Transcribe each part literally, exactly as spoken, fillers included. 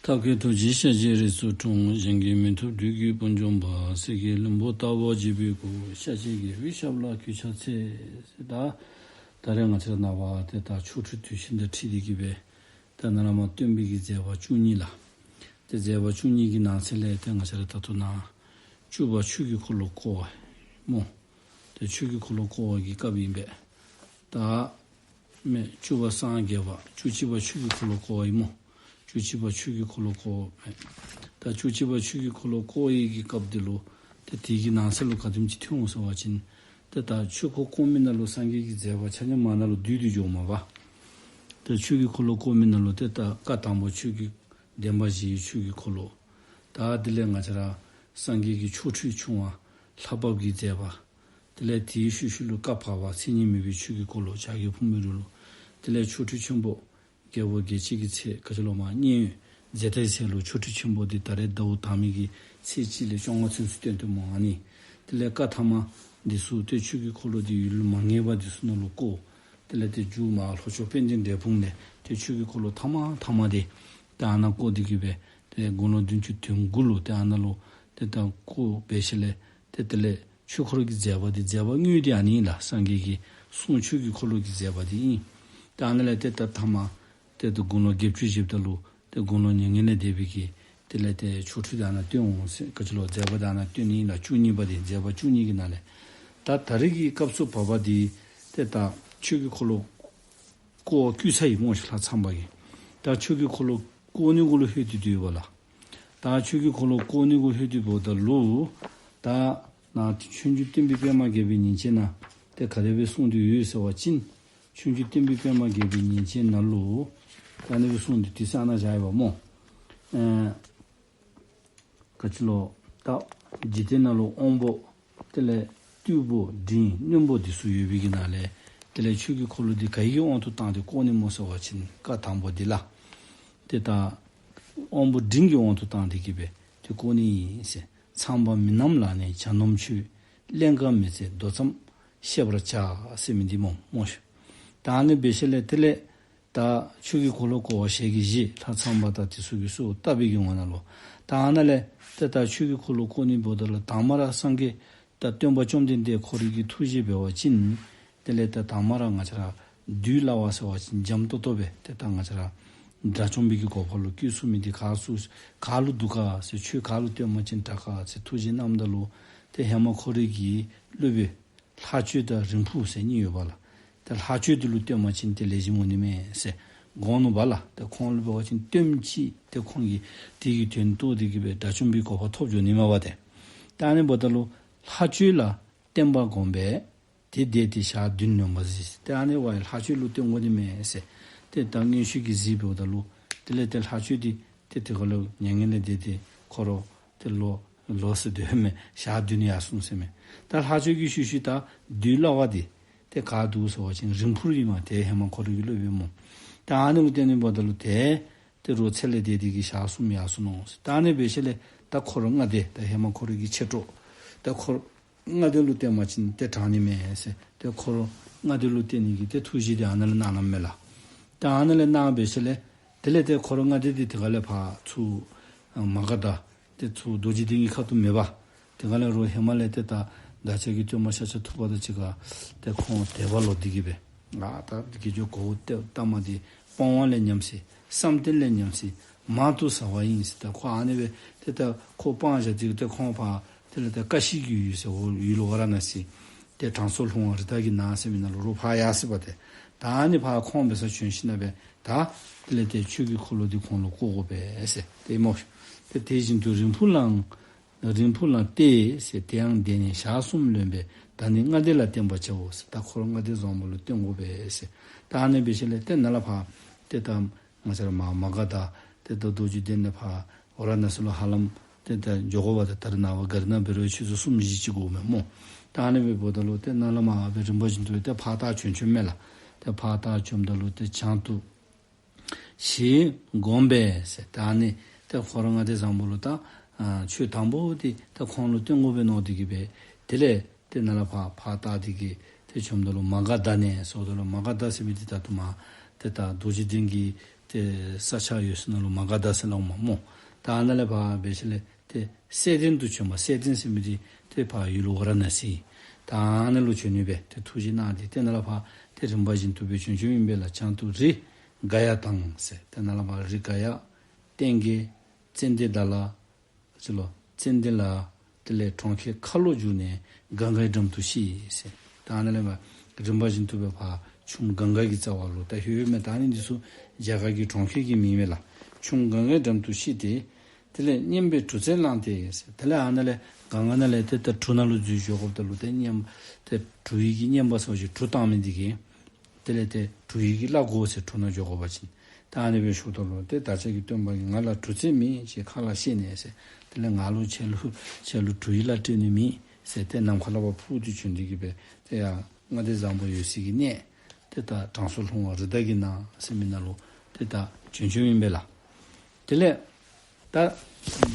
ཐབས་མཁས་ཐུགས་རྗེས་ཤཱཀྱའི་རིགས་སུ་འཁྲུངས། གཞན་གྱིས་མི་ཐུབ་བདུད་ཀྱི་དཔུང་འཇོམས་པ། གསེར་གྱི་ལྷུན་པོ་ལྟ་བུར་བརྗིད་པའི་སྐུ། ཤཱཀྱའི་རྒྱལ་པོའི་ཞབས་ལ་གུས་ཕྱག་འཚལ། ད་ད་རེས་ང་བཅས་ར་ནངས་པ་ཏེ་ད་ཆོ་འཕྲུལ་དུས་ཆེན་དང་འཁྲིལ་ཏེ་གི་སྦེ་ཏེ་ནཱ་ལས་མར་སྟོན་པའི་གི་མཛད་པ་བཅུ་གཉིས་ལགས། ཏེ་མཛད་པ་བཅུ་གཉིས་ཀྱི་ནང་གསེས་ལས་ཏེ་ང་བཅས་ར་ད་ལྟོ་ནཱ་བཅུ་པ་ཆོས་ཀྱི་འཁོར་ལོ་བསྐོར་བ་སྨོ། ཏེ་ཆོས་ཀྱི་འཁོར་ལོ་བསྐོར་བ་གི་སྐབས་ཨིན་པས། ད་མེན་བཅུ་པ་སངས་རྒྱས་པ། བཅུ་གཅིག་པ་ཆོས་ཀྱི་འཁོར་ལོ་བསྐོར་བ་ཨིན་སྨོ། བཅུ་གཅིག་པ་ཆོས་ཀྱི་འཁོར་ལོ་བསྐོར་བ་མེན། ད་བཅུ་གཅིག་པ་ཆོས་ཀྱི་འཁོར་ལོ་བསྐོར་བའི་གི་སྐབས་འདི་ལུ་ཏེ་དེ་གི་ནང་གསེས་ལུ་ག་དེམ་ཅིག་ཐོན་འོང་ཟེར་བ་ཅིན་ཏེ་ད་ཆོས་འཁོར་བསྐོར་མི་ནང་ལུ་སངས་རྒྱས་ཀྱི་མཛད་པ་ཆ་མཉམ་མར་ནང་ལུ་བསྡུས་ཏེ་འགྱོཝ་མས་པ། ཏེ་ཆོས་ཀྱི་འཁོར་ལོ་བསྐོར་མི་ནང་ལུ་ཏེ་ད་བཀའ་དང་པོ་ཆོས་ཀྱི་བདེན་པ་བཞིའི་ཆོས་ཀྱི་འཁོར་ལོ། ད་དེ་ལས་ང་བཅས་ར་སངས་རྒྱས་ཀྱི་ཆོ་འཕྲུལ་བྱུང་བ། ལྷ་བབས་ཀྱི་མཛད་པ། དེ་ལས་དེའི་ཤུལ་ཤུལ་ལུ་བཀའ་བར་པ་མཚན་ཉིད་མེད་པའི་ཆོས་ཀྱི་འཁོར་ལོ་བྱ་རྒོད་ཕུང་པོའི་རི་ལུ། དེ་ལས་ཆོ་འཕྲུལ་ཆེན་པོ་རྒྱལ་པོ་རྒྱལ་བྱེད་ཀྱི་ཚལ་ག་ཅི་ལོ་མར་མཉན་ཡོད་ཟེར་ད་ཡི་ཚལ་ལུ་ཆོ་འཕྲུལ་ཆེན་པོ་འདི་ད་རེས་ཟླཝ་དང་པའི་གི་ཚེས་གཅིག་ལས་བཅོ་ལྔ་ཚུན་ཚོད་སྟོན་ཏེ་སྨོ་ཨ་ནི། དེ་ལས་བཀའ་ཐ་མ་འདི་ཚུ་ཏེ་ཆོས་ཀྱི་འཁོར་ལོ་འདི་ཡུལ་མ་ངེས་པ་འདི་ཚུ་ནང་ལུ་བསྐོར། དེ་ལས་ཏེ་མཇུག་མར་ལྷོ་ཕྱོགས་དཔལ་ལྡན་འབྲས་སྤུངས་ནས་ཏེ་ཆོས་ཀྱི་འཁོར་ལོ་ཐ་མ་ཐ་མ་འདི་ཏེ་ཨ་ནཱ་བསྐོར་ཏེ་གི་སྦེ་ཏེ་དགུང་ལོ་བདུན་ཅུ་དོན་དགུ་ལུ་ཏེ་ཨ་ནཱ་ལུ་ཏེ་ད་བསྐོར་འབད་ཞིནམ་ལས་ཏེ་དེ་ལས་ཆོས་འཁོར་གྱི་མཛད་པ་འདི་མཛད་པ་དངོས་འདི་ཨ་ནི་ལགས། སངས་རྒྱས་ཀྱི་གསུང་ཆོས་ཀྱི་འཁོར་ལོ་གི་མཛད་པ་འདི་ཨིན། ཏེ་ཨ་ནཱ་ལས་ཏེ་ད་ཐ་མ་ཏེ་ད་དགུང་ལོ་བརྒྱད་ཅུ་བཞེསཔ་ད་ལུ་ཏེ་དགུང་ལོ་མྱ་ངན་ལས་འདས་པའི་གི་དེ་ལས་ཏེ་ཆོ་འཕྲུལ་འདི་ཨ་ནཱ་སྟོན་འོང་ཟེར་ག་ཅི་ལོ་མཛད་པ་འདི་ཨ་ནཱ་སྟོན་ནི་ལགས། བཅུ་གཉིས་པ་འདི་མཛད་པ་བཅུ་གཉིས་ཀྱི་ནང་ལས། ད་ད་རེས་ཀྱི་སྐབས་སུ་བབ་པ་འདི་ཏེ་ད་ཆོས་ཀྱི་འཁོར་ལོ་བསྐོར་བསྐུལ་ཚར་ཡི་སྨོ་ཤིག་ལྷ་ཚངས་པ་གིས། ད་ཆོས་ཀྱི་འཁོར་ལོ་བསྐོར་ནི་གུ་ལུ་ལྷོད་དེ་སྡོད་པ་ལགས། ད་ཆོས་ཀྱི་འཁོར་ལོ་བསྐོར་ནི་གུ་ལྷོད་དེ་འབདཝ་ད་ལུ་ད་ནཱ་ཆོས་འབྱུང་བསྟན་པའི་པདྨ་རྒྱས་པའི་ཉིན་བྱེད་ནང་ཏེ་ག་དེ་སྦེ་གསུངས་ཏེ་ཡོད་ཟེར་བ་ཅིན་ཆོས་འབྱུང་བསྟན་པའི་པདྨ་རྒྱས་པའི་ཉིན་བྱེད་ནང་ལུ་ད་ཨ་ནི་སྦེ་གསུངས་ཏེ་དེ་ས་ནང་བཞག་ཡོདཔ་སྨོ། ཨེ་ག་ཅི་ལོ། ད་འཇིག་རྟེན་ནང་ལུ་དབང་པོ་དེ་ལས་རྟུལ་པོ་འབྲིང་རྣོན་པོ་འདི་ཚུ་ཡོད་པའི་གི་ནང་ལས་དེ་ལས་ཆོས་ཀྱི་འཁོར་ལོ་འདི་ག་གི་དབང་དུ་བཏང་སྟེ་བསྐོར་ནི་སྨོ་ཟེར་བ་ཅིན་བཀའ་དང་པོ་འདི་ལགས། ཏེ་ད་དབང་པོ་འབྲིང་གི་དབང་དུ་བཏང་སྟེ་གི་སྦེ་ཏེ་བསྐོར་ནི་ཨིན་ཟེར། ཚངས་པ་མི་རྣམས་ལ་ནི་བྱ་རྣམས་མཆོད། ཀླན་ཀ་མི་བརྩེ་མདོ་ཙམ་བཤད་པར་བྱ་ཟེར་མི་འདི་སྨོ་སྨོ་ཤིག། ད་ཨ་ནི་འབད་ཞིནམ་ལས་དེ་ལས་ད་ཆོས་ཀྱི་འཁོར་ལོ་བསྐོར་བ་ཞལ་གྱིས་བཞེས། ལྷ་ཚངས་པ་དང་དེ་ཚུ་གིས་གསོལཝ་བཏབ་པའི་གི་ངོ་ནང་ལུ་ད་ཨ་ནཱ་ལས་ཏེ་ད་ཆོས་ཀྱི་འཁོར་ལོ་བསྐོར་ནི་འབདཝ་ད་ལུ་དང་པ་ར་སངས་རྒྱས་ད་སྟོན་པ་བཅོམ་ལྡན་འདས་ཁོ་རའི་གི་ཐུགས་རྗེ་འབད་བ་ཅིན་དེ་ལས་ད་དང་པ་ར་ང་བཅས་ར་བདུད་བླ་བ་ཟེར་བ་ཅིན་འཇམ་ཏོང་ཏོ་སྦེ་ཏེ་ད་ང་བཅས་ར་དགྲ་བཅོམ་པའི་གི་གོ་འཕང་ལུ་བཀོད་ཚུགས་མི་འདི་ག་ཚུ་ག་ལུ་འདུག་ག་ཟེར། ཁྱོད་ག་ལུ་སྟོན་པ་ཅིན་དྲག་ག་ཟེར་ཐུགས་རྗེ་གནངམ་ད་ལུ་ཏེ་ཧེ་མ་ཁོ་རའི་གི་སློབ་དཔོན་ལྷ་ཆོས་དང་རིང་འཕུར་ཟེར་གཉིས་ཡོད་པ་ལགས། ཏེ་ལྷ་ཆོས་འདི་ལུ་སྟོན་པ་ཅིན་ཏེ་ལེགས་ཤོམ་འོང་ནི་མས་ཟེར་དགོངས་ནུག་པ་ལགས། ཏེ་ཁོང་ལུ་འབད་བ་ཅིན་སྟོན་ཅི་ཏེ་ཁོང་གིས་དེ་གི་དོན་རྟོགས་ཏེ་གི་སྦེ་དགྲ་བཅོམ་པའི་གོ་འཕང་ཐོབ་འགྱོ་ནི་མས་པ་ཏེ། ཏེ་ཨ་ནི་འབདཝ་ད་ལུ་ལྷ་ཆོས་ལ་བརྟན་པར་བསྒོམས་པས། དེ་བཟླས་ཏེ་ཞག་བདུན་ནོན་པར་གཟིགས། ཏེ་ཨ་ནི་བ་ལྷ་ཆོས་ལུ་བརྟེན་དགོ་ནི་མས་ཟེར། ཏེ་ད་མངོན་ཤེས་ཀྱིས་གཟིགས་འབདཝ་ད་ལུ་དེ་ལས་ཏེ་ལྷ་ཆོས་འདི་ཏེ་དེ་ཁར་ལུ་མྱ་ངན་ལས་འདས་ཏེ་ཁོ་ར་ཏེ་ལོ་ལོ་ཟེར་དེ་མེན་ཞག་བདུན་ཡར་སོང་ཟེར་མས། ད་ལྷ་ཆོས་ཀྱི་ཤུལ་ཤུལ་ད་བདུད་བླ་བ་འདི་ཏེ་ག་འདུག་ཟེར་བ་ཅིན་རིང་འཕུར་ཨིན་མས། ཏེ་ཧེ་མ་ཁོ་རའི་གི་སློབ་དཔོན་སྨོ། ད་ཨ་ནི་ལུ་བརྟེན་ནི་འབདཝ་ད་ལུ་ཏེ་ཏེ་རོགས་ཚེ་ལས་འདས་ཏེ་གི་ཞག་གསུམ་ཡར་སོ་ནུག་ཟེར། ད་ཨ་ནི་འབད་ཞིནམ་ལས་ད་འཁོར་ལྔ་སྡེ་ད་ཧེ་མ་ཁོ་རའི་གི་མཆེད་གྲོགས་ད་འཁོར་ལྔ་སྡེ་ལུ་བརྟེན་པ་ཅིན་ཏེ་དྲག་ནི་མས་ཟེར། ཏེ་འཁོར་ལྔ་སྡེ་ལུ་བརྟེན་ནི་གི་ཏེ་ཐུགས་བཞེད་འདི་ཨ་ནཱ་ལས་གནང་གནངམ་མས་ལགས། ད་ཨ་ནཱ་ལས་གནང་འབད་ཞིནམ་ལས་དེ་ལས་ཏེ་འཁོར་ལྔ་སྡེ་འདི་དེ་ཁར་ལས་ཕར་ཚུར་མ་ག་དྷ་ཏེ་ཚུར་རྡོ་རྗེ་གདན་གྱི་ཁ་ཐུག་མེད་པ། དེ་ཁར་ལས་རོགས་ཧེ་མ་ལས་ཏེ་ད་བདག་ཅག་གི་སྟོན་པ་ཤཱཀྱ་ཐུབ་པ་དང་གཅིག་ཁར་ཏེ་ཁོང་དད་པ་ལོག་སྟེ་གི་སྦེ་ང་ད་དགེ་སྦྱོར་གོའུ་ཏེ་ཏ་མ་འདི་སྤང་བ་ལས་ཉམས་སི་བསམ་གཏན་ལས་ཉམས་སི་མང་དུ་ཟ་བ་ཨིན་ཟེར། ད་ཁོ་ཨ་ནི་སྦེ་ཏེ་ད་ཁོ་སྤང་བཞག་སྟེ་ཏེ་ཁོང་ཕར་དེ་ལས་ད་ཀ་ཤི་གི་ཡུལ་ཟེར་འོ་ཡུལ་ཨོ་ར་ན་སི་ཏེ་དྲང་སྲོང་ལྷུང་བ་རི་དྭགས་ཀྱི་ནགས་ཟེར་མི་ནང་ལུ་རོགས་ཕར་ཡར་སི་བ་ཏེ། ད་ཨ་ནི་ཕར་ཁོང་འབད་སར་བྱོན་ཞིནམ་ལས་སྦེ་ད་དེ་ལས་ཏེ་ཆོས་ཀྱི་འཁོར་ལོ་འདི་ཁོང་ལུ་བསྐོར་དགོ་པས་ཟེར་ཏེ་སྨོ། ཏེ་དེ་བཞིན་དུ་རིང་འཕུར་ལའང་རིང་འཕུར་ལ་སྟེ་ཟེར། དེའང་བཟླས་ནས་ཞག་གསུམ་ལོན་པས། ད་ནི་ལྔ་སྡེ་ལ་བརྟེན་པར་བྱའོ་ཟེར། ད་འཁོར་ལྔ་སྡེ་བཟང་པོ་ལུ་བརྟེན་དགོ་པས་ཟེར། ད་ཨ་ནི་འབད་ཞིནམ་ལས་ཏེ་ནཱ་ལས་ཕར་ཏེ་ད་ང་བཅས་ར་མ་མ་ག་དྷ་ཏེ་ད་རྡོ་རྗེ་གདན་ནས་ཕར་ཨོ་ར་ན་སི་ལུ་ཧ་ལམ་ཏེ་ད་འགྱོ་དགོ་པ་ཏེ་ད་རེས་ནངས་པ་ག་རི་ནང་འབད་རུང་ཆུ་ཚོད་གསུམ་བཞི་ཅིག་འགོརཝ་མས་སྨོ། ད་ཨ་ནི་འབདཝ་ད་ལུ་ཏེ་ནཱ་ལས་མར་སྦེ་རིམ་པ་བཞིན་དུ་ཏེ་ཕར་ད་བྱོན་བྱོནམ་མས་ལགས། ཏེ་ཕར་ད་བྱོནམ་ད་ལུ་ཏེ་བྱང་དུ་ཞེས་བསྒོམས་པས་ཟེར། ད་ཨ་ནི་ཏེ་འཁོར་ལྔ་སྡེ་བཟང་པོ་ལུ་ད་ཨ་ཆོས་དང་པོ་འདི་ད་ཁོང་ལུ་བསྟན་དགོ་པས་མནོ་སྟེ་གི་སྦེ་དེ་ལས་ཏེ་ནཱ་ལས་ཕར་ཕར་ད་དེ་གི་ཏེ་བྱོནམ་ད་ལུ་མ་ག་དྷ་ནས་ཟེརཝ་ད་ལུ་མ་ག་དྷ་ཟེར་མི་འདི་ད་དུ་མ་ཏེ་ད་རྡོ་རྗེ་གདན་གྱི་ ཏེ་ས་ཆ་ཡོད་ས་ནང་ལུ་མ་ག་དྷ་ཟེར་སླབ་མས་སྨོ། ད་ཨ་ནཱ་ལས་ཕར་འབད་ཞིནམ་ལས་ཏེ་སེ་བན་དུ་བྱོན་པ། སེ་བན་ཟེར་མི་འདི་ཏེ་ཕར་ཡུལ་ཝཱ་ར་ཎ་སི། ད་ཨ་ནཱ་ལུ་བྱོན་ནི་སྦེ་ཏེ་ཐུགས་བཞེད་གནང་སྟེ་ཏེ་ནཱ་ལས་ཕར་ཏེ་རིམ་པ་བཞིན་དུ་སྦེ་བྱོན་བྱོནམ་ཨིན་པས་ལགས། བྱང་དུ་རི་ག་ཡ་དང་ཟེར། ཏེ་ནཱ་ལས་ཕར་རི་ག་ཡ། བསྟན་རྒྱས། ཙན་དན་དྷ་ལ། ཅི་ལོ། ཙན་དན་ལ། དེ་ལས་གྲོང་ཁྱེར་ཁ་ལོ་བསྒྱུར་ནས་གངྒཱའི་འགྲམ་དུ་གཤེགས་ཟེར། ད་ཨ་ནཱ་ལས་མར་རིམ་པ་བཞིན་དུ་སྦེ་ཕར་ཆུ་གངྒཱ་གི་རྩ་བ་ལུ་ད་ལྷོད་མི་ད་ཨ་ནི་འདི་ཚུ་རྒྱ་གར་གྱི་གྲོང་ཁྱེར་གྱི་མིང་མས་ལགས། ཆུ་གངྒཱའི་འགྲམ་དུ་གཤེགས་ཏེ། དེ་ལས་སྙན་པའི་གྲུ་རྩེ་བླངས་ཏེ་ཟེར། དེ་ལས་ཨ་ནཱ་ལས་གངྒཱ་ནང་ལས་ཏེ་ད་གྲུ་ནང་ལུ་འཛུལ་འགྱོ་དགོཔ་ད་ལུ་ཏེ་སྙན་ཏེ་གྲུ་ཡི་གི་སྙན་པ་ཟེར་བ་ཅིན་གྲུ་བཏང་མི་འདི་གིས། དེ་ལས་ཏེ་གྲུ་ཡི་གི་བླ་གོ་ཟེར། གྲུ་ནང་འགྱོ་དགོ་པ་ཅིན། ད་ཨ་ནི་སྦེ་ཞུཝ་ད་ལུ་ཏེ་བདག་ཅག་གི་སྟོན་པ་གིས་ང་ལ་གྲུ་རྩེ་མེད་ཅེས་ཁ་ལ་བཤད་ནས་ཟེར། དེ་ལས་ང་ལུ་ཁྱེད་ལུ་ཁྱེད་ལུ་གྲུ་ཡི་བླ་སྤྲོད་ནི་མེད་ཟེར། ཏེ་ནམ་མཁའ་ལས་ཕར་འཕུར་ཏེ་བྱོན་ཏེ་གི་སྦེ་ཏེ་ཡར་མངའ་སྡེ་བཟང་པོ་ཡོད་སའི་གི་གནས་ཏེ་ད་དྲང་སྲོང་ལྷུང་བ་རི་དྭགས་ཀྱི་ནགས་ཟེར་མི་ནང་ལུ་ཏེ་ད་བྱོན་བྱོནམ་ཨིན་པས་ལགས། དེ་ལས་ད་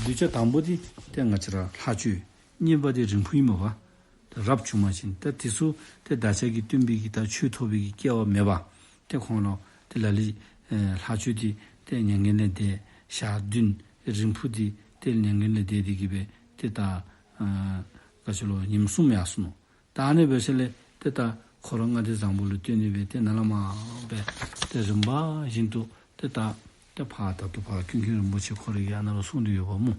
གདུལ་བྱ་དང་པོ་འདི་ཏེ་ང་བཅས་ར་ལྷ་ཆོས་གཉེར་པ་འདི་རིང་ཕུ་ཨིན་མས་པ། ད་རབ་བྱུང་པ་ཅིན་ད་དེ་ཚུ་ཏེ་བདག་ཅག་གི་སྟོན་པའི་གི་ད་ཆོས་ཐོབ་པའི་གི་སྐལ་བ་མེད་པ། ཏེ་ཁོང་ལུ་ཏེ་ལ་ལུ་ཨེ་ལྷ་ཆོས་འདི་ཏེ་མྱ་ངན་ལས་འདས། ཞག་བདུན། རིང་ཕུ་འདི་ཏེ་མྱ་ངན་ལས་འདས་ཏེ་གི་སྦེ་ཏེ་ད་ཨ་ག་ཅི་ལོ་ཉིནམ་གསུམ་ཡར་སོ་ནུག། ད་ཨ་ནི་འབད་ཞིནམ་ལས་ཏེ་ད་ཁོ་ར་མངའ་སྡེ་བཟང་པོ་ལུ་བསྟེན་ནི་སྦེ་ཏེ་ནཱ་ལས་མར་སྦེ་ཏེ་རིམ་པ་བཞིན་དུ་ཏེ་ད་ཏེ་ཕར་ད་ལྟོ་ཕར་ཀུན་མཁྱེན་རིན་པོ་ཆེ་ཁོ་ར་གིས་ཨ་ནཱ་ལུ་གསུངས་ཏེ་ཡོདཔ་སྨོ།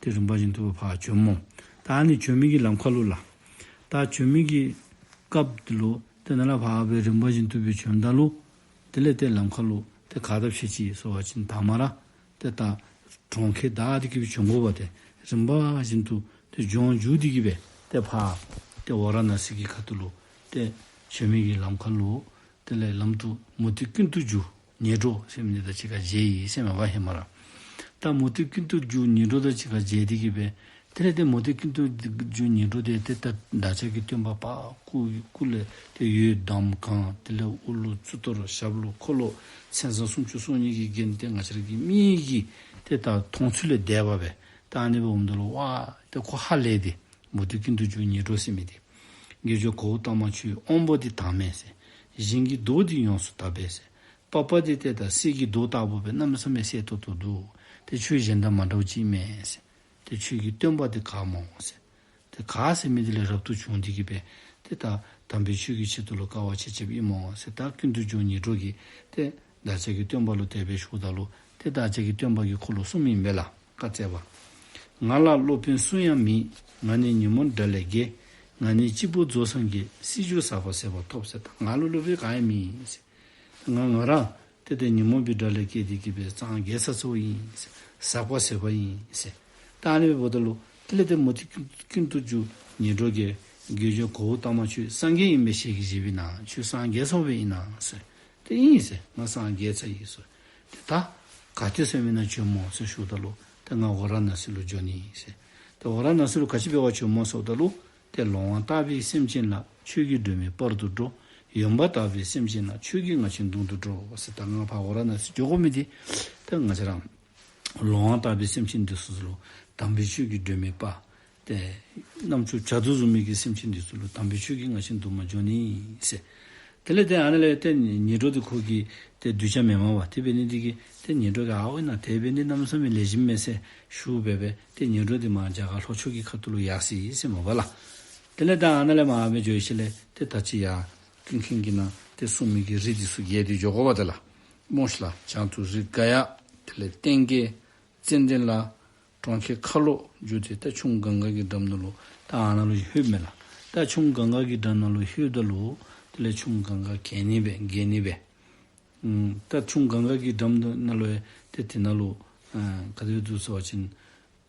ཏེ་རིམ་པ་བཞིན་དུ་ཕར་བྱོནམ་སྨོ། ད་ཨ་ནི་བྱོན་མི་གི་ལམ་ཁ་ལུ་ལགས། ད་བྱོན་མི་གི་སྐབས་འདི་ལུ་ཏེ་ནཱ་ལས་ཕར་སྦེ་རིམ་པ་བཞིན་དུ་སྦེ་བྱོནམ་ད་ལུ་དེ་ལས་ཏེ་ལམ་ཁ་ལུ་ཏེ་ག་དེ་སྦེ་བྱོན་ཅི་ཟེར་བ་ཅིན་ད་མར་ཏེ་ད་གྲོང་ཁྱེར་བདའ་སྟེ་གི་སྦེ་བྱོན་དགོ་པ། ཏེ་རིམ་པ་བཞིན་དུ་ཏེ་ལྗོངས་རྒྱུག་སྟེ་གི་སྦེ་ཏེ་ཕར་ཏེ་ཝཱ་ར་ཎ་སི་གི་ཁ་ཐུག་ལུ་ཏེ་བྱོན་མི་གི་ལམ་ཁ་ལུ་དེ་ལས་ལམ་དུ་མུ་སྟེགས་ཀུན་ཏུ་རྒྱུ་ཉེར་དྲུག་ཟེར་མི་འདི་དང་གཅིག་ཁར་མཇལ་ཡི་ཟེར་མས་པ་ཧེ་མ་ར། ད་མུ་སྟེགས་ཀུན་ཏུ་རྒྱུ་ཉེར་དྲུག་དང་གཅིག་ཁར་མཇལ་ཏེ་གི་སྦེ་དེ་ལས་ཏེ་མུ་སྟེགས་ཀུན་ཏུ་རྒྱུ་ཉེར་དྲུག་འདི་ཏེ་ད་བདག་ཅག་གི་སྟོན་པ་ཕར་སྐུ་སྐུ་ལས་ཏེ་འོད་དམ་གང་། དེ་ལས་དབུ་ལུ་གཙུག་ཏོར། ཞབས་ལུ་འཁོར་ལོ། མཚན་བཟང་སུམ་ཅུ་སོ་གཉིས་ཀྱིས་བརྒྱན། ཏེ་ང་བཅས་ར་གི་མིག་གིས་ཏེ་ད་མཐོང་ཚུལ་ལས་འདས་པ་སྦེ་ད་ཨ་ནི་སྦེ་འོངམ་ད་ལུ་ཝ་ཏེ་ཁོ་ཧ་ལས་ཏེ་མུ་སྟེགས་ཀུན་ཏུ་རྒྱུ་ཉེར་དྲུག་ཟེར་མི་འདི། དགེ་སྦྱོར་གོའུ་ཏ་མ་ཁྱོད་དབང་པོ་འདི་དྭངས་མས་ཟེར། ཞིང་གི་རྡོ་འདི་ཡོངས་སུ་དག་པས་ཟེར། པགས་པ་འདི་ཏེ་ད་གསེར་གྱི་མདོག་ལྟ་བུ་སྦེ་གནམ་མེད་ས་མེད་གསལ་ཏོག་ཏོ་འདུག། ཏེ་ཁྱོད་གཞན་དང་མ་འདྲཝ་ཅིག་མས་ཟེར། ཏེ་ཁྱོད་ཀྱི་སྟོན་པ་འདི་ག་སྨོ་ཟེར། ཏེ་ག་ཟེར་མི་འདི་ལས་རབ་ཏུ་བྱུང་སྟེ་གི་སྦེ་ཏེ་ད་དམ་པའི་ཆོས་ཀྱི་ཆེད་དུ་ལུ་དཀའ་བ་སྤྱད་སྤྱདཔ་ཨིན་སྨོ་ཟེར། ད་ཀུན་ཏུ་རྒྱུ་ཉེར་དྲུག་གིས་ཏེ་བདག་ཅག་གི་སྟོན་པ་ལུ་དེ་སྦེ་ཞུཝ་ད་ལུ་ཏེ་བདག་ཅག་གི་སྟོན་པ་གིས་ཁོ་ལུ་གསུངམ་ཨིན་པས་ལགས། བཀའ་སྩལ་པ། ང་ལ་སློབ་དཔོན་སུ་ཡང་མེད། ང་ནི་ཉོན་མོངས་དགྲ་ལས་རྒྱལ། ང་ནི་སྐྱེས་བུ་རྫོགས་སངས་རྒྱས། སྲིད་རྒྱུད་ཟག་པ་ཟད་པ་ཐོབ་ཟེར། ད་ང་ལུ་སློབ་དཔོན་ག་ཡང་མེད་ཟེར། ང་ང་ར་ཏེ་ཏེ་ཉོན་མོངས་པའི་དགྲ་ལས་རྒྱལ་ཏེ་གི་སྦེ་སངས་རྒྱས་ཚར་ཚརཝ་ཨིན་ཟེར། ཟག་པ་ཟད་པ་ཨིན་ཟེར། ད་ཨ་ནི་སྦེ་འབདཝ་ད་ལུ་དེ་ལས་ཏེ་མུ་སྟེགས་ཀུན་ཏུ་རྒྱུ་ཉེར་དྲུག་གིས་དགེ་སྦྱོར་གོའུ་ཏ་མ་ཁྱོད་སངས་རྒྱས་ཨིན་པས་ཞལ་གྱིས་བཞེས་པས་ན། ཁྱོད་སངས་རྒྱས་ཚརཝ་ཨིན་ན་ཟེར། ཏེ་ཨིན་ཟེར། ང་སངས་རྒྱས་ཚར་ཡི་ཟེར། ཏེ་ད་ག་ཏེ་ཟེར་མི་ནང་བྱོནམ་སྨོ་ཟེར་ཞུཝ་ད་ལུ་ཏེ་ང་ཝཱ་ར་ཎ་སི་ལུ་འགྱོ་ནི་ཟེར། ཏེ་ཝཱ་ར་ཎ་སི་ལུ་ག་ཅི་འབད་བར་བྱོནམ་སྨོ་ཟེརཝ་ད་ལུ་ཏེ་ལོང་བ་བཏགས་པའི་སེམས་ཅན་ལ། ཆོས་ཀྱི་སྒྲོན་མེ་སྤར་དུ་འགྲོ། ཡོན་པ་བཏགས་པའི་སེམས་ཅན་ལ། ཆོས་ཀྱི་རྔ་ཆེན་བརྡུང་དུ་འགྲོ་ཟེར། ད་ང་ཕར་ཝཱ་ར་ཎ་སི་འགྱོ་དགོ་མི་འདི་ཏེ་ང་བཅས་ར་ལོང་བ་བཏགས་པའི་སེམས་ཅན་འདི་ཚུ་ལུ་དམ་པའི་ཆོས་ཀྱི་སྒྲོན་མེ་སྤར། ཏེ་རྣམ་ཅོ་བྱ་དུ་བཟུང་མི་གི་སེམས་ཅན་འདི་ཚུ་ལུ་དམ་པའི་ཆོས་ཀྱི་རྔ་ཆེན་བརྡུང་པར་འགྱོ་ནི་ཟེར། དེ་ལས་ཏེ་ཨ་ནཱ་ལས་ཏེ་ཉེར་དྲུག་འདི་ཁོ་གི་ཏེ་གདུལ་བྱ་མེན་མས་པ། དེ་འབད་ནི་འདི་གིས་ཏེ་ཉེར་དྲུག་གིས་ཨའོ་ཨིན་ན་དེ་འབད་ནི་གནམ་མེད་ས་མེད་ལེགས་ཤོམ་མས་ཟེར་ཞུ་སྦེ་སྦེ་ཏེ་ཉེར་དྲུག་འདི་མར་རྒྱ་གར་ལྷོ་ཕྱོགས་ཀྱི་ཁ་ཐུག་ལུ་ཡར་སོ་ཡི་ཟེར་མས་པ་ལགས། དེ་ལས་ད་ཨ་ནཱ་ལས་མར་སྦེ་འགྱོ་ཞིནམ་ལས་ཏེ་ད་ཅི་ཡར་ཀུན་མཁྱེན་གྱིས་ནཱ་ཏེ་གསུངས་མི་གི་རི་འདི་ཚུ་བརྒལ་ཏེ་འགྱོ་དགོ་པས་ཏེ་ལགས། སྨོ་ཤིག་ལགས། བྱང་དུ་རི་ག་ཡ། དེ་ལས་བསྟན་རྒྱས། ཙན་དན་ལ། གྲོང་ཁྱེར་ཁ་ལོ་བསྒྱུར་ཏེ་ད་ཆུ་གངྒཱ་གི་འགྲམ་ནང་ལུ་ད་ཨ་ནཱ་ལུ་ལྷོདཔ་མས་ལགས། ད་ཆུ་གངྒཱ་གི་འགྲམ་ནང་ལུ་ལྷོདཔ་ད་ལུ་དེ་ལས་ཆུ་གངྒཱ་བརྒལ་ནི་སྦེ་བརྒལ་ནི་སྦེ། ཨམ་ད་ཆུ་གངྒཱ་གི་འགྲམ་ནང་ལུ་ཡང་ཏེ་དེ་ནང་ལུ་ཨ་ག་དེ་སྦེ་འདུག་ཟེར་བ་ཅིན་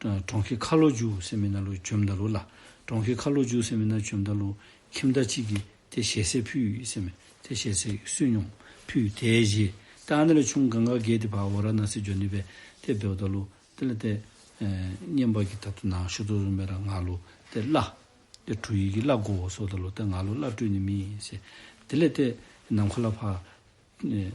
ཨ་གྲོང་ཁྱེར་ཁ་ལོ་བསྒྱུར་ཟེར་མི་ནང་ལུ་བྱོནམ་ད་ལུ་ལགས། གྲོང་ཁྱེར་ཁ་ལོ་བསྒྱུར་ཟེར་མི་ནང་བྱོནམ་ད་ལུ་ཁྱིམ་བདག་ཅིག་གིས་ཏེ་ཞལ་ཟས་ཕུལ་ཡི་ཟེར་མས། ཏེ་ཞལ་ཟས་བསོད་སྙོམས་ཕུལ་དེ་བཞེས། ད་ཨ་ནཱ་ལས་ཆུ་གངྒཱ་བརྒལ་ཏེ་ཕར་ཝཱ་ར་ཎ་སི་འགྱོ་ནི་སྦེ་ཏེ་འབདཝ་ད་ལུ་དེ་ལས་ཏེ་ཨེ་སྙན་པ་གིས་ད་ལྟོ་ནཱ་ཞུ་དོ་བཟུམ་སྦེ་ར་ང་ལུ་ཏེ་བླ་ཏེ་གྲུ་ཡི་གི་བླ་དགོ་ཟེརཝ་ད་ལུ་ཏེ་ང་ལུ་བླ་སྤྲོད་ནི་མེད་ཟེར། དེ་ལས་ཏེ་ནམ་མཁའ་ལས་ཕར་ཨེ་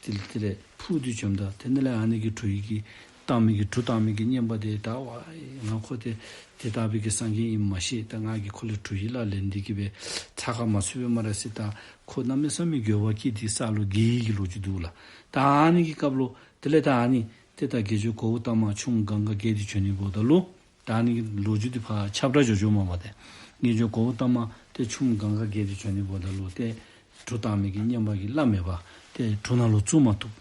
དེ་ལས་དེ་ལས་འཕུར་ཏེ་བྱོནམ་ད་དེ་ནང་ལས་ཨ་ནི་གི་གྲུ་ཡི་གི་ བཏང་མི་གི་གྲུ་བཏང་མི་གི་བསྙེན་པ་དེ་ད་ཝ་ང་ཁོ་དེ་དེ་ལྟ་བུའི་གི་སངས་རྒྱས་ཨིནམ་མ་ཤེས། ད་ང་གིས་ཁོ་ལས་གྲུ་ཡི་ལག་ལེན་ཏེ་གི་སྦེ་ཚ་ཁ་མ་ཚུད་པས་སྨ་རེ་ཟེར། ད་ཁོ་གནམ་མེད་ས་མེད་འགྱོད་པ་སྐྱེས་ཏེ་ས་ལུ་འགྱེལ་ཡི་གི་ལོ་རྒྱུས་འདུག་ལགས། ད་ཨ་ནི་གི་སྐབས་ལུ་དེ་ལས་ད་ཨ་ནི་ཏེ་ད་དགེ་སྦྱོང་གོའུ་ཏ་མ་ཆུ་མོ་གངྒཱ་བརྒལ་ཏེ་བྱོན་ནི་འབདཝ་ད་ལུ་ད་ཨ་ནི་གི་ལོ་རྒྱུས་འདི་ཕར་ཁྱབ་བསྒྲགས་འགྱོ་འགྱོཝ་མས་པ། ཏེ་དགེ་སྦྱོང་གོའུ་ཏ་མ་ཏེ་ཆུ་མོ་གངྒཱ་བརྒལ་ཏེ་བྱོན་ནི་འབདཝ་ད་ལུ་ཏེ་གྲུ་བཏང་མི་གི་བསྙེན་པ་གི་བླ་མེད་པ་ཏེ་གྲུ་ནང་ལུ་བཙུགས་མ་བཏུབ།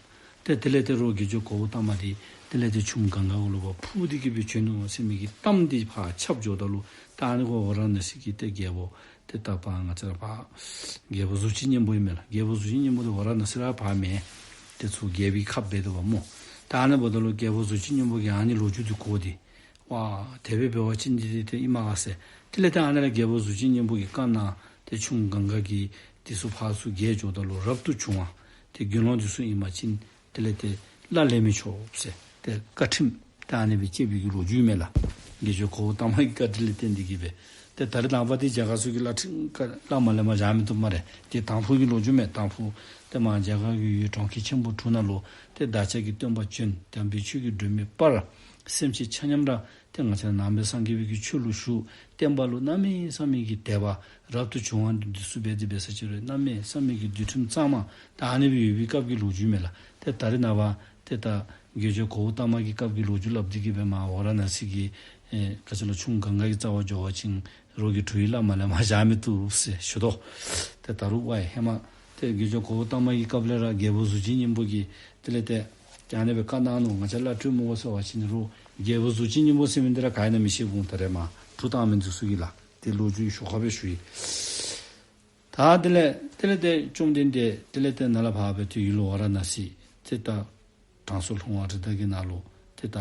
ཏེ་དེ་ལས་ཏེ་རོགས་དགེ་སྦྱོང་གོའུ་ཏ་མ་འདི་དེ་ལས་ཏེ་ཆུ་མོ་གངྒཱ་གུ་ལུ་ཕར་འཕུར་ཏེ་གི་སྦེ་བྱོན་ནུག་ཟེར་མི་གི་གཏམ་འདི་ཕར་ཁྱབ་འགྱོཝ་ད་ལུ་ད་ཨ་ནི་ཁོ་ཝ་ར་ཎ་སི་གི་ཏེ་རྒྱལ་པོ་ཏེ་ད་ཕར་ང་བཅས་ར་ཕར་རྒྱལ་པོ་གཟུགས་ཅན་སྙིང་པོ་ཨིན་མས་ལགས། རྒྱལ་པོ་གཟུགས་ཅན་སྙིང་པོ་འདི་ཝ་ར་ཎ་སི་ར་ཕར་མེན། ཏེ་ཚུར་རྒྱལ་པོའི་ཁབ་འབད་དོ་བ་སྨོ། ད་ཨ་ནི་འབདཝ་ད་ལུ་རྒྱལ་པོ་གཟུགས་ཅན་སྙིང་པོ་གིས་ཨ་ནི་ལོ་རྒྱུས་འདི་གོ་སྟེ་ཝ་དེ་སྦེ་འབད་བ་ཅིན་འདི་འདི་ཏེ་ཨིན་མས་ག་ཟེར། དེ་ལས་ཏེ་ཨ་ནི་ར་རྒྱལ་པོ་གཟུགས་ཅན་སྙིང་པོ་གིས་བཀའ་གནང་སྟེ་ཆུ་མོ་གངྒཱ་གི་འདི་ཚུ་ཕར་ཚུར་བརྒལ་འགྱོཝ་ད་ལུ་རབ་ཏུ་བྱུང་བ་ཏེ་དགེ་སློང་འདི་ཚུ་ཨིན་པ་ཅིན་དེ་ལས་ཏེ་གླགས་ལེན་མི་ཆོག་ཟེར་ཏེ་བཀའ་ཁྲིམས་ཏེ་ཨ་ནི་སྦེ་བཅས་པའི་གི་ལོ་རྒྱུས་མས་ལགས། དགེ་སྦྱོང་གོའུ་ཏ་མ་གི་བཀའ་དྲིན་ལས་བརྟེན་ཏེ་གི་སྦེ། ཏེ་ད་རེས་ནངས་པ་འདི་རྒྱ་གར་ཚུ་གིས་གླགས་ཁྲིམས་བཀའ་གླགས་མ་ལེན་པར་བཞག་མི་བཏུབ་སྨ་རེ། ཏེ་དང་ཕུ་གི་ལོ་རྒྱུས་མས། དང་ཕུ་ཏེ་མར་རྒྱ་གར་གྱི་ཡུལ་གྲོང་ཁྱེར་ཆེན་པོ་དྲུག་ནང་ལུ་ཏེ་བདག་ཅག་གི་སྟོན་པ་བྱོན། དམ་པའི་ཆོས་ཀྱི་སྒྲོན་མེ་སྤར། སེམས་ཅན་ཆ་མཉམ་ར་ཏེ་ང་བཅས་ནང་པའི་སངས་རྒྱས་པའི་གི་ཆོས་ལུ་ཞུགས། བསྟན་པ་ལུ་གནམ་མེད་ས་མེད་ཀྱི་དད་པ་རབ་ཏུ་བྱུང་བ་འདི་ཚུ་འབད་དེ་འབད་ས་ཅིག་རུང་གནམ་མེད་ས་མེད་ཀྱི་འདུལ་ཁྲིམས་གཙང་མ་ད་ཨ་ནི་སྦེ་ཡོད་པའི་སྐབས་ཀྱི་ལོ་རྒྱུས་མས་ལགས། ཏེ་ད་རེས་ནངས་པ་ཏེ་ད་དགེ་སྦྱོང་གོའུ་ཏ་མ་གི་སྐབས་ཀྱི་ལོ་རྒྱུས་སླབ་སྟེ་གི་སྦེ་མར་ཝ་ར་ཎ་སི་གི་ཨེ་ག་ཅི་ལོ་ཆུ་མོ་གངྒཱ་གི་རྩ་བར་འགྱོ་བ་ཅིན་རོགས་ཀྱིས་གྲུ་ཡི་གླགས་མ་ལེན་པར་བཞག་མི་བཏུབ་ཟེར་ཞུ་དོ། ཏེ་ད་རུང་ཝའི་ཧེ་མ་ཏེ་དགེ་སྦྱོང་གོའུ་ཏ་མ་གི་སྐབས་ལས་ར་རྒྱལ་པོ་གཟུགས་ཅན་སྙིང་པོ་གིས་དེ་ལས་ཏེ་ཨ་ནི་སྦེ་བཀའ་གནང་ནུག། ང་བཅས་གླགས་སྤྲོད་མི་དགོ་ཟེར་བ་ཅིན་རུང་རྒྱལ་པོ་གཟུགས་ཅན་སྙིང་པོ་ཟེར་མི་འདི་ར་ག་ཨིན་ན་མི་ཤེས་འོང་། ད་རེས་མར་གྲུ་བཏང་མི་འདི་ཚུ་གིས་ལགས། ཏེ་ལོ་རྒྱུས་ཞོར་ཁར་སྦེ་ཞུ་ཡི། ད་དེ་ལས་དེ་ལས་ཏེ་བཅོམ་ལྡན་འདས་དེ་ལས་ཏེ་ནཱ་ལས་ཕར་སྦེ་ཏེ་ཡུལ་ཝ་ར་ཎ་སི་ཏེ་ད་དྲང་སྲོང་ལྷུང་བ་རི་དྭགས་ཀྱི་ནང་ལུ་ཏེ་ད་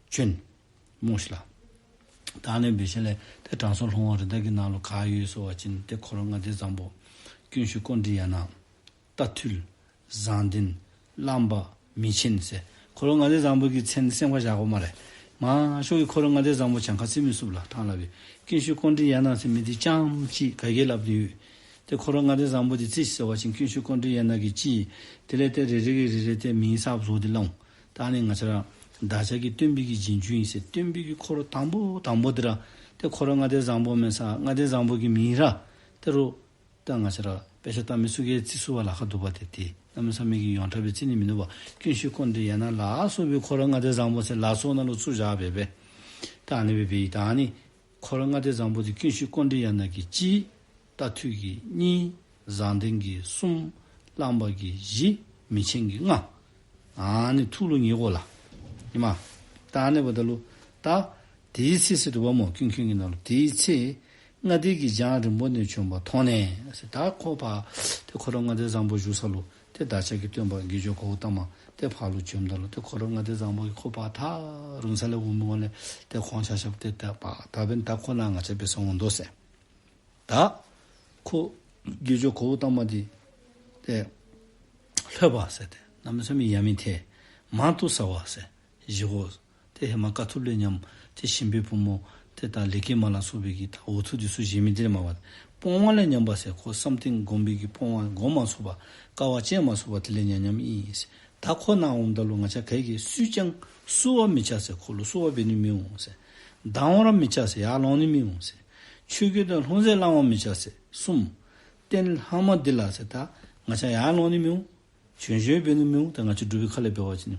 བྱོན་སྨོ་ཤིག་ལགས། ད་ཨ་ནི་འབད་ཞིནམ་ལས་ཏེ་དྲང་སྲོང་ལྷུང་བ་རི་དྭགས་ཀྱི་ནང་ལུ་ག་ཡོད་ཟེར་བ་ཅིན་ཏེ་ཁོ་ར་ལྔ་སྡེ་བཟང་པོ་ཀུན་ཤེས་ཀཽཎྜི་ཡ་ན་རྟ་ཐུལ་བཟང་ལྡན་གླང་པ་མི་ཆེན་ཟེར། ཁོ་ར་ལྔ་སྡེ་བཟང་པོ་གི་མཚན་སེམས་ཁར་བཞག་དགོ་སྨ་རེ། མང་ཤོས་ཀྱིས་ཁོ་ར་ལྔ་སྡེ་བཟང་པོ་གྱངས་ཁ་བརྩི་མི་ཚུགས་ལགས། ཐང་ལྷབ་པས། ཀུན་ཤེས་ཀཽཎྜི་ཡ་ན་ཟེར་མི་འདི་རྐྱངམ་ཅིག་ག་གིས་སླབ་ནི་ཡོད། ཏེ་ཁོ་ར་ལྔ་སྡེ་བཟང་པོ་འདི་བརྩི་ཟེར་བ་ཅིན་ཀུན་ཤེས་ཀཽཎྜི་ཡ་ན་གིས་བརྩི། དེ་ལས་ཏེ་རེ་རེ་གིས་རེ་རེ་ཏེ་མིང་གསརཔ་བཟོ་སྟེ་སླབ་འོང་། ད་ཨ་ནི་ང་བཅས་ར་བདག་ཅག་གི་སྟོན་པའི་གི་རྗེས་འཇུག་ཨིན་ཟེར། སྟོན་པའི་གི་འཁོར་དང་པོ་དང་པོ་འདི་ར་ཏེ་ཁོ་ར་ལྔ་སྡེ་བཟང་པོ་མས་ཟེར། ལྔ་སྡེ་བཟང་པོ་གི་མིང་ར་ཏེ་རུང་ད་ང་བཅས་ར་དཔེ་ཆ་ལྟ་མི་ཚུ་གིས་བརྩི་ཚུགས་པར་ལཱ་ཁག་འདུག་པ། ཏེ་ཏེ་གནམ་མེད་ས་མེད་ཀྱི་ཡོངས་གྲགས་སྦེ་བརྩི་ནི་མིན་འདུག་པ། ཀུན་ཤེས་ཀཽཎྜི་ཡ་ན་ལ་སོགས་པའི་ཁོ་ར་ལྔ་སྡེ་བཟང་པོ་ཟེར་ལ་སོགས་ནང་ལུ་བཙུགས་བཞག་པས་པས། ད་ཨ་ནི་སྦེ་འབད་ཡི། ད་ཨ་ནི་ཁོ་ར་ལྔ་སྡེ་བཟང་པོ་འདི་ཀུན་ཤེས་ཀཽཎྜི་ཡ་ན་གིས་གཅིག། རྟ་ཐུལ་གྱིས་གཉིས། བཟང་ལྡན་གྱིས་གསུམ། གླང་པ་གིས་བཞི། མི་ཆེན་གྱིས་ལྔ། ཨ་ནི་ཐུགས་ལུ་ངེས་དགོ་ལགས། ཨིན་མས། ད་ཨ་ནི་འབདཝ་ད་ལུ་ད་དེའི་ཚེ་ཟེར་འདུག་པ་སྨོ། ཀུན་མཁྱེན་གྱི་ནང་ལུ་དེའི་ཚེ་ལྔ་སྡེ་གིས་རྒྱང་རིང་པོ་ནས་བྱོན་པ་མཐོང་ནས་ཟེར། ད་ཁོ་ཕར་ཏེ་ཁོ་ར་ལྔ་སྡེ་བཟང་པོ་བཞུགས་ས་ལུ་ཏེ་བདག་ཅག་གི་སྟོན་པ་དགེ་སྦྱོང་གོའུ་ཏ་མ་ཏེ་ཕར་ལུ་བྱོནམ་ད་ལུ་ཏེ་ཁོ་ར་ལྔ་སྡེ་བཟང་པོ་གིས་ཁོ་ཕར་ཐག་རིང་ས་ལས་འོང་མི་འོང་ལས་ཏེ་ཁོང་ཆ་ཁྱབ་ཏེ་ད་པ་ད་འབདན་ད་ཁོ་ནཱ་ང་བཅས་འབད་སར་འོང་དོ་ཟེར། ད་ཁོ་དགེ་སྦྱོང་གོའུ་ཏ་མ་འདི་ཏེ་ལྷོད་པ་ཟེར་ཏེ་གནམ་མེད་ས་མེད་ཡ་མི་ཐལ། མང་དུ་ཟ་བ་ཟེར་བཞེས་དགོ། ཏེ་ཧེ་མ་དཀའ་ཐུབ་ལས་ཉམས་ཏེ་ཞིང་པའི་བུ་མོ་ཏེ་ད་ལེགས་སྐྱེས་མ་ལ་སོགས་པའི་གི་ད་འོ་ཐུག་འདི་ཚུ་བཞེས་མི་འདི་ར་མ་པ། སྤོང་བ་ལས་ཉམས་པ་ཟེར་ཁོ་བསམ་གཏན་སྒོམ་པའི་གི་སྤོང་བ་སྒོམ་མ་ཚུགས་པ། དཀའ་བ་སྤྱད་མ་ཚུགས་པ་དེ་ལས་ཉམས་ཉམསམ་ཨིན་ཟེར། ད་ཁོ་ནཱ་འོངམ་ད་ལུ་ང་བཅས་ག་གིས་སུས་ཀྱང་བསུ་བ་མི་བྱ་ཟེར། ཁོ་ལུ་བསུ་བ་འབད་ནི་མི་འོང་ཟེར། ལྡང་བར་མི་བྱ་ཟེར། ཡར་ལོང་ནི་མི་འོང་ཟེར། ཆོས་གོས་དང་ལྷུང་བཟེད་བླང་བར་མི་བྱ་ཟེར། གསུམ། རྟེན་ལྷག་མ་འདི་ལ་ཟེར། ད་ང་བཅས་ཡར་ལོང་ནི་མི་འོང་། བྱོན་བྱོནམ་འབད་ནི་མི་འོང་། ད་ང་བཅས་འབྲུག་པའི་ཁ་ལས་འབད་བ་ཅིན་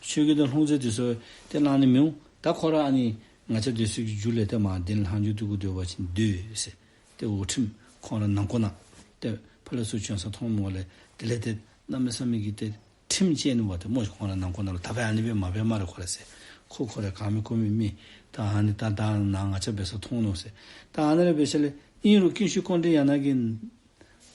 ཆོས་གོས་དང་ལྷུང་བཟེད་འདི་ཚུ་ཏེ་བླང་ནི་མི་འོང་། ད་ཁོ་ར་ཨ་ནི་ང་བཅས་སྡོད་སའི་གི་རྒྱུད་ལས་ཏེ་མར་རྟེན་ལྷག་རྒྱུ་འདི་གུ་སྡོད་པ་ཅིན་སྡོད་ཟེར། ཏེ་འོག་ཁྲིམས་ཁོང་ར་ནང་འཁོད་ནང་ཏེ་ཕར་ལས་ཚུར་བྱོན་ས་མཐོངམ་འོང་ལས་དེ་ལས་ཏེ་གནམ་མེད་ས་མེད་ཀྱི་ཏེ་ཁྲིམས་བཅད་ནུག་པ། ཏེ་སྨོ་ཤིག་ཁོང་ར་ནང་འཁོད་ནང་ལུ་ད་འབད་ཨ་ནི་སྦེ་མ་འབད་སྨ་རེ་ཁོ་ར་ཟེར། ཁོ་ཁོ་ར་ག་མི་གོ་མི་མི་ད་ཨ་ནི་ད་ད་ནཱ་ང་བཅས་འབད་སར་མཐོང་ནུག་ཟེར། ད་ཨ་ནི་ར་འབད་ཞིནམ་ལས་ཨིན་རུང་ཀུན་ཤེས་ཀཽཎྜི་ཡ་ན་གི་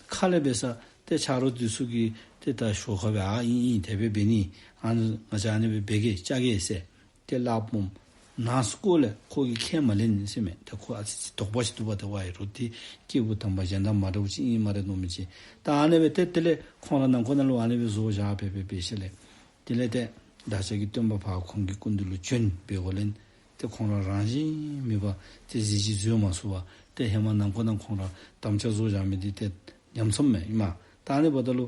ཁ་ལས་འབད་ས་ཏེ་ཆ་རོགས་འདི་ཚུ་གིས་ཏེ་ད་ཞོར་ཁར་སྦེ་ཨ་ཨིན་ཨིན་དེ་སྦེ་འབད་ནི། ཨ་ནི་ང་བཅས་ཨ་ནི་སྦེ་འབད་གེ་བཅའ་གེ་ཟེར། ཏེ་སླབ་སྨོ། ནང་སྐོར་ལས་ཁོ་གིས་ཁས་མ་ལེན་ཟེར་མས། ཏེ་ཁོ་ཨ་ཙི་ཙི་དོགས་པ་ཅིག་འདུག་པ། ཏེ་ཝའི་རོགས་འདི་སྐྱེས་བུ་དམ་པ་གཞན་དང་མ་འདྲཝ་ཅིག་ཨིན་སྨ་རེ་མནོ་མི་ཅིག། ད་ཨ་ནི་སྦེ་ཏེ་དེ་ལས་ཁོང་ར་ནང་འཁོད་ནང་ལུ་ཨ་ནི་སྦེ་བཟོ་བཞག་སྦེ་སྦེ་འབད་ཞིནམ་ལས་དེ་ལས་ཏེ་བདག་ཅག་གི་སྟོན་པ་ཕར་ཁོང་གི་སྐུ་མདུན་ལུ་བྱོན་པའི་སྒོ་ལས་ཏེ་ཁོང་ར་རང་བཞིན་མེད་པར་ཏེ་གཟི་བརྗིད་བཟོད་མ་ཚུགས་པར་ཏེ་ཧེ་མ་ནང་འཁོད་ནང་ཁོང་ར་དམ་བཅའ་བཟོ་བཞག་མི་འདི་ཏེ་ཉམས་སོངམ་མས་ཨིན་མས། ད་ཨ་ནི་འབདཝ་ད་ལུ་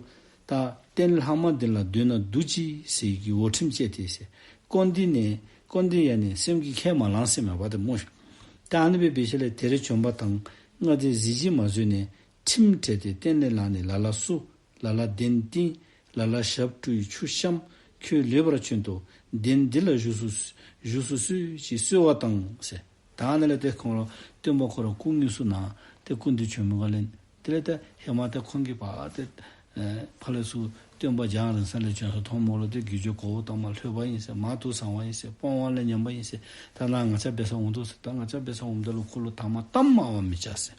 ད་རྟེན་ལྷག་མ་འདི་ལ་འདོད་ན་འདུག་ཅིག་ཟེར་གྱི་འོག་ཁྲིམས་བཅད་དེ་ཟེར། སྐུར་འདེབས་ནས་སྐུར་འདེབས་ཡང་ནི་སེམས་ཀྱིས་ཁས་མ་བླངས་ཟེར་མས་པ་ཏེ་སྨོ་ཤིག། ད་ཨ་ནི་སྦེ་འབད་ཞིནམ་ལས་དེར་བྱོན་པ་དང་ལྔ་སྡེ་གཟི་བརྗིད་མ་བཟོད་ནས་ཁྲིམས་བྲལ་ཏེ་སྟན་ལས་ལངས་ནས་ལ་ལ་བསུ། ལ་ལ་གདན་བཏིང་། ལ་ལ་ཞབས་བཀྲུས་ཆུ་བཤམས། ཁྱོད་ལེགས་པར་བྱོན་ཏོ། གདན་འདི་ལ་བཞུགས་སུ་བཞུགས་སུ་གསོལ་ཅིག་གསོལ་བ་བཏང་ཟེར། ད་ཨ་ནི་ལས་ཏེ་ཁོང་ལུ་སྟོན་པ་ཁོ་ར་སྐུ་དངོས་སུ་ནཱ་ཏེ་སྐུར་འདེབས་བྱོན་མི་ག་ལས། དེ་ལས་ཏེ་ཧེ་མ་ཏེ་ཁོང་གིས་པ་ཏེ་ཨེ་ཕར་ལས་ཚུར་སྟོན་པ་རྒྱང་རིང་ས་ལས་བྱོན་སོ་མཐོངམ་ལུ་ཏེ་དགེ་སྦྱོར་གཽ་ཏ་མ་ལྷོད་པ་ཨིན་ཟེར། མ་ཐུགས་བཟང་བ་ཨིན་ཟེར། སྤོང་བ་ལ་ཉམས་པ་ཨིན་ཟེར། ད་ནཱ་ང་བཅས་འབད་སར་འོང་དོ་ཟེར། ད་ང་བཅས་འབད་སར་འོངམ་ད་ལུ་ཁོ་ལུ་དང་པ་གཏམ་སྨྲ་བར་མི་བྱ་ཟེར།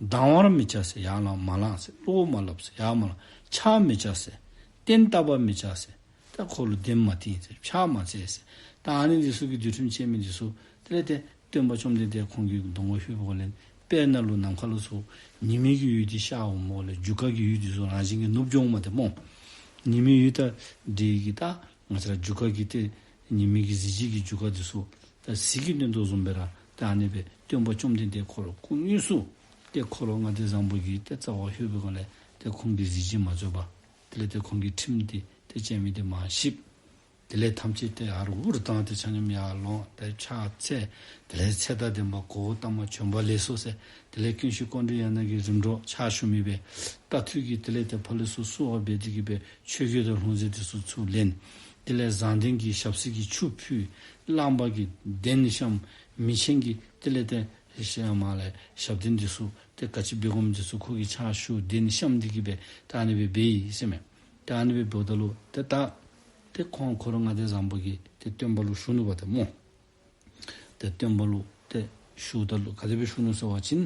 སྡང་བར་མི་བྱ་ཟེར། ཡར་ལངས་མར་ལངས་ཟེར། བློ་མ་སླབ་ཟེར། ཡར་མར་ལངས་ཕྱག་མི་བྱ་ཟེར། རྟེན་བཏབ་པར་མི་བྱ་ཟེར། ད་ཁོ་ལུ་གདན་མ་བཏིང་ཟེར། ཕྱག་མ་འཚལ་ཟེར། ད་ཨ་ནི་འདི་ཚུ་གི་འདུལ་ཁྲིམས་བཅས་མི་འདི་ཚུ་དེ་ལས་ཏེ་སྟོན་པ་བཅོམ་ལྡན་འདས་ཁོང་གི་གདོང་ཁར་ལྷོདཔ་ལས་དཔེར་ན་ལུ་ནམ་མཁའ་ལུ་ཚུར་ཉི་མའི་གི་འོད་འདི་ཤར་འོངམ་ལས་རྒྱུ་སྐར་གྱི་འོད་འདི་ཚུ་རང་བཞིན་གྱིས་ནུབ་འགྱོཝ་མས་ཏེ་སྨོ། ཉི་མའི་འོད་དང་འདྲ་བའི་གི་ད་ང་བཅས་ར་རྒྱུ་སྐར་གྱི་ཏེ་ཉི་མའི་གི་གཟི་བརྗིད་ཀྱི་རྒྱུ་སྐར་འདི་ཚུ་ད་ཟིལ་གྱིས་གནོན་དོ་བཟུམ་སྦེ་ར་ད་ཨ་ནི་སྦེ་སྟོན་པ་བཅོམ་ལྡན་འདས་ཁོ་ར་སྐུ་དངོས་སུ་ཏེ་འཁོར་ལྔ་སྡེ་བཟང་པོ་གི་ཏེ་རྩ་བར་ལྷོད་པའི་སྒང་ལས་ཏེ་ཁོང་གི་གཟི་བརྗིད་མ་བཟོད་པར་དེ་ལས་ཏེ་ཁོང་གི་ཁྲིམས་འདི་ཏེ་བཅས་མི་འདི་མར་བཤིག། དེ་ལས་ཐམས་ཅད་ཏེ་ཧ་རུ་ཧུ་རུ་བཏང་སྟེ་ཆ་མཉམ་ཡར་ལོང་སྟེ་ཕྱག་འཚལ། དེ་ལས་ཚེ་དང་ལྡན་པ་གཽ་ཏ་མ་བྱོན་པ་ལེགས་སོ་ཟེར། དེ་ལས་ཀུན་ཤེས་ཀཽཎྜི་ནྱ་གི་རིམ་གྲོ་ཕྱག་ཞུ་མི་སྦེ་རྟ་ཐུལ་གྱིས་དེ་ལས་ཏེ་ཕར་ལས་ཚུར་བསུ་བ་འབད་དེ་གི་སྦེ་ཆོས་གོས་དང་ལྷུང་བཟེད་འདི་ཚུ་ཚུར་ལེན། དེ་ལས་བཟང་ལྡན་གྱི་ཞབས་བསིལ་གྱི་ཆུ་ཕུལ། བླམ་པ་གིས་གདན་བཤམས། མི་ཆེན་གྱིས་དེ་ལས་ཏེ་ཞལ་མ་ལས་ཞབས་བརྟན་འདི་ཚུ་ཏེ་ག་ཅི་འབད་དགོཔ་འདི་ཚུ་ཁོ་གིས་ཕྱག་ཞུ་གདན་བཤམས་ཏེ་གི་སྦེ་ད་ཨ་ནི་སྦེ་འབད་ཡི་ཟེར་མས། ད་ཨ་ནི་སྦེ་འབདཝ་ད་ལུ་ཏེ་ད་ཏེ་ཁོང་འཁོར་ལྔ་སྡེ་བཟང་པོ་གིས་ཏེ་སྟོན་པ་ལུ་ཞུ་ནུག་པ་ཏེ་སྨོ། ཏེ་སྟོན་པ་ལུ་ཏེ་ཞུཝ་ད་ལུ་ག་དེ་སྦེ་ཞུ་ནུག་ཟེར་བ་ཅིན་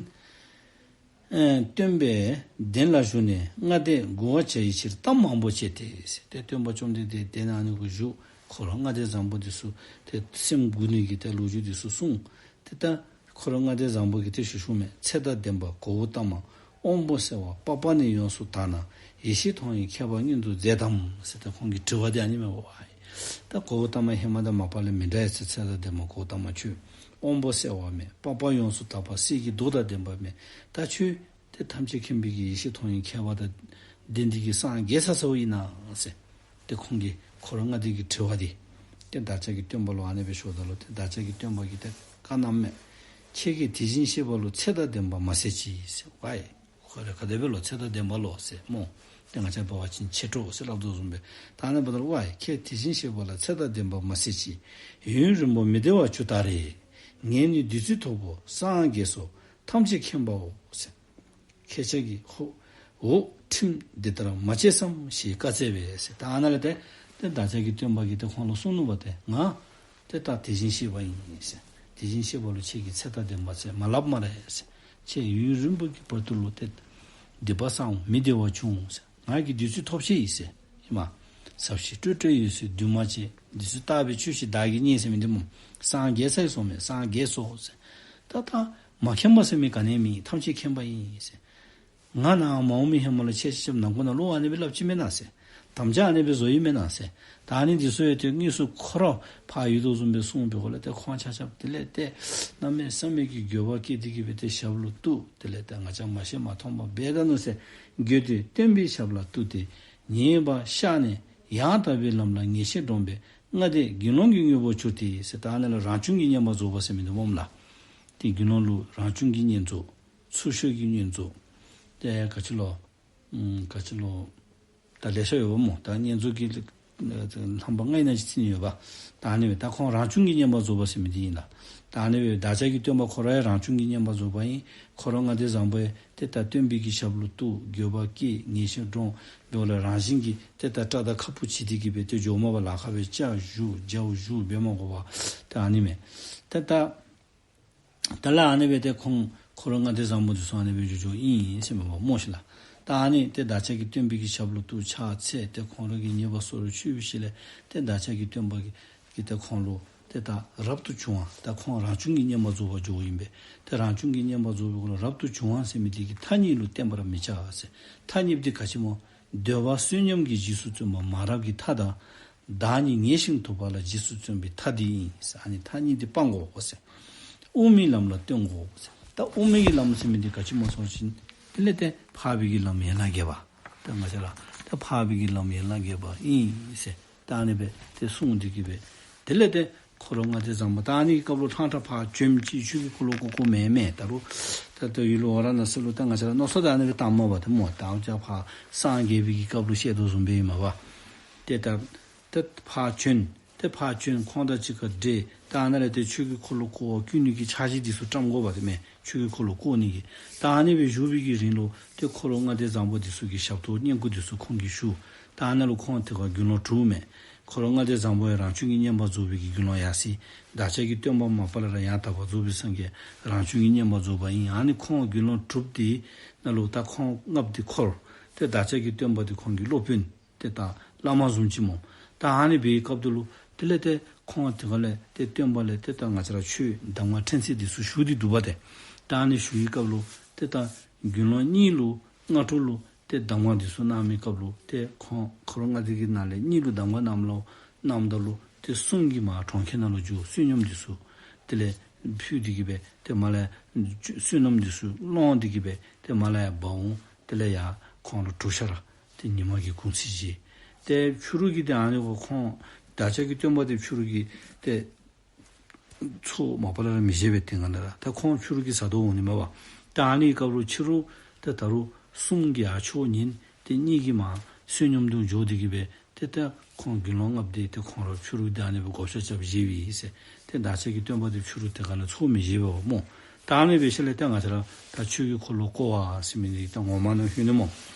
ཨེ་སྟོན་པས་གདན་ལ་བཞུགས་ནས་ལྔ་སྡེ་མགུ་བར་བྱ་བའི་ཕྱིར་གཏམ་མང་པོ་བྱས་ཏེ་ཟེར། ཏེ་སྟོན་པ་བཅོམ་ལྡན་འདས་གདན་ཨ་ནི་གུ་བཞུགས། འཁོར་ལྔ་སྡེ་བཟང་པོ་འདི་ཚུ་ཏེ་སེམས་མགུ་ནི་གི་ཏེ་ལོ་རྒྱུས་འདི་ཚུ་གསུངས། ཏེ་ད་འཁོར་ལྔ་སྡེ་བཟང་པོ་གིས་ཏེ་ཞུ་ཞུཝ་མས། ཚེ་དང་ལྡན་པ་གཽ་ཏ་མ། དབང་པོ་གསལ་བ་པ་པ་ནི་ཡོངས་སུ་དག་ན། ཡེ་ཤེས་མཐོང་བའི་མཁས་པ་མངོན་དུ་མཛད་དམ་ཟེར་ཏེ་ཁོང་གི་དྲི་བ་འདི་ཨ་ནི་མས་པ། ད་གཽ་ཏ་མ་ཧེ་མ་དང་མ་པ་ལས་མི་འདྲ་བའི་ཚེ་ཚེ་དང་ལྡན་པ་གཽ་ཏ་མ་ཁྱོད་དབང་པོ་གསལ་བ་མས། པ་པ་ཡོངས་སུ་དག་པ་སྲས་ཀྱི་མདོག་དང་ལྡན་པ་མས། ད་ཁྱོད་ཏེ་ཐམས་ཅད་མཁྱེན་པའི་གི་ཡེ་ཤེས་མཐོང་བའི་མཁས་པ་དང་ལྡན་ཏེ་གི་སངས་རྒྱས་ཚར་ཚརཝ་ཨིན་ན་ཟེར། ཏེ་ཁོང་གིས་འཁོར་ལྔ་སྡེ་གི་དྲི་བ་འདི་ཏེ་བདག་ཅག་གི་སྟོན་པ་ལུ་ཨ་ནི་སྦེ་ཞུཝ་ད་ལུ་ཏེ་བདག་ཅག་གི་སྟོན་པ་གིས་ཏེ་བཀའ་གནངམ་མས། ཁྱེད་ཀྱིས་དེ་བཞིན་གཤེགས་པ་ལུ་ཚེ་དང་ལྡན་པ་མ་ཟེར་ཅིག་ཟེར། ཝའི་ཁོ་རེ་ག་དེ་སྦེ་ལོ་ཚེ་དང་ལྡན་པ་ལོ་ཟེར་སྨོ། ཏེ་ང་བཅས་འབད་བ་ཅིན་མཆེད་གྲོགས་ཟེར་སླབ་དོ་བཟུམ་སྦེ། ད་ཨ་ནི་འབདཝ་ད་ལུ་ཝའི་ཁྱེད་དེ་བཞིན་གཤེགས་པ་ལ་ཚེ་དང་ལྡན་པ་མ་ཟེར་ཅིག། ཡུན་རིང་པོ་མི་བདེ་བ་བྱུང་ད་རེ། ངས་ནི་བདུད་རྩི་ཐོབ་བོ་སངས་རྒྱས་སོ། ཐམས་ཅད་མཁྱེན་པའོ་ཟེར། ཁྱེད་ཅག་གིས་ཧོ་འོ་ཁྲིམས་འདི་ལྟར་མ་བྱས་སམ་ཞེས་བཀའ་སྩལ་པས་ཟེར། ད་ཨ་ནཱ་ལས་ཏེ་ཏེ་བདག་ཅག་གི་སྟོན་པ་གིས་ཏེ་ཁོང་ལུ་གསུངས་ནུག་པ་ཏེ་ང་ཏེ་ད་དེ་བཞིན་གཤེགས་པ་ཨིན་ཟེར། དེ་བཞིན་གཤེགས་པ་ལུ་ཁྱེད་ཀྱིས་ཚེ་དང་ལྡན་པ་ཟེར་མ་སླབ་སྨ་རེ་ཟེར། ཁྱེད་ཡུན་རིང་པོ་གི་བར་དུ་ལུ་ཏེ་སྡིག་པ་བསགས་འོང་མི་བདེ་བ་བྱུང་འོང་ཟེར། ང་གིས་བདུད་རྩི་ཐོབ་ཅི་ཨིན་ཟེར། ཨིན་མས། ཟབ་ཞི་སྤྲོས་བྲལ་འོད་གསལ་འདུས་མ་བྱས། འདི་ཚུ་བརྟགས་པའི་ཆོས་ཤིག་བདག་གིས་རྙེད་ཟེར་མི་འདི་སྨོ། སངས་རྒྱས་ཚར་ཡི་ཟེརཝ་མས། སངས་རྒྱས་སོ་ཟེར། ད་ད་མ་མཁྱེན་པ་ཟེར་མི་ག་ནི་ཡང་མེད། ཐམས་ཅད་མཁྱེན་པ་ཨིན་ཟེར། ང་ནཱ་མ་འོང་མི་ཧེ་མ་ལུ་ཁྱེད་ཆ་ཁྱབ་ནང་ཁོག་ནང་བློ་ཨ་ནི་སྦེ་སླབ་ཅི་མེན་ན་ཟེར། དམ་བཅའ་ཨ་ནི་སྦེ་བཟོ་ཡི་མེན་ན་ཟེར། ད་ཨ་ནི་འདི་ཚུ་ཡང་ཏེ་དངོས་སུ་ཁོ་ར་ཕར་ཡོད་དོ་བཟུམ་སྦེ་གསུངས་པའི་སྒོ་ལས་ཏེ་ཁོང་ཆ་ཁྱབ་དེ་ལས་ཏེ་གནམ་མེད་ས་མེད་ཀྱི་འགྱོད་པ་སྐྱེས་ཏེ་གི་སྦེ་ཏེ་ཞབས་ལུ་གཏུགས། དེ་ལས་ཏེ་ང་བཅས་མ་ཤེས་མ་མཐོང་པ་འབད་ད་ནུག་ཟེར། དགོད་དེ་སྟོན་པའི་ཞབས་ལ་གཏུགས་ཏེ་ཉེས་པ་བཤགས་ནས་ཡང་དག་པའི་ལམ་ལ་ངེས་ཤེས་འདྲོངས་པས་ལྔ་སྡེ་དགེ་སློང་གི་དངོས་པོར་གྱུར་ཏེ་ཟེར། ད་ཨ་ནི་ལུ་རང་བྱུང་གི་བསྙེན་པར་རྫོགས་པ་ཟེར་མི་འདི་སྨོ་ལགས། ཏེ་དགེ་སློང་ལུ་རང་བྱུང་གི་བསྙེན་རྫོགས། ཚུར་ཤོག་གི་བསྙེན་རྫོགས། ཏེ་ག་ཅི་ལོ། ཨམ་ག་ཅི་ལོ། ད་ལེ་ཤ་ཡོདཔ་སྨོ། ད་བསྙེན་རྫོགས་ཀྱི་ལྷམ་པ་ལྔ་ཨིན་ན་ཅིག་ཚུད་ནི་ཡོདཔ། ད་ཨ་ནི་སྦེ་ད་ཁོང་རང་བྱུང་གི་བསྙེན་པར་རྫོགས་པ་ཟེར་མི་འདི་ཨིན་ལགས། ད་ཨ་ནི་སྦེ་བདག་ཅག་གི་སྟོན་པ་ཁོ་ར་ཡང་རང་བྱུང་གི་བསྙེན་པར་རྫོགས་པ་ཨིན། འཁོར་ལྔ་སྡེ་བཟང་པོ་ཡང་ཏེ་ད་སྟོན་པའི་གི་ཞབས་ལུ་གཏུགས། འགྱོད་པ་སྐྱེས། ངེས་ཤེས་འདྲོངས། འབདཝ་ལས་རང་བཞིན་གྱིས་ཏེ་ད་སྐྲ་དང་ཁ་སྤུ་བྱི་སྟེ་གི་སྦེ་ཏེ་འགྱོཝ་མས་པ། ལཱ་ཁག་སྦེ་སྐྱ་བཞུ་རྒྱ་བཞུ་འབད་མ་དགོ་པར། ད་ཨ་ནི་མས། ཏེ་ད་ད་ལས་ཨ་ནི་སྦེ་ཏེ་ཁོང་འཁོར་ལྔ་སྡེ་བཟང་པོ་འདི་ཚུ་ཨ་ནི་སྦེ་འགྱོ་འགྱོཝ་ཨིན་ཟེར་མས་པ་སྨོ་ཤིག་ལགས། ད་ཨ་ནི་ཏེ་བདག་ཅག་གི་སྟོན་པའི་གི་ཞབས་ལུ་གཏུགས། ཕྱག་འཚལ། ཏེ་ཁོང་ར་གི་ཉེས་པ་སོར་ཆུད་པའི་ཤུལ་ལས་ཏེ་བདག་ཅག་གི་སྟོན་པ་གིས་གིས་ཏེ་ཁོང་ལུ་ཏེ་ད་རབ་ཏུ་བྱུང་བ། ད་ཁོང་རང་བྱུང་གི་བསྙེན་པར་རྫོགས་པར་འགྱོཝ་ཨིན་པས། ཏེ་རང་བྱུང་གི་བསྙེན་པར་རྫོགས་པའི་སྒོ་ལས་རབ་ཏུ་བྱུང་བ་ཟེར་མི་འདི་གི་ཐ་སྙད་ལུ་བསྟན་པར་མི་བྱ་ཟེར། ཐ་སྙད་འདི་ག་ཅི་སྨོ། འདོད་པ་བསོད་སྙོམས་ཀྱི་རྗེས་སུ་བརྩོན་པ་མ་རབས་ཀྱི་མཐའ་དང་། བདག་ཉིད་ངེས་ཤིང་ཐོབ་པ་ལ་རྗེས་སུ་བརྩོན་པའི་མཐའ་འདི་ཨིན་ཟེར། ཨ་ནི་ཐ་སྙད་འདི་སྤང་དགོ་ཟེར། དབུ་མའི་ལམ་ལ་བརྟེན་དགོ་ཟེར། ད་དབུ་མའི་གི་ལམ་ཟེར་མི་འདི་ག་ཅི་སྨོ་ཟེར་བ་ཅིན་དེ་ལས་ཏེ་འཕགས་པའི་གི་ལམ་ཡན་ལག་བརྒྱད་པ། ད་ང་བཅས་ར་ད་འཕགས་པའི་གི་ལམ་ཡན་ལག་བརྒྱད་པ་ཨིན་ཟེར། ད་ཨ་ནི་སྦེ་ཏེ་གསུངས་ཏེ་གི་སྦེ། དེ་ལས་ཏེ་འཁོར་ལོ་ལྔ་སྡེ་བཟང་པོ་ད་ཨ་ནི་གི་སྐབས་ལུ་ཕྲང་ཕྲང་ཕར་བྱོནམ་ཅིག་ཆོས་ཀྱི་འཁོར་ལོ་བསྐོར་བསྐོརཝ་མེན་མས། ད་རུང་ད་ལྟོ་ཡུལ་ལུ་ཝཱ་ར་ཎ་སི་ལུ་ད་ང་བཅས་ར་མནོ་བསམ་ད་ཨ་ནི་སྦེ་བཏངམ་མས་པ་ཏེ་སྨོ། ད་ང་བཅས་ཕར་སངས་རྒྱས་པའི་གི་སྐབས་ལུ་བཤད་དོ་བཟུམ་སྦེ་ཨིན་མས་པ། ཏེ་ད་ཏེ་ཕར་བྱོན། ཏེ་ཕར་བྱོན་ཁོང་དང་གཅིག་ཁར་འབྲེལ། ད་ཨ་ནཱ་ལས་ཏེ་ཆོས་ཀྱི་འཁོར་ལོ་བསྐོར་བར་བསྐུལ་ནི་གི་འཆར་གཞི་འདི་ཚུ་བཀྲམ་དགོ་པ་ཏེ་མས། ཆོས་ཀྱི་འཁོར་ལོ་བསྐོར་ནི་གི། ད་ཨ་ནི་སྦེ་བཞུགས་པའི་གི་རིང་ལུ་ཏེ་འཁོར་ལོ་ལྔ་སྡེ་བཟང་པོ་འདི་ཚུ་གི་ཞབས་ཏོག་བསྙེན་བཀུར་འདི་ཚུ་ཁོང་གིས་ཞུ། ད་ཨ་ནཱ་ལུ་ཁོང་དེ་ཁར་དགེ་སློང་དྲུག་མས། འཁོར་ལོ་ལྔ་སྡེ་བཟང་པོ་ཡང་རང་བྱུང་གི་བསྙེན་པར་རྫོགས་པའི་གི་དགེ་སློང་ཡར་སོ་ཡི། བདག་ཅག་གི་སྟོན་པ་མ་པ་ལས་ར་ཡང་དག་པར་རྫོགས་པའི་སངས་རྒྱས་རང་བྱུང་གི་བསྙེན་པར་རྫོགས་པ་ཨིན། ཨ་ནི་ཁོང་དགེ་སློང་དྲུག་འདི་ནང་ལུ་ད་ཁོང་ལྔ་པོ་འདི་འཁོར། ཏེ་བདག་ཅག་གི་སྟོན་པ་འདི་ཁོང་གི་སློབ་དཔོན། ཏེ་ད་བླ་མ་བཟུམ་ཅིག་སྨོ། ད་ཨ་ནི་སྦེ་སྐབས་དེ་ལུ་དེ་ལས་ཏེ་ཁོང་དེ་ཁར་ལས་ཏེ་སྟོན་པ་ལས་ཏེ་ད་ང་བཅས་ར་ཆོས་གདམས་ངག་ཕྲན་ཚེགས་འདི་ཚུ་ཞུ་སྟེ་འདུག་པ་ཏེ། ད་ཨ་ནི་ཞུ་བའི་སྐབས་ལུ་ཏེ་ད་དགེ་སློང་གཉིས་ལུ་སྔ་དྲོ་ལུ་ཏེ་གདམས་ངག་འདི་ཚུ་གནང་མི་སྐབས་ལུ་ཏེ་ཁོང་འཁོར་ལྔ་སྡེ་གི་ནང་ལས་གཉིས་ལུ་གདམས་ངག་གནངམ་ལུ་གནངམ་ད་ལུ་ཏེ་གསུམ་གྱིས་མར་གྲོང་ཁྱེར་ནང་ལུ་འགྱོ། བསོད་སྙོམས་འདི་ཚུ་དེ་ལས་ཕུལ་ཏེ་གི་སྦེ་ཏེ་མར་ལས་བསོད་སྙོམས་འདི་ཚུ་སློང་སྟེ་གི་སྦེ་ཏེ་མར་ལས་ཡར་འབག་འོང་། དེ་ལས་ཡར་ཁོང་ལུ་གྲོ་ཞྭ་ར་ཏེ་ཉི་མ་གི་གུང་ཚིགས་བཞེས། ཏེ་ཕྱི་རུ་གི་ཏེ་ཨ་ནི་གུ་ཁོང་བདག་ཅག་གི་སྟོན་པ་འདི་ཕྱི་རུ་གི་ཏེ་ཚོགས་མ་པ་ལས་ར་མི་བཞེས་པས། ཏེ་ང་ནི་ར་ད་ཁོང་ཕྱི་རུ་གི་ས་དོ་འོང་ནི་མས་པ། ད་ཨ་ནི་སྐབས་ལུ་ཕྱི་རུ་ཏེ་ད་རུང་གསུམ་གྱིས་ཡར་ཆོས་ཉན། ཏེ་གཉིས་ཀྱིས་མར་བསོད་སྙོམས་དུ་འགྱོ་སྟེ་གི་སྦེ་ཏེ་ད་ཁོང་དགེ་སློང་ལྔ་པོ་འདི་ཏེ་ཁོང་ར་ཕྱི་རུ་ཏེ་ཨ་ནི་སྦེ་བགོ་བཤའ་རྐྱབ་བཞེས་པས་ཟེར། ཏེ་བདག་ཅག་གི་སྟོན་པ་འདི་ཕྱི་རུ་དེ་ཁར་ལས་ཚོགས་མི་བཞེས་པས་པ་སྨོ། ད་ཨ་ནི་སྦེ་ཞིནམ་ལས་ཏེ་ང་བཅས་ར་ད་ཆོས་ཀྱི་འཁོར་ལོ་བསྐོར་བ་ཟེར་མི་འདི་ད་ངོ་མ་ནང་ལྷོད་ནི་སྨོ།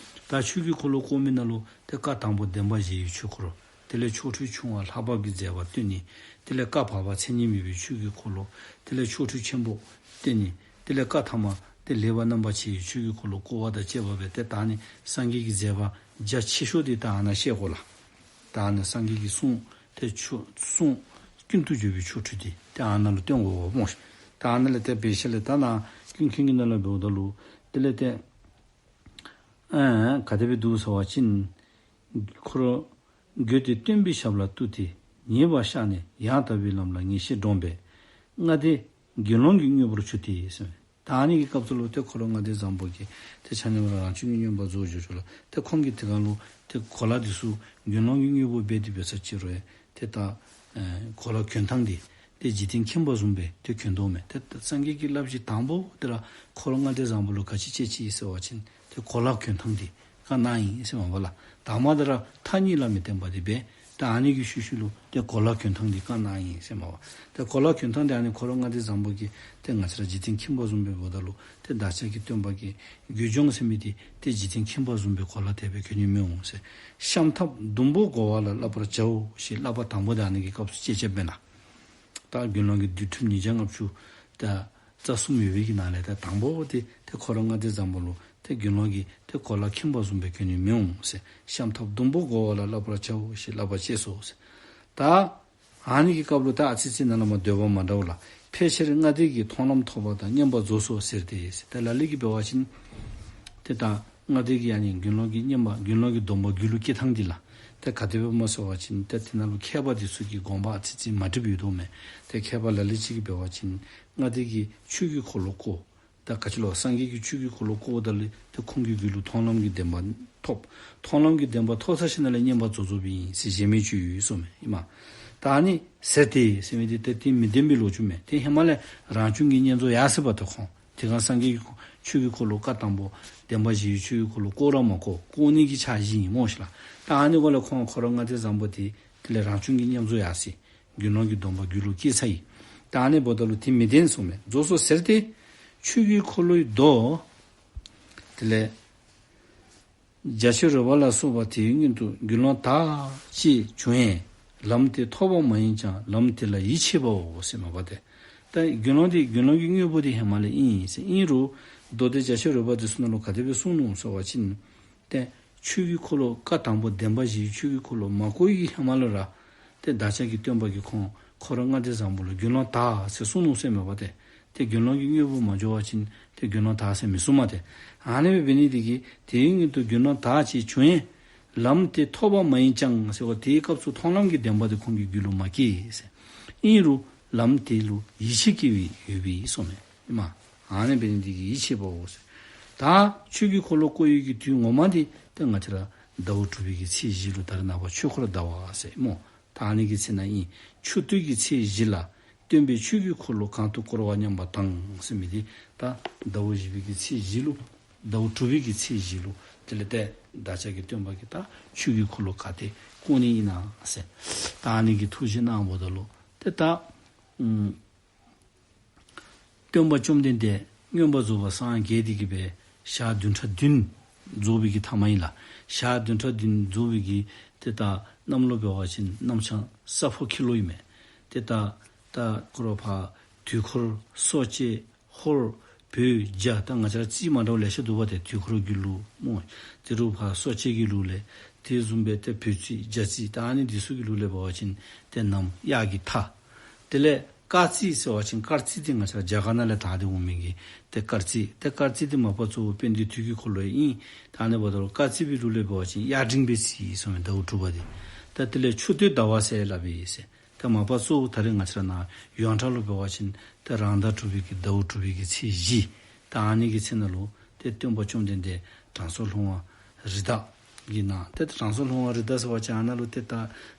ད་ཆོས་ཀྱི་འཁོར་ལོ་བསྐོར་མི་ནང་ལུ་ཏེ་བཀའ་དང་པོ་བདེན་པ་བཞིའི་ཆོས་འཁོར། དེ་ལས་ཆོ་འཕྲུལ་ཆུང་བ་ལྷ་བབས་ཀྱི་མཛད་པ་སྟོན་ནི། དེ་ལས་བཀའ་བར་པ་མཚན་ཉིད་མེད་པའི་ཆོས་ཀྱི་འཁོར་ལོ། དེ་ལས་ཆོ་འཕྲུལ་ཆེན་པོ་སྟོན་ནི། དེ་ལས་བཀའ་ཐ་མ་ཏེ་ལེགས་པར་རྣམ་པར་ཕྱེ་བའི་ཆོས་ཀྱི་འཁོར་ལོ་བསྐོར་བ་དང་བཅས་པ་སྦེ་ཏེ་ད་ཨ་ནི་སངས་རྒྱས་ཀྱི་མཛད་པ་རྒྱ་ཆེ་ཤོས་འདི་ད་ཨ་ནཱ་བཤད་དགོ་ལགས། ད་ཨ་ནི་སངས་རྒྱས་ཀྱི་གསུང་ཏེ་ཆོས་གསུང་ཀུན་ཏུ་བརྗོད་པའི་ཆོ་འཕྲུལ་འདི་ཏེ་ཨ་ནཱ་ལུ་སྟོན་དགོ་པས་སྨོ། ད་ཨ་ནཱ་ལས་ཏེ་འབད་ཞིནམ་ལས་ད་ནཱ་ཀུན་མཁྱེན་གྱི་ནང་ལུ་འབདཝ་ད་ལུ་དེ་ལས་ཏེ་ཨ་ག་དེ་སྦེ་འདུག་ཟེར་བ་ཅིན། འཁོར་དགོད་དེ་སྟོན་པའི་ཞབས་ལ་གཏུགས་ཏེ། ཉེ་བར་བཤགས་ནས་ཡང་དག་པའི་ལམ་ལ་ངེས་ཤེས་འདྲོངས་པས། ལྔ་སྡེ་དགེ་སློང་གི་དངོས་པོར་གྱུར་ཏེ་ཟེར། ད་ཨ་ནི་གི་སྐབས་སུ་ལུ་ཏེ་འཁོར་ལྔ་སྡེ་བཟང་པོ་གིས་ཏེ་ཆ་མཉམ་ར་རང་བྱུང་གི་བསྙེན་པར་རྫོགས་འགྱོ་ཚུགས་ལགས། ཏེ་ཁོང་གིས་དེ་ཁར་ལུ་ཏེ་གོ་ལ་འདི་ཚུ་དགེ་སློང་གི་དངོས་པོ་འབད་དེ་འབད་ས་ཅིག་རུང་ཡང་ཏེ་ད་ཨེ་གོ་ལ་གྱོན་ཐངས་འདི་ཏེ་འཇིག་རྟེན་ཁྱིམ་པ་བཟུམ་སྦེ་ཏེ་གྱོན་དོ་མས། ཏེ་ད་སངས་རྒྱས་ཀྱི་བསླབ་བྱ་དང་པོ་འདི་ར་འཁོར་ལྔ་སྡེ་བཟང་པོ་ལུ་ག་ཅི་སྤྱད་ཅི་ཟེར་བ་ཅིན་ཏེ་གོ་ལ་གྱོན་ཐངས་འདི་བཀའ་གནང་ཡི་ཟེར་མས་པ་ལགས། དང་པ་འདི་ར་མཐའ་གཉིས་ལ་མི་བརྟེན་པ་འདི་སྦེ་ད་ཨ་ནི་གི་ཤུལ་ཤུལ་ལུ་ཏེ་གོ་ལ་གྱོན་ཐངས་འདི་བཀའ་གནང་ཡི་ཟེར་མས་པ། ཏེ་གོ་ལ་གྱོན་ཐངས་འདི་ཨ་ནི་འཁོར་ལྔ་སྡེ་བཟང་པོ་གིས་ཏེ་ང་བཅས་ར་འཇིག་རྟེན་ཁྱིམ་པ་བཟུམ་སྦེ་འབདཝ་ད་ལུ་ཏེ་བདག་ཅག་གི་སྟོན་པ་གིས་དགེ་སྦྱོང་ཟེར་མི་འདི་ཏེ་འཇིག་རྟེན་ཁྱིམ་པ་བཟུམ་སྦེ་གོ་ལ་དེ་སྦེ་གྱོན་ནི་མི་འོང་ཟེར། ཤམ་ཐབས་ཟླུམ་པོ་བགོ་བ་ལ་བསླབ་པར་བྱའོ་ཞེས་བསླབ་པ་དང་པོ་འདི་ཨ་ནི་གི་སྐབས་སུ་སྤྱད་སྤྱདཔ་མས་ལགས། ད་དགེ་སློང་གི་སྡིག་སྒྲིབ་ཉིས་བརྒྱ་ལྔ་བཅུ་ད་རྩ་གསུམ་ཡོད་པའི་གི་ནང་ལས་ད་དང་པོ་འདི་ཏེ་འཁོར་ལྔ་སྡེ་བཟང་པོ་ལུ་ཏེ་དགེ་སློང་གིས་ཏེ་གོ་ལ་ཁྱིམ་པ་བཟུམ་སྦེ་གྱོན་ནི་མི་འོང་ཟེར། ཤམ་ཐབས་ཟླུམ་པོ་བགོ་བ་ལ་བསླབ་པར་བྱའོ་ཞེས་བསླབ་པ་བྱས་སོ་ཟེར། ད་ཨ་ནི་གི་སྐབས་ལུ་ད་ཨ་ཙི་ཙི་ནཱ་ལས་མར་འདོད་པ་མ་འདྲཝ་ལགས། ཕལ་ཆེར་ལྔ་སྡེ་གི་མཐོང་ལམ་ཐོབ་པ་དང་བསྙེན་པར་རྫོགས་སོ་ཟེར་ཏེ་ཟེར། ད་ལ་ལུ་གིས་འབད་བ་ཅིན་ཏེ་ད་ལྔ་སྡེ་གི་ཨ་ནི་དགེ་སློང་གི་བསྙེན་པར་དགེ་སློང་གི་སྡོམ་པ་རྒྱུད་ལུ་སྐྱེ་ཐངས་འདི་ལགས། ཏེ་ག་དེ་སྦེ་སྨོ་ཟེར་བ་ཅིན་ཏེ་དེ་ནང་ལུ་མཁས་པ་འདི་ཚུ་གིས་དགོངས་པ་ཨ་ཙི་ཙི་མ་བྲིས་པའི་ཡོད་དོ་མས། ཏེ་མཁས་པ་ལ་ལུ་ཅིག་གིས་འབད་བ་ཅིན་ལྔ་སྡེ་གི་ཆོས་ཀྱི་འཁོར་ལོ་བསྐོར། ད་ག་ཅི་ལོ་སངས་རྒྱས་ཀྱི་ཆོས་ཀྱི་འཁོར་ལོ་བསྐོརཝ་ད་ལུ་ཏེ་ཁོང་གི་རྒྱུད་ལུ་མཐོང་ལམ་གྱི་བདེན་པ་ཐོབ། མཐོང་ལམ་གྱི་བདེན་པ་ཐོབ་ཚར་ཞིནམ་ལས་བསྙེན་པར་རྫོགས་རྫོགསཔ་ཨིན་ཟེར་བཞེད་མི་ཅིག་ཡོད་ཟེར་མས་ཨིན་མས། ད་ཨ་ནི་ཟེར་ཏེ་ཟེར་མི་འདི་ཏེ་དེ་མི་བདེན་པའི་ལོ་རྒྱུས་མས། ཏེ་ཧེ་མ་ལས་རང་བྱུང་གི་བསྙེན་རྫོགས་ཡར་སོ་ཡི་པ་ཏེ་ཁོང་དེ་སྒང་སངས་རྒྱས་ཀྱི་ཆོས་ཀྱི་འཁོར་ལོ་བཀའ་དང་པོ་བདེན་པ་བཞིའི་ཆོས་ཀྱི་འཁོར་ལོ་བསྐོར་ར་མ་བསྐོར། བསྐོར་ནི་གི་འཆར་གཞི་ཨིན་སྨོ་ཤིག་ལགས། ད་ཨ་ནི་གུ་ལས་ཁོང་འཁོར་ལྔ་སྡེ་བཟང་པོ་འདི་དེ་ལས་རང་བྱུང་གི་བསྙེན་རྫོགས་ཡར་སོ་ཡི། དགེ་སློང་གི་སྡོམ་པ་རྒྱུད་ལུ་སྐྱེས་ཚར་ཡི། ད་ཨ་ནི་འབདཝ་ད་ལུ་དེ་མི་བདེན་གསུངམ་མས། རྫོགས་སོ་ཟེར་ཏེ་ཆོས་ཀྱི་འཁོར་ལོའི་མདོ་དེ་ལས་རྒྱ་ཆེར་རོལ་པ་ལ་སོགས་པ་དེའི་སྔོན་དུ་དགེ་སློང་དག་ཅིག་བྱུང་ཡང་ལམ་དེ་ཐོབ་པ་མ་ཡིན་ཀྱང་ལམ་དེ་ལ་ཡིད་ཆེས་པའོ་ཟེར་མས་པ་ཏེ། ད་དགེ་སློང་དེ་དགེ་སློང་གི་དངོས་པོ་དེ་ཧེ་མ་ལས་ཨིན་ཟེར། ཨིན་རུང་མདོ་སྡེ་རྒྱ་ཆེར་རོལ་པ་དེ་ཚུ་ནང་ལུ་ག་དེ་སྦེ་གསུངས་ནུག་ཟེར་བ་ཅིན་ཏེ་ཆོས་ཀྱི་འཁོར་ལོ་བཀའ་དང་པོ་བདེན་པ་བཞིའི་ཆོས་ཀྱི་འཁོར་ལོ་མ་བསྐོར་བའི་ཧེ་མ་ལས་ར་ཏེ་བདག་ཅག་གི་སྟོན་པ་གིས་ཁོང་འཁོར་ལྔ་སྡེ་བཟང་པོ་ལུ་དགེ་སློང་དག་ཟེར་གསུངས་ནུག་ཟེར་མས་པ་ཏེ། ཏེ་དགེ་སློང་གི་དངོས་པོ་མ་འབྱོར་བ་ཅིན་ཏེ་དགེ་སློང་དག་ཟེར་མི་གསུང་མས་ཏེ། ཨ་ནི་སྦེ་འབད་ནི་དེ་གིས་དེའི་སྔོན་དུ་དགེ་སློང་དག་ཅིག་བྱུང་ཡང་ལམ་དེ་ཐོབ་པ་མ་ཡིན་ཀྱང་ཟེར་བ་དེའི་སྐབས་སུ་མཐོང་ལམ་གྱི་བདེན་པ་དེ་ཁོང་གི་རྒྱུད་ལུ་མ་སྐྱེས་ཟེར། ཨིན་རུང་ལམ་དེ་ལུ་ཡིད་ཆེས་སྐྱེས་པའི་ཡོད་པའི་གསུངམ་མས། ཨིན་མས། ཨ་ནི་འབད་ནི་དེ་གིས་ཡིད་ཆེས་པའོ་ཟེར། ད་ཆོས་ཀྱི་འཁོར་ལོ་བསྐོར་ཡི་གི་དུས་ངོ་མ་འདི་ཏེ་ང་བཅས་ར་ ཟླཝ་དྲུག་པའི་གི་ཚེས་བཞི་ལུ་ད་རེས་ནངས་པ་ཆོས་འཁོར་ཟླ་བ་ཟེར་སྨོ། ད་ཨ་ནི་གི་ཚེ་ན་ཨིན། ཆུ་སྟོད་ཀྱི་ཚེས་བཞི་ལ། སྟོན་པས་ཆོས་ཀྱི་འཁོར་ལོ་གང་དུ་བསྐོར་བ་མཉམ་པ་དང་ཟེར་མི་འདི་ད་ཟླཝ་བཞི་པའི་གི་ཚེས་བཞི་ལུ། ཟླཝ་དྲུག་པའི་གི་ཚེས་བཞི་ལུ། དེ་ལས་ཏེ་བདག་ཅག་གི་སྟོན་པ་གིས་ད་ཆོས་ཀྱི་འཁོར་ལོ་ག་ཏེ་བསྐོར་ནི་ཨིན་ན་ཟེར། ད་ཨ་ནི་གི་ཐུགས་བཞེད་གནངམ་ད་ལུ། ཏེ་ད་ཨམ་སྟོན་པ་བཅོམ་ལྡན་འདས་མངོན་པར་རྫོགས་པར་སངས་རྒྱས་ཏེ་གི་སྦེ་ཞག་བདུན་ཕྲག་བདུན་རྫོགས་པའི་གི་མཐའ་མ་ཨིན་ལགས། ཞག་བདུན་ཕྲག་བདུན་རྫོགས་པའི་གི་ཏེ་ད་གནམ་ལོ་འབད་བ་ཅིན་གནམ་ཆང་ས་ཕོ་ཁྱི་ལོ་ཨིན་མས། ཏེ་ད་ད་ཁོ་ར་ཕར་དུས་འཁོར་སོ་སྐྱེ་ཧོར་བོད་རྒྱ་ད་ང་བཅས་ར་རྩིས་མ་འདྲཝ་ལེ་ཤ་འདུག་པ། ཏེ་དུས་འཁོར་གྱི་ལུགས་སྨོ། དེ་རུ་ཕར་སོ་སྐྱེ་གི་ལུགས་ལས། དེ་བཟུམ་སྦེ་ཏེ་བོད་རྩིས་རྒྱ་རྩིས་ད་ཨ་ནི་འདི་ཚུ་གི་ལུགས་ལས་འབད་བ་ཅིན་ཏེ་ནམ་དབྱར་གྱི་མཐའ། དེ་ལས་སྐར་རྩིས་ཟེར་བ་ཅིན་སྐར་རྩིས་འདི་ང་བཅས་ར་རྒྱ་གར་ནང་ལས་དར་ཏེ་འོང་མི་གི་ཏེ་སྐར་རྩིས། ཏེ་སྐར་རྩིས་འདི་མ་པ་གཙོ་བོ་དཔལ་ལྡན་དུས་ཀྱི་འཁོར་ལོ་ཨིན། ད་ཨ་ནི་འབདཝ་ད་ལུ་སྐར་རྩིས་པའི་ལུགས་ལས་འབད་བ་ཅིན་དབྱར་འབྲིང་པས་རྩིས་ཟེར་མི་ཟླཝ་དྲུག་པ་འདི། ད་དེ་ལས་ཆུ་སྟོད་ཟླ་བ་ཟེར་སླབ་ཨིན་ཟེར། ད་མ་པ་གཙོ་བོ་ད་རེས་ང་བཅས་ར་ནཱ་ཡོངས་གྲགས་ལུ་འབད་བ་ཅིན་ད་རང་ཟླ་དྲུག་པའི་གི་ཟླཝ་དྲུག་པའི་གི་ཚེས་བཞི། ད་ཨ་ནི་གི་ཚེ་ནང་ལུ་ཏེ་སྟོན་པ་བཅོམ་ལྡན་འདས་དྲང་སྲོང་ལྷུང་བ་རི་དྭགས་ཀྱི་ནང་། ཏེ་དྲང་སྲོང་ལྷུང་བ་རི་དྭགས་ཟེར་བ་ཅིན་ཨ་ནཱ་ལུ་ཏེ་ད་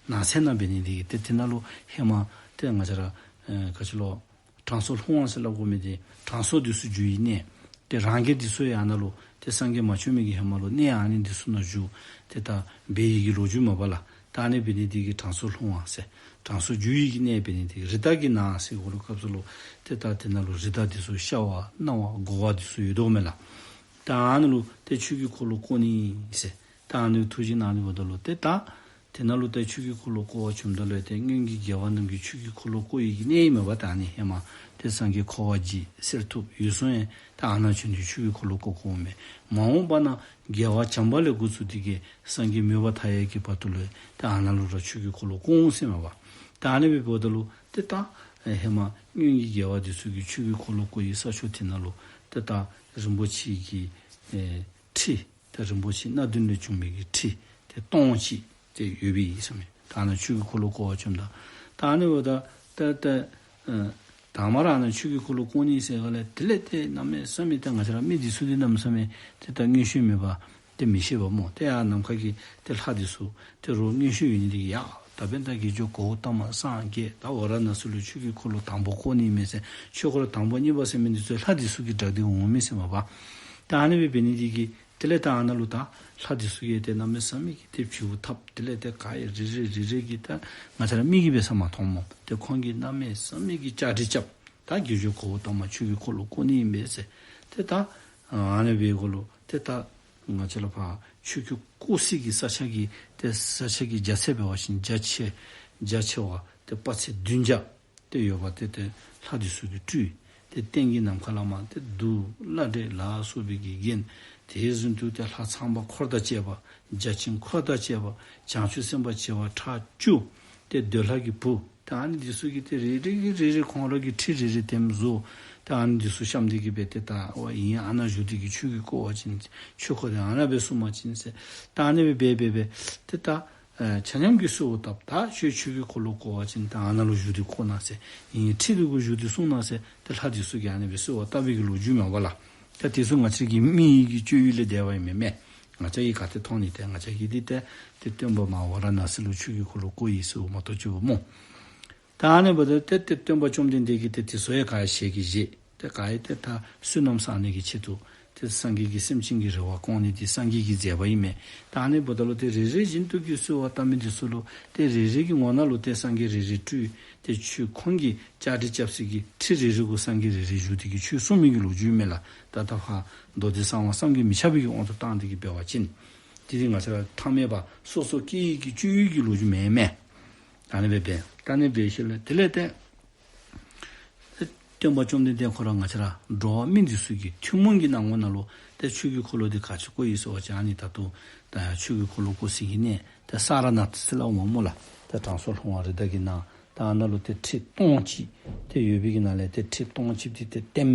ནགས་ཚལ་ནང་འབད་ནི་འདི་གིས་ཏེ་དེ་ནང་ལུ་ཧེ་མ་ཏེ་ང་བཅས་ར་ཨེ་ག་ཅི་ལོ། དྲང་སྲོང་ལྷུང་བ་ཟེར་སླབ་དགོ་མི་འདི་དྲང་སྲོང་འདི་ཚུ་བཞུགས་པའི་གནས། ཏེ་རང་རྒྱལ་འདི་ཚུ་ཡང་ཨ་ནཱ་ལུ་ཏེ་སངས་རྒྱས་མ་བྱོན་མི་གི་ཧེ་མ་ལུ་གནས་ཨ་ནི་འདི་ཚུ་ནང་བཞུགས་ཏེ་ད་འབད་ཡི་གི་ལོ་རྒྱུས་མས་པ་ལགས། ད་ཨ་ནི་འབད་ནི་འདི་གིས་དྲང་སྲོང་ལྷུང་བ་ཟེར། དྲང་སྲོང་བཞུགས་ཡི་གི་གནས་འབད་ནི་འདི་རི་དྭགས་ཀྱི་ནང་ཟེར་གོ་ལོ། སྐབས་སུ་ལུ་ཏེ་ད་དེ་ནང་ལུ་རི་དྭགས་འདི་ཚུ་ཤ་བ་གནའ་བ་དགོ་བ་འདི་ཚུ་ཡོད་དོ་མས་ལགས། ད་ཨ་ནི་ལུ་ཏེ་ཆོས་ཀྱི་འཁོར་ལོ་བསྐོར་ནི་ཟེར། ད་ཨ་ནི་ཐུགས་བཞེད་གནང་ནི་འབདཝ་ད་ལུ་ཏེ་ད་དེ་ནང་ལུ་ཏེ་ཆོས་ཀྱི་འཁོར་ལོ་བསྐོར་བར་བྱོནམ་ད་ལུ་ཏེ་སྔོན་གྱི་རྒྱལ་བ་རྣམས་ཀྱིས་ཆོས་ཀྱི་འཁོར་ལོ་བསྐོར་ཡི་གི་གནས་ཨིན་མས་པ། ད་ཨ་ནི་ཧེ་མ་ཏེ་སངས་རྒྱས་འཁོར་བ་འཇིག་གསེར་ཐུབ་འོད་སྲུང་ཡང་ད་ཨ་ནཱ་བྱོན་ཏེ་ཆོས་ཀྱི་འཁོར་ལོ་བསྐོར་བསྐོརཝ་མས། མ་འོངས་པ་ན་རྒྱལ་བ་བྱམས་པ་ལས་འགོ་བཙུགས་ཏེ་གི་སངས་རྒྱས་མོས་པ་མཐའ་ཡས་ཀྱི་བར་དུ་ལུ་ཏེ་ཨ་ནཱ་ལུ་ར་ཆོས་ཀྱི་འཁོར་ལོ་བསྐོར་འོང་ཟེར་མས་པ། ད་ཨ་ནི་སྦེ་འབདཝ་ད་ལུ་ཏེ་ད་ཧེ་མ་སྔོན་གྱི་རྒྱལ་བ་འདི་ཚུ་གིས་ཆོས་ཀྱི་འཁོར་ལོ་བསྐོར་ཡི་ས་ཕྱོགས་དེ་ནང་ལུ་ཏེ་ད་རིན་པོ་ཆེ་གི་ཨེ་ཁྲི་ད་རིན་པོ་ཆེ་སྣ་བདུན་ལས་བྱུང་བའི་གི་ཁྲི་ཏེ་སྟོང་གཅིག་ཏེ་ཡོད་པའི་ཨིན་ཟེར་མས། ད་ཨ་ནཱ་ཆོས་ཀྱི་འཁོར་ལོ་བསྐོར་བར་བྱོནམ་ད། ད་ཨ་ནི་འབདཝ་ད་ད་ད་ཨ་དང་པ་ར་ཨ་ནཱ་ཆོས་ཀྱི་འཁོར་ལོ་བསྐོར་ནི་ཟེར་ག་ལས་དེ་ལས་ཏེ་གནམ་མེད་ས་མེད་ཏེ་ང་བཅས་ར་མི་འདི་ཚུ་འདི་གནམ་མེད་ས་མེད་ཏེ་ད་མངོན་ཤེས་མེད་པ་ཏེ་མི་ཤེས་པ་སྨོ། ཏེ་ཡར་ནམ་མཁའ་གི་ཏེ་ལྷ་འདི་ཚུ་ཏེ་རོགས་མངོན་ཤེས་ཡོད་ནི་འདི་གིས་ཡ་ད་འབདན་ད་དགེ་སྦྱོར་གཽ་ཏ་མ་སངས་རྒྱས། ད་ཝཱ་ར་ཎ་སི་ལུ་ཆོས་ཀྱི་འཁོར་ལོ་དང་པ་བསྐོར་ནི་མས་ཟེར། ཆོས་འཁོར་དང་པ་གཉིས་པ་ཟེར་མི་འདི་ཚུ་ལྷ་འདི་ཚུ་གིས་བསྒྲགས་ཏེ་འོང་མས་ཟེར་མས་པ། ད་ཨ་ནི་སྦེ་འབད་ནི་འདི་གིས་དེ་ལས་ད་ཨ་ནཱ་ལུ་ད་ལྷ་འདི་ཚུ་གིས་ཏེ་གནམ་མེད་ས་མེད་ཀྱི་ཏེ་བྱུག་བཏབ། དེ་ལས་ཏེ་ག་ཡི་རེ་རེ་རེ་རེ་གིས་ད་ང་བཅས་ར་མིག་གིས་འབད་ས་མ་མཐོངམ་སྨོ། ཏེ་ཁོང་གིས་གནམ་མེད་ས་མེད་ཀྱི་བཅའ་སྒྲིག་རྐྱབ། ད་དགེ་སྦྱོར་གཽ་ཏ་མ་ཆོས་ཀྱི་འཁོར་ལོ་བསྐོར་ནི་ཨིན་པས་ཟེར། ཏེ་ད་ཨ་ནི་སྦེ་གོ་ལོ། ཏེ་ད་ང་བཅས་ར་ཕར་ཆོས་ཀྱི་བསྐོར་སའི་གི་ས་ཆ་གི་ཏེ་ས་ཆ་གི་རྒྱ་ཚད་འབད་བ་ཅིན་རྒྱ་ཆེ་རྒྱ་ཆེ་བ་ཏེ་དཔག་ཚད་བདུན་བརྒྱ་ཏེ་ཡོདཔ་ཏེ་ཏེ་ལྷ་འདི་ཚུ་གིས་སྤྲུལ། ཏེ་སྟེང་གི་ནམ་མཁའ་ལས་མར་ཏེ་གདུགས་ལྷ་འདྲེ་ལ་སོགས་པའི་གི་རྒྱན། དེ་བཞིན་དུ་ཏེ་ལྷ་ཚངས་པ་འཁོར་དང་བཅས་པ་བརྒྱ་བྱིན་འཁོར་དང་བཅས་པ་བྱང་ཆུབ་སེམས་དཔའ་བྱེ་བ་ཕྲག་བཅུ། ཏེ་འདོད་ལྷ་གི་བུ་ཏེ་ཨ་ནི་འདི་ཚུ་གིས་ཏེ་རེ་རེ་གིས་རེ་རེ་ཁོང་ར་གི་ཁྲི་རེ་རེ་ཏེ་བཟོ། ཏེ་ཨ་ནི་འདི་ཚུ་བཤམས་ཏེ་གི་སྦེ་ཏེ་ད་ཨོ་ཨིན་ཨ་ནཱ་བཞུགས་ཏེ་གི་ཆོས་ཀྱི་བསྐོར་བ་ཅིན་ཆོས་འཁོར་འདི་ཨ་ནཱ་སྦེ་སྲུང་བ་ཅིན་ཟེར། ཏེ་ཨ་ནི་སྦེ་འབད་འབད་འབད་ཏེ་ད་ཨེ་ཆ་མཉམ་གྱིས་གསོལཝ་བཏབ། ད་ཁྱོད་ཆོས་ཀྱི་འཁོར་ལོ་བསྐོར་བ་ཅིན་ད་ཨ་ནཱ་ལུ་བཞུགས་ཏེ་བསྐོར་གནང་ཟེར། ཨིན་ཁྲི་འདི་གུ་བཞུགས་ཏེ་སྲུང་གནང་ཟེར། ཏེ་ལྷ་འདི་ཚུ་གིས་ཨ་ནི་སྦེ་གསོལ་བ་བཏབ་པའི་གི་ལོ་རྒྱུས་མས་པ་ལགས། ད་དེ་ཚུ་ང་བཅས་ཀྱི་མིག་གི་སྤྱོད་ཡུལ་ལས་འདས་པ་ཨིན་མས། མེན་ང་བཅས་ཀྱིས་ག་ཏེ་མཐོང་ནི། ཏེ་ང་བཅས་ཀྱིས་འདི་ཏེ་ཏེ་སྟོན་པ་མར་ཝཱ་ར་ཎ་སི་ལུ་ཆོས་ཀྱི་འཁོར་ལོ་བསྐོར་ཡི་ཟེརཝ་མ་གཏོགས་ཅིག་པོ་སྨོ། ད་ཨ་ནི་འབདཝ་ད་ཏེ་ཏེ་སྟོན་པ་བཅོམ་ལྡན་འདས་ཀྱིས་ཏེ་དེ་ཚུ་ཡང་ག་ཡང་ཞལ་གྱིས་བཞེས། ཏེ་ག་ཡང་ཏེ་ད་བསོད་ནམས་བསག་ནི་གི་ཆེད་དུ་ཏེ་སངས་རྒྱས་ཀྱིས་སེམས་ཅན་གྱི་རེ་བ་སྐོང་ནི་འདི་སངས་རྒྱས་ཀྱི་མཛད་པ་ཨིན་མས། ད་ཨ་ནི་འབདཝ་ད་ལུ་ཏེ་རེ་རེ་བཞིན་དུ་གི་གསོལ་བ་བཏབ་མི་འདི་ཚུ་ལུ་ཏེ་རེ་རེ་གི་ངོ་ནང་ལུ་ཏེ་སངས་རྒྱས་རེ་རེ་སྤྲུལ། ཏེ་ཆོས་ཁོང་གིས་བཅའ་སྒྲིག་རྐྱབ་སའི་གི་ཁྲི་རེ་རེ་གུ་སངས་རྒྱས་རེ་རེ་བཞུགས་ཏེ་གི་ཆོས་གསུང་མི་གི་ལོ་རྒྱུས་མས་ལགས། ད་ད་ཕར་མདོ་སྡེ་གསང་བ་བསམ་གྱིས་མི་ཁྱབ་པའི་གི་དབང་དུ་བཏང་སྟེ་གི་འབད་བ་ཅིན་དེ་འདི་ང་བཅས་ར་ཐ་མལ་པ་སོ་སོ་སྐྱེ་བོའི་གི་སྤྱོད་ཡུལ་གྱི་ལོ་རྒྱུས་མེན་མས། ད་ཨ་ནི་སྦེ་འབད་ད་ཨ་ནི་སྦེ་ཞིནམ་ལས་དེ་ལས་ཏེ་སྟོན་པ་བཅོམ་ལྡན་འདས་ཁོ་ར་ང་བཅས་ར་འགྲོ་བ་མི་འདི་ཚུ་གི་ཐུན་མོང་གི་སྣང་ངོ་ནང་ལུ་ཏེ་ཆོས་ཀྱི་འཁོར་ལོ་འདི་ག་ཅི་བསྐོར་ཡི་ཟེར་བ་ཅིན་ཨ་ནི་ད་ལྟོ་ད་ཆོས་ཀྱི་འཁོར་ལོ་བསྐོར་སའི་གི་གནས་ཏེ་ས་ར་ནཱཐ་ཟེར་སླབ་མས་སྨོ་ལགས། ཏེ་དྲང་སྲོང་ལྷུང་བ་རི་དྭགས་ཀྱི་ནང་ད་ཨ་ནཱ་ལུ་ཏེ་ཁྲི་སྟོང་གཅིག་ཏེ་ཡོད་པའི་གི་ནང་ལས་ཏེ་ཁྲི་སྟོང་གཅིག་འདི་ཏེ་ལྟེམ་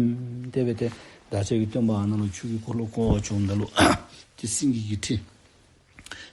ཏེ་སྦེ་ཏེ་བདག་ཅག་གི་སྟོན་པ་ཨ་ནཱ་ལུ་ཆོས་ཀྱི་འཁོར་ལོ་བསྐོར་བར་བྱོནམ་ད་ལུ་ཏེ་སེང་གེ་གི་ཁྲི་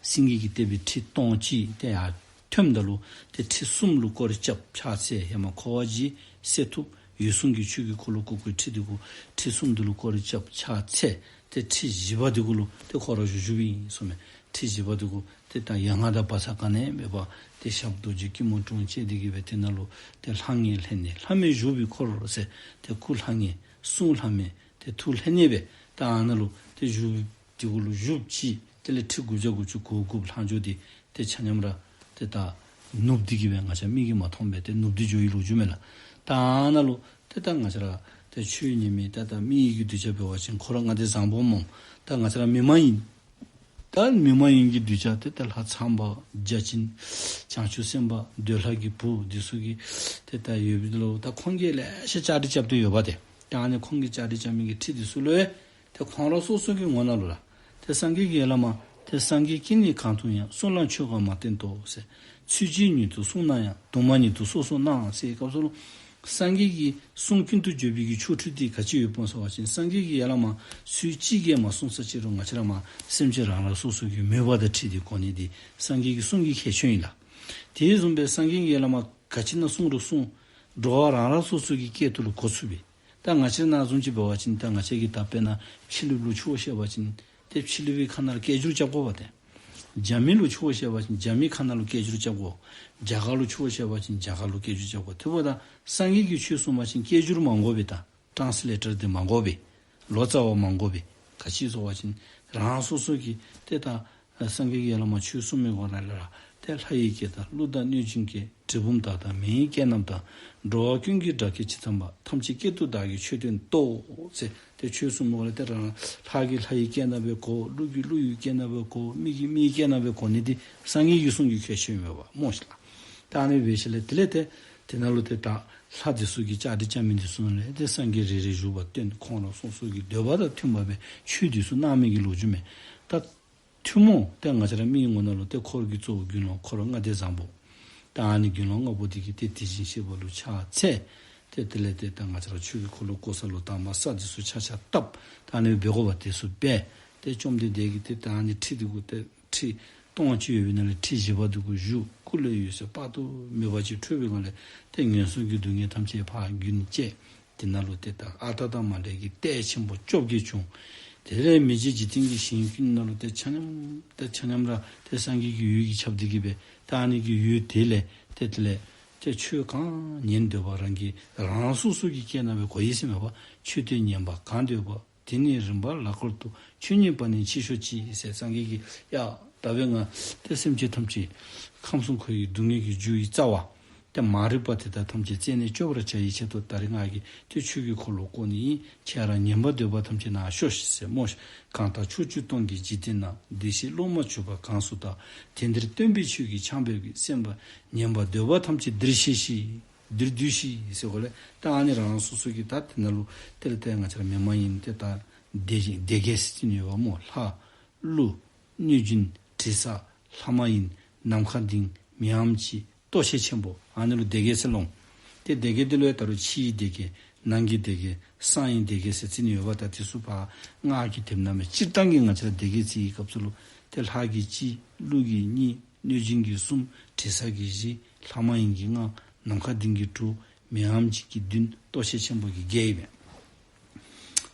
སེང་གེ་གིས་བཏེགས་པའི་ཁྲི་སྟོང་གཅིག་ཏེ་ཡར་ཐོནམ་ད་ལུ་ཏེ་ཁྲི་གསུམ་ལུ་སྐོར་ར་རྐྱབ་ཕྱག་འཚལ། ཧེ་མ་འཁོར་བ་འཇིག་གསེར་ཐུབ་འོད་སྲུང་གིས་ཆོས་ཀྱི་འཁོར་ལོ་བསྐོར་བསྐོར་ཁྲི་འདི་གུ་ཁྲི་གསུམ་འདི་ལུ་སྐོར་ར་རྐྱབ་ཕྱག་འཚལ། ཏེ་ཁྲི་བཞི་པ་འདི་གུ་ལུ་ཏེ་ཁོ་ར་བཞུགས་བཞུགསཔ་ཨིན་གསུངས་མས། ཁྲི་བཞི་པ་འདི་གུ་ཏེ་ད་ཡ་ང་དང་བ་ཚ་ག་ནི་མེད་པར་ཏེ་ཞབས་རྡོ་རྗེ་སྐྱིལ་མོ་ཀྲུང་བཅས་ཏེ་གི་སྦེ་དེ་ནང་ལུ་ཏེ་ལྷང་ངེ་ལྷན་ནེ་ལྷ་མོས་བཞུགས་པའི་འཁོར་ཟེར་ཏེ་སྐུ་ལྷང་ངེ་གསུང་ལྷང་ངེ་ཏེ་ཐུགས་ལྷང་ངེ་སྦེ་ད་ཨ་ནཱ་ལུ་ཏེ་བཞུགས་དེ་གུ་ལུ་བཞུགས་ཅི། དེ་ལས་ཁྲི་དགུ་བརྒྱ་དགུ་བཅུ་གོ་དགུ་ལྷག་འཇོག་སྟེ་ཏེ་ཆ་མཉམ་ར་ཏེ་ད་ནུབ་སྟེ་གི་སྦེ་ང་བཅས་མིག་གིས་མ་མཐོང་པས། ཏེ་ནུབ་སྟེ་འགྱོ་བའི་ལོ་རྒྱུས་མས་ལགས། ད་ཨ་ནཱ་ལུ་ཏེ་ད་ང་བཅས་ར་ཏེ་ཆོས་ཉན་མི་ད་ད་མི་ཡི་གི་གདུལ་བྱ་འབད་བ་ཅིན་ཁོ་ར་ལྔ་སྡེ་བཟང་པོ་སྨོ། ད་ང་བཅས་ར་མི་མ་ཡིན་ད་མི་མ་ཡིན་གྱི་གདུལ་བྱ་ཏེ་ད་ལྷ་ཚངས་པ་བརྒྱ་བྱིན་བྱང་ཆུབ་སེམས་དཔའ་འདོད་ལྷ་གི་བུ་འདི་ཚུ་གི་ཏེ་ད་ཡོད་པའི་ལོ། ད་ཁོང་གིས་ལེ་ཤ་བཅའ་སྒྲིག་རྐྱབ་སྟེ་ཡོད་པ་ཏེ། ད་ཨ་ནི་ཁོང་གིས་བཅའ་སྒྲིག་རྐྱབ་མི་གི་ཁྲི་འདི་ཚུ་ལུ་ཏེ་ཁོང་ར་སོ་སོ་གི་ངོ་ནང་ལུ་ར་ཏེ་སངས་རྒྱས་ཀྱིས་ཡ་ལ་མ་ཏེ་སངས་རྒྱས་ཀྱིས་ནི་གང་དུ་ཡང་གསུངས་ལ་ཆོས་འགའ་མ་བསྟན་ཏོ་ཟེར། ཚུལ་གཅིག་ཉིད་དུ་གསུངས་ན་ཡང་དུ་མ་ཉིད་དུ་སོ་སོར་སྣང་ཟེར་སྐབས་སུ་ལུ་སངས་རྒྱས་ཀྱི་གསུང་ཀུན་ཏུ་བརྗོད་པའི་གི་ཆོ་འཕྲུལ་འདི་ག་ཅི་ཡོདཔ་སྨོ་ཟེར་བ་ཅིན་སངས་རྒྱས་ཀྱིས་ཡ་ལ་མ་ཚུལ་གཅིག་གིས་མ་གསུངས་ས་ཅིག་རུང་ང་བཅས་ར་མ་སེམས་ཅན་རང་རང་སོ་སོ་གི་མོས་པ་དང་འཁྲིལ་ཏེ་གོ་ནི་འདི་སངས་རྒྱས་ཀྱི་གསུང་གི་ཁྱད་ཆོས་ཨིན་ལགས། དེ་བཟུམ་སྦེ་སངས་རྒྱས་ཀྱིས་ཡ་ལ་མ་ག་ཅི་ནང་གསུངས་རུང་གསུངས་འགྲོ་བ་རང་རང་སོ་སོ་གི་སྐད་དུ་ལུ་གོ་ཚུགས་པས། ད་ང་བཅས་ནང་བཟུམ་ཅིག་འབད་བ་ཅིན་ད་ང་བཅས་ཀྱིས་ད་དཔེར་ན་ཕྱི་གླིངཔ་ལུ་ཆོས་བཤད་པ་ཅིན་ཏེ་ཕྱི་གླིང་པའི་ཁ་ནང་ལུ་སྐད་སྒྱུར་རྐྱབ་དགོ་པ་ཏེ། རྒྱ་མི་ལུ་ཆོས་བཤད་པ་ཅིན་རྒྱ་མི་ཁ་ནང་ལུ་སྐད་སྒྱུར་རྐྱབ་དགོ། རྒྱ་གར་ལུ་ཆོས་བཤད་པ་ཅིན་རྒྱ་གར་ལུ་སྐད་སྒྱུར་རྐྱབ་དགོ། དེ་འབདཝ་ད་སངས་རྒྱས་ཀྱིས་ཆོས་གསུངས་པ་ཅིན་སྐད་སྒྱུར་མ་དགོ་པས། ད་ཊཱནས་ལེ་ཊར་འདི་མ་དགོ་པས། ལོ་ཙཱ་བ་མ་དགོ་པས། ག་ཅི་ཟེར་བ་ཅིན་རང་སོ་སོ་གི་ཏེ་ད་སངས་རྒྱས་ཀྱིས་ཡ་ལ་མ་ཆོས་གསུངས་མི་གུ་ར་ལས་ར་ཏེ་ལྷ་ཡི་སྐད་དང་ཀླུ་དང་གནོད་སྦྱིན་སྐད། གྲུལ་བུམ་དག་དང་མི་ཡི་སྐད་རྣམས་དང་། འགྲོ་བ་ཀུན་གྱི་སྒྲ་སྐད་ཇི་ཙམ་པ། ཐམས་ཅད་སྐད་དུ་བདག་གིས་ཆོས་བསྟན་ཏོ། ཟེར་ཏེ་ཆོས་གསུངས་མི་གུ་ལས་ཏེ་རང་ལྷ་གིས་ལྷ་ཡི་སྐད་རྣམས་སྦེ་གོ། ཀླུ་གིས་ཀླུ་ཡི་སྐད་རྣམས་སྦེ་གོ། མི་གིས་མི་ཡི་སྐད་རྣམས་སྦེ་གོ་ནི་འདི་སངས་རྒྱས་ཀྱི་གསུང་གི་ཁྱད་ཆོས་ཨིན་པས་སྨོ་ཤིག་ལགས། ད་ཨ་ནི་འབད་ཞིནམ་ལས་དེ་ལས་ཏེ་དེ་ནང་ལུ་ཏེ་ད་ལྷ་འདི་ཚུ་གིས་བཅའ་སྒྲིག་རྐྱབ་མི་འདི་ཚུ་ནང་ལས་ཏེ་སངས་རྒྱས་རེ་རེ་བཞུགས་པ་སྟོན། ཁོང་ར་སོ་སོ་གི་འདོད་པ་དང་མཐུན་པ་སྦེ་ཆོས་འདི་ཚུ་གནང་མི་གི་ལོ་རྒྱུས་མས། ད་ཐུན་མོང་ཏེ་ང་བཅས་ར་མིའི་ངོ་ནང་ལུ་ཏེ་འཁོར་གྱི་གཙོ་བོ་དགེ་སློང་འཁོར་ལྔ་སྡེ་བཟང་པོ། ད་ཨ་ནི་དགེ་སློང་ལྔ་པོ་འདི་གིས་ཏེ་དེ་བཞིན་གཤེགས་པ་ལུ་ཕྱག་འཚལ། ཏེ་དེ་ལས་ཏེ་ད་ང་བཅས་ར་ཆོས་ཀྱི་འཁོར་ལོ་བསྐོར་ས་ལུ་དང་པ་ས་འདི་ཚུ་ཆ་ཆ་བཏབ། ད་ཨ་ནི་འབད་དགོ་པ་དེ་ཚུ་འབད། ཏེ་བཅོམ་ལྡན་འདས་ཀྱིས་ཏེ་ད་ཨ་ནི་ཁྲི་འདི་གུ་ཏེ་ཁྲི་སྟོང་གཅིག་ཡོད་པའི་ནང་ལས་ཁྲི་བཞི་པ་འདི་གུ་བཞུགས། སྐུ་ལས་འོད་ཟེར་དཔག་ཏུ་མེད་པ་ཅིག་འཕྲོས་པའི་སྒང་ལས་ཏེ་ངན་སོང་གི་སྡུག་བསྔལ་ཐམས་ཅད་ཕར་རྒྱུན་བཅད། དེ་ནང་ལུ་ཏེ་ད་ཨ་རྟག་དང་མ་འདྲེས་ཀྱི་ལྟས་ཆེན་པོ་བཅོ་བརྒྱད་བྱུང་། དེ་ལས་མི་མཇེད་འཇིག་རྟེན་གྱི་ཞིང་ཀུན་ནང་ལུ་ཏེ་ཆ་མཉམ་ཏེ་ཆ་མཉམ་ར་ཏེ་སངས་རྒྱས་ཀྱི་འོད་ཀྱིས་ཁྱབ་སྟེ་གི་སྦེ་ད་ཨ་ནི་གི་འོད་དེ་ལས་ཏེ་དེ་ལས་ཏེ་ཆོས་གང་ཉན་འདོད་པ་རང་གིས་རང་སོ་སོ་གི་སྐད་རྣམས་སྦེ་གོ་ཡི་ཟེར་མས་པ། ཆོས་དེ་ཉན་པ་གང་འདོད་པ། དེ་ནི་རིམ་པར་ལ་འཁོར་དུ། ཆོས་ཉན་པ་ནི་ཕྱིར་ཤོག་ཅིག་ཟེར། སངས་རྒྱས་ཀྱིས་ཡ་ད་འབདན་ང་ཏེ་སེམས་ཅན་ཐམས་ཅད་ཁམས་གསུམ་འཁོར་བའི་སྡུག་བསྔལ་གྱི་རྒྱུ་ཡི་རྩ་བ་ཏེ་མ་རིག་པ་དེ་དག་ཐམས་ཅད་རྩད་ནས་གཅོད་པར་བྱ་བའི་ཆེད་དུ་ད་རིས་ང་གིས་ཏེ་ཆོས་ཀྱི་འཁོར་ལོ་བསྐོར་ནི་ཨིན། ཁྱེད་རང་ཉན་པར་འདོད་པ་ཐམས་ཅད་ནཱ་ཤོག་ཤིག་ཟེར་སྨོ་ཤིག། གང་ལྟར་ཕྱོགས་བཅུ་སྟོང་གི་འཇིག་རྟེན་ན། བདེ་གཤེགས་སློབ་མར་གྱུར་པ་གང་སུ་དག། དེང་འདིར་སྟོན་པའི་ཆོས་ཀྱི་ཆར་འབེབས་ཀྱི། གསན་པར་ཉན་པར་འདོད་པ་ཐམས་ཅད་འདིར་གཤེགས་ཤིག། འདིར་འདུས་ཤིག་ཟེར་གོ་ལས། ད་ཨ་ནི་རང་སོ་སོ་གི་ད་དེ་ནང་ལུ་དེ་ལས་ཏེ་ང་བཅས་ར་མི་མ་ཡིན་ཏེ་ད་སྡེ་སྡེ་བརྒྱད་ཟེར་ནི་ཡོདཔ་སྨོ། ལྷ་ཀླུ་གནོད་སྦྱིན་དྲི་ཟ་ལྷ་མ་ཡིན་ནམ་མཁའ་ལྡིང་མི་འམ་ཅིག་ལྟོ་འཕྱེ་ཆེན་པོ། ཨ་ནི་ལུ་སྡེ་བརྒྱད་ཟེར་ལོ། ཏེ་སྡེ་བརྒྱད་དེ་ལུ་ཡང་ད་རུང་ཕྱིའི་སྡེ་བརྒྱད་ནང་གི་སྡེ་བརྒྱད་གསང་བའི་སྡེ་བརྒྱད་ཟེར་ཟེར་ནི་ཡོདཔ། ད་དེ་ཚུ་ཕར་སྔགས་ཀྱི་དེབ་ནང་མས། སྤྱིར་བཏང་གི་ང་བཅས་ར་སྡེ་བརྒྱད་ཟེར་བའི་སྐབས་སུ་ལུ་ཏེ་ལྷ་གིས་གཅིག། ཀླུ་གིས་གཉིས། གནོད་སྦྱིན་གྱིས་གསུམ། དྲི་ཟ་གིས་བཞི། ལྷ་མ་ཡིན་གྱིས་ལྔ། ནམ་མཁའ་ལྡིང་གིས་དྲུག། མི་འམ་ཅིག་གིས་བདུན། ལྟོ་འཕྱེ་ཆེན་པོ་གིས་བརྒྱད་ཨིན་མས།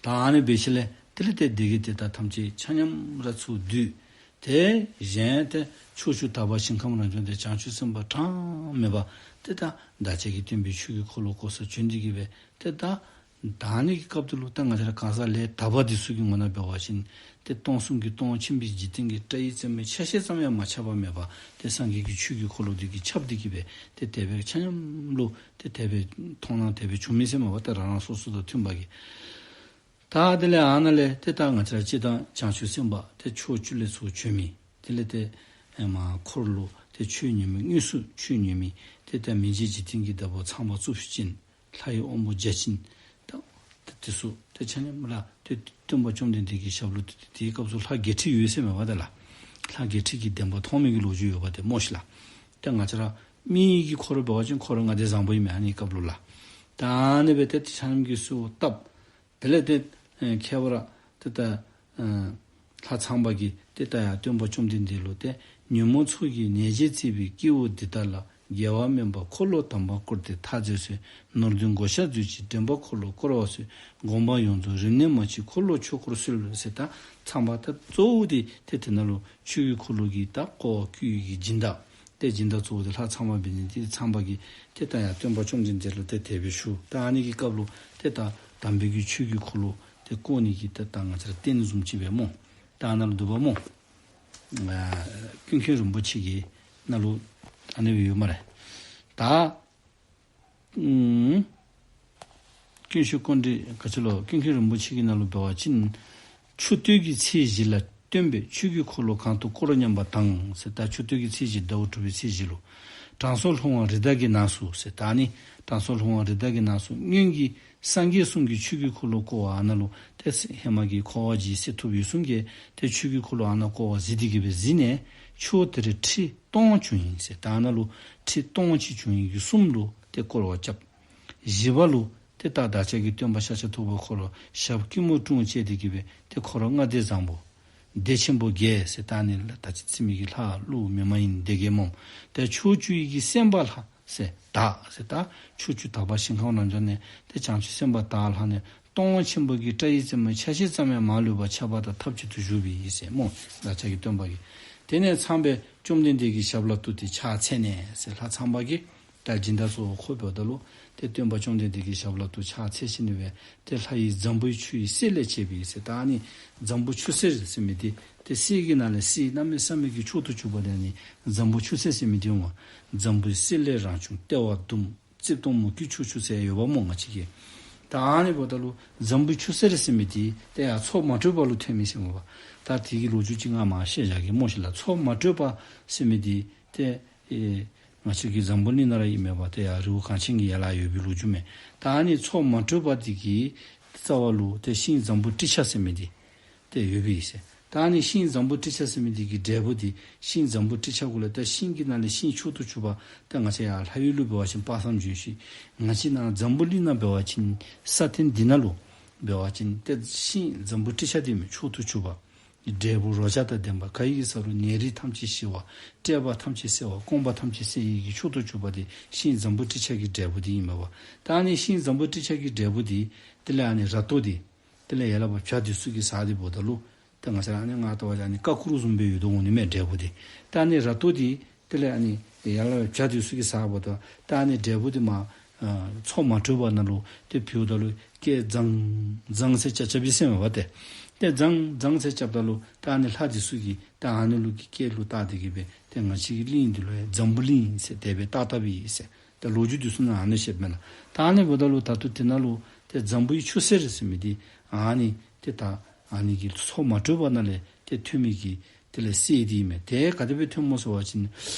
ད་ཨ་ནི་འབད་ཞིནམ་ལས་དེ་ལས་ཏེ་སྡེ་བརྒྱད་དེ་དག་ཐམས་ཅད་ཆ་མཉམ་ར་ཚུར་བསྡུས། ཏེ་གཞན་ཏེ་ཕྱོགས་བཅུ་དག་པ་ཞིང་ཁམས་རང་བྱུང་སྟེ་བྱང་ཆུབ་སེམས་དཔའ་གྲངས་མེད་པ་ཏེ་ད་བདག་ཅག་གི་སྟོན་པའི་ཆོས་ཀྱི་འཁོར་ལོ་བསྐོར་སར་བྱོན་ཏེ་གི་སྦེ་ཏེ་ད་ད་ཨ་ནི་གི་སྐབས་དེ་ལུ་ད་ང་བཅས་ར་གང་ཟག་ལས་དག་པ་འདི་ཚུ་གི་ངོ་ནང་འབད་བ་ཅིན་ཏེ་སྟོང་གསུམ་གྱི་སྟོང་ཆེན་པོའི་འཇིག་རྟེན་གྱི་སྐྲ་ཡི་རྩེ་མོའི་ཆ་ཤས་ཙམ་ཡང་མ་ཁྱབ་པ་མེད་པར་ཏེ་སངས་རྒྱས་ཀྱི་ཆོས་ཀྱི་འཁོར་ལོ་འདི་གིས་ཁྱབ་སྟེ་གི་སྦེ་ཏེ་དེ་སྦེ་ཆ་མཉམ་ལུ་ཏེ་དེ་སྦེ་མཐོང་སྣང་དེ་སྦེ་བྱུང་མི་ཟེར་མས་པ། ཏེ་རང་རང་སོ་སོ་དང་མཐུན་པ་གིས། ད་དེ་ལས་ཨ་ནཱ་ལས་ཏེ་ད་ང་བཅས་ར་སྤྱིར་བཏང་བྱང་ཆུབ་སེམས་དཔའ་ཏེ་ཕྱོགས་བཅུ་ལས་ཚུར་བྱོན་མི་དེ་ལས་ཏེ་ཨེ་མ་འཁོར་ལོ་ཏེ་ཆོས་ཉན་མི་དངོས་སུ་ཆོས་ཉན་མི་ཏེ་ད་མི་མཇེད་འཇིག་རྟེན་གྱི་བདག་པོ་ཚངས་པ་གཙུག་ཕུད་ཅན། ལྷའི་དབང་པོ་བརྒྱ་བྱིན། ད་ད་དེ་ཚུ་ཏེ་ཆ་མཉམ་ར་ཏེ་སྟོན་པ་བཅོམ་ལྡན་འདས་ཀྱི་ཞབས་ལུ་ཏེ་དེའི་སྐབས་སུ་ལྷ་བརྒྱད་ཁྲི་ཡོད་ཟེར་མས་པ། ད་ལྷ་ལྷ་བརྒྱད་ཁྲི་གི་བདེན་པ་མཐོང་མི་གི་ལོ་རྒྱུས་ཡོདཔ་ཏེ་སྨོ་ཤིག་ལགས། ཏེ་ང་བཅས་ར་མི་གི་འཁོར་འབད་བ་ཅིན་འཁོར་ལྔ་སྡེ་བཟང་པོ་ཨིན་མས་ཨ་ནི་སྐབས་ལུ་ལགས། ད་ཨ་ནི་སྦེ་ཏེ་ཏེ་ཆ་མཉམ་གྱིས་གསོལཝ་བཏབ། དེ་ལས་ཏེ་ཨེ་ཁྱད་པར་ཏེ་ད་ཨེ་ལྷ་ཚངས་པ་གིས་ཏེ་ད་ཡང་སྟོན་པ་བཅོམ་ལྡན་འདས་ལུ་ཏེ་ཉོན་མོངས་ཚོགས་ཀྱིས་ནད་བྱེད་གཙེས་པའི་སྐྱེ་བོ་འདི་དག་ལ་ རྒྱལ་བ་སྨན་པ་འཁོར་ལོ་དམ་པ་བསྐོར་ཏེ་མཐའ་རྫོགས་སོ། ནོར་བདུན་བགོ་བཤའ་མཛོད་ཅིག་འདྲེན་པ་འཁོར་ལོ་བསྐོར་བ་སོ། དགོངས་པ་ཡོངས་རྫོགས་རིམས་ནད་མ་མཆིས་འཁོར་ལོ་ཆོས་འཁོར་སོལ་ཟེར། ད་ཚངས་པ་ད་གཙོ་བོ་དེ་ཏེ་དེ་ནང་ལུ་ཆོས་ཀྱི་འཁོར་ལོ་གི་ད་བསྐོར་བ་བསྐུལ་ཡི་གི་སྦྱིན་བདག་ཏེ་སྦྱིན་བདག་གཙོ་བོ་དེ་ལྷ་ཚངས་པ་འབད་ནི་དེ་ཚངས་པ་གིས་ཏེ་ད་ཡར་སྟོན་པ་བཅོམ་ལྡན་འདས་ལུ་ཏེ་དེ་སྦེ་ཞུ། ད་ཨ་ནི་གི་སྐབས་ལུ་ཏེ་ད་དམ་པའི་གི་ཆོས་ཀྱི་འཁོར་ལོ་ཏེ་བསྐོར་ནི་གི་ཏེ་ད་ང་བཅས་ར་རྟེན་བཟུམ་ཅིག་སྦེ་སྨོ། ད་ཨ་ནཱ་ལུ་འདུག་པ་སྨོ། ཨ་ཀུན་མཁྱེན་རིན་པོ་ཆེ་གི་ནང་ལུ་ཨ་ནི་སྦེ་ཡོད་སྨ་རེ། ད་ཨུམ་ཀུན་ཤེས་ཀཽཎྜི་ག་ཅི་ལོ་ཀུན་མཁྱེན་རིན་པོ་ཆེ་གི་ནང་ལུ་འབད་བ་ཅིན་ཆུ་སྟོད་ཀྱི་ཚེས་བཞི་ལ་སྟོན་པས་ཆོས་ཀྱི་འཁོར་ལོ་གང་དུ་བསྐོར་སྙམ་པ་དང་ཟེར། ད་ཆུ་སྟོད་ཀྱི་ཚེས་བཞི་ཟླཝ་དྲུག་པའི་ཚེས་བཞི་ལུ་དྲང་སྲོང་ལྷུང་བ་རི་དྭགས་ཀྱི་ནགས་སུ་ཟེར། ད་ཨ་ནི་དྲང་སྲོང་ལྷུང་བ་རི་དྭགས་ཀྱི་ནགས་སུ་སྔོན་གྱི་སངས་རྒྱས་གསུམ་གྱིས་ཆོས་ཀྱི་འཁོར་ལོ་བསྐོར་བ་ཨ་ནཱ་ལུ་ཏེ་ཧེ་མ་གི་འཁོར་བ་འཇིག་སྲིད་ཐུབ་ཡོད་གསུམ་གྱིས་ཏེ་ཆོས་ཀྱི་འཁོར་ལོ་ཨ་ནཱ་བསྐོར་བ་གཟིགས་ཏེ་གི་སྦེ་གཟིགས་ནས་ཆུ་བོ་དེར་ཁྲི་སྟོང་བྱུང་ཡི་ཟེར། ད་ཨ་ནཱ་ལུ་ཁྲི་སྟོང་གཅིག་བྱུང་ཡི་གི་གསུམ་ལུ་ཏེ་བསྐོར་བ་རྐྱབ། བཞི་པ་ལུ་ཏེ་ད་བདག་ཅག་གི་སྟོན་པ་ཤཱཀྱ་ཐུབ་པ་ཁོ་ར་ཞབས་སྐྱིལ་མོ་ཀྲུང་བཅས་ཏེ་གི་སྦེ་ཏེ་ཁོ་ར་ལྔ་སྡེ་བཟང་པོ་སྡེ་ཆེན་པོ་བརྒྱད་ཟེར། ད་ཨ་ནི་ལུ་ད་ཅི་ཚིག་མི་གི་ལྷ་ཀླུ་མི་མ་ཡིན་སྡེ་བརྒྱད་སྨོ། ཏེ་ཕྱོགས་བཅུ་ཡི་གི་སེམས་དཔའ་ལྷ་ཟེར་བདག་ཟེར། ད་ཕྱོགས་བཅུ་དག་པ་ཞིང་ཁམས་རང་བྱོན་ནས་ཏེ་བྱང་ཆུབ་སེམས་དཔའ་བདག་ལྷ་ནས་སྟོང་པ་ཆེན་པོ་གི་སྐྲ་ཡི་རྩེ་མོ་ཆ་ཤས་ཙམ་ཡང་མ་ལུས་པར་ཁྱབ་པ་དང་ཐབས་ཅིག་ཏུ་བཞུགས་པའི་ཡིད་ཟེར་སྨོ། བདག་ཅག་གི་སྟོན་པ་གིས། དེ་ནས་ཚངས་པས་བཅོམ་ལྡན་འདས་ཀྱི་ཞབས་ལ་གཏུགས་ཏེ་ཕྱག་འཚལ་ནས་ཟེར། ལྷ་ཚངས་པ་གིས་ད་སྦྱིན་བདག་གཙོ་བོ་ཁོ་འབདཝ་ད་ལུ་ཏེ་སྟོན་པ་བཅོམ་ལྡན་འདས་ཀྱི་ཞབས་ལ་གཏུགས་ཕྱག་འཚལ་ཞིནམ་ལས་ཏེ་ལྷ་ཡི་འཛམ་བུའི་ཆུ་ཡི་གསེར་ལས་བྱས་པའི་ཟེར། ད་ཨ་ནི་འཛམ་བུ་ཆུ་གསེར་ཟེར་མི་འདི་ཏེ་གསེར་གྱི་ནང་ལས་གསེར་གནམ་མེད་ས་མེད་ཀྱི་མཆོག་ཏུ་གྱུར་པ་དེ་ཨ་ནི་འཛམ་བུ་ཆུ་གསེར་ཟེར་མི་འདི་འོང་། འཛམ་བུའི་གསེར་ལས་རང་བྱུང་ལྟེ་བ་ཟླུམ། རྩིབས་སྟོང་མུ་ཁྱུད་ཆུ་ཆུ་ཟེར་ཡོདཔ་སྨོ་ང་བཅས་ཀྱི། ད་ཨ་ནི་འབདཝ་ད་ལུ་འཛམ་བུའི་ཆུ་གསེར་ཟེར་མི་འདི་ཏེ་ཡར་མཚོ་མ་དྲོས་པ་ལུ་ཐོན་མི་ཟེར་སྨོ་པ། ད་དེ་གི་ལོ་རྒྱུས་ཅིག་ང་མར་བཤད་བཞག་གེ་སྨོ་ཤིག་ལགས། མཚོ་མ་དྲོས་པ་ཟེར་མི་འདི་ཏེ་ཨེ་ང་བཅས་ཀྱི་འཛམ་བུ་གླིང་ནང་ར་ཨིན་མས་པ། ཏེ་ཡར་རི་བོ་གངས་ཅན་གྱི་ཡན་ལག་ཡོད་པའི་ལོ་རྒྱུས་མས། ད་ཨ་ནི་མཚོ་མ་དྲོས་པ་འདི་གི་རྩ་བ་ལུ་ཏེ་ཤིང་འཛམ་བུ་ཏྲི་ཤ་ཟེར་མི་འདི་ཏེ་ཡོད་པའི་ཟེར། ད་ཨ་ནི་ཤིང་འཛམ་བུ་ཏྲི་ཤ་ཟེར་མི་འདི་གི་འབྲས་བུ་འདི་ཤིང་འཛམ་བུ་ཏྲི་ཤ་གུ་ལས་ད་ཤིང་གི་ནང་ལས་ཤིང་མཆོག་ཏུ་གྱུར་པ། ད་ང་བཅས་ཡར་ལྷ་ཡུལ་ལུ་འབད་བ་ཅིན་དཔག་བསམ་ལྗོན་ཤིང་། ང་བཅས་ནཱ་འཛམ་བུ་གླིང་ནང་འབད་བ་ཅིན་ས་སྟེང་འདི་ནང་ལུ་འབད་བ་ཅིན་ཏེ་ཤིང་འཛམ་བུ་ཏྲི་ཤ་འདི་མཆོག་ཏུ་གྱུར་པ། འབྲས་བུ་རོ་བརྒྱ་དང་ལྡན་པ། ག་ཡི་གེ་ས་རུ་ནད་རིགས་ཐམས་ཅད་ཞི་བ། བཀྲེས་པ་ཐམས་ཅད་སེལ་བ། སྐོམ་པ་ཐམས་ཅད་སེལ་ཡི་གི་མཆོག་ཏུ་གྱུར་པ་འདི་ཤིང་འཛམ་བུ་ཏྲི་ཤ་གི་འབྲས་བུ་འདི་ཨིན་མས་པ། ད་ཨ་ནི་ཤིང་འཛམ་བུ་ཏྲི་ཤ་གི་འབྲས་བུ་འདི་དེ་ལས་ཨ་ནི་ར་ཏོ་འདི་དེ་ལས་ཡར་ལས་ཕར་བྱ་འདི་ཚུ་གིས་ཟ་སྟེ་འབདཝ་ད་ལུ་ཏེ་ང་བཅས་ར་ཨ་ནི་ང་བལྟ་བ་ཅིན་ཨ་ནི་ཀ་ཀུ་རུ་བཟུམ་སྦེ་ཡོད་དོ་འོང་ནི་མས་འབྲས་བུ་འདི། ད་ཨ་ནི་ར་ཏོ་འདི་དེ་ལས་ཨ་ནི་ཡར་ལས་བྱ་འདི་ཚུ་གིས་ཟ་འབདཝ་ད་ད་ཨ་ནི་འབྲས་བུ་འདི་མར་ཨ་མཚོ་མ་དྲོས་པ་ནང་ལུ་ཏེ་བུདཔ་ད་ལུ་སྐད་ཛང་ཛང་ཟེར་རྐྱབ་རྐྱབ་པས་ཟེར་མས་པ་ཏེ། ཏེ་ཛང་ཛང་ཟེར་རྐྱབ་ད་ལུ་ད་ཨ་ནི་ལྷ་འདི་ཚུ་གིས་ད་ཨ་ནི་ལུ་གི་སྐད་ལུ་བལྟ་སྟེ་གི་སྦེ་ཏེ་ང་བཅས་ཀྱི་གླིང་འདི་ལུ་ཡང་འཛམ་བུ་གླིང་ཟེར་དེ་སྦེ་བཏགས་བཏགསཔ་ཨིན་ཟེར། ད་ལོ་རྒྱུས་འདི་ཚུ་ནང་ཨ་ནི་བཤདཔ་མས་ལགས། ད་ཨ་ནི་འབདཝ་ད་ལུ་ད་ལྟོ་དེ་ནང་ལུ་ཏེ་འཛམ་བུའི་ཆུ་གསེར་ཟེར་མི་འདི་ཨ་ནི་ཏེ་ད་ཨ་ནི་གི་མཚོ་མ་དྲོས་པ་ནང་ལས་ཏེ་ཐོན་མི་གི་དེ་ལས་གསེར་འདི་ཨིན་མས། དེ་ག་དེ་སྦེ་ཐོནམ་སྨོ་ཟེར་བ་ཅིན་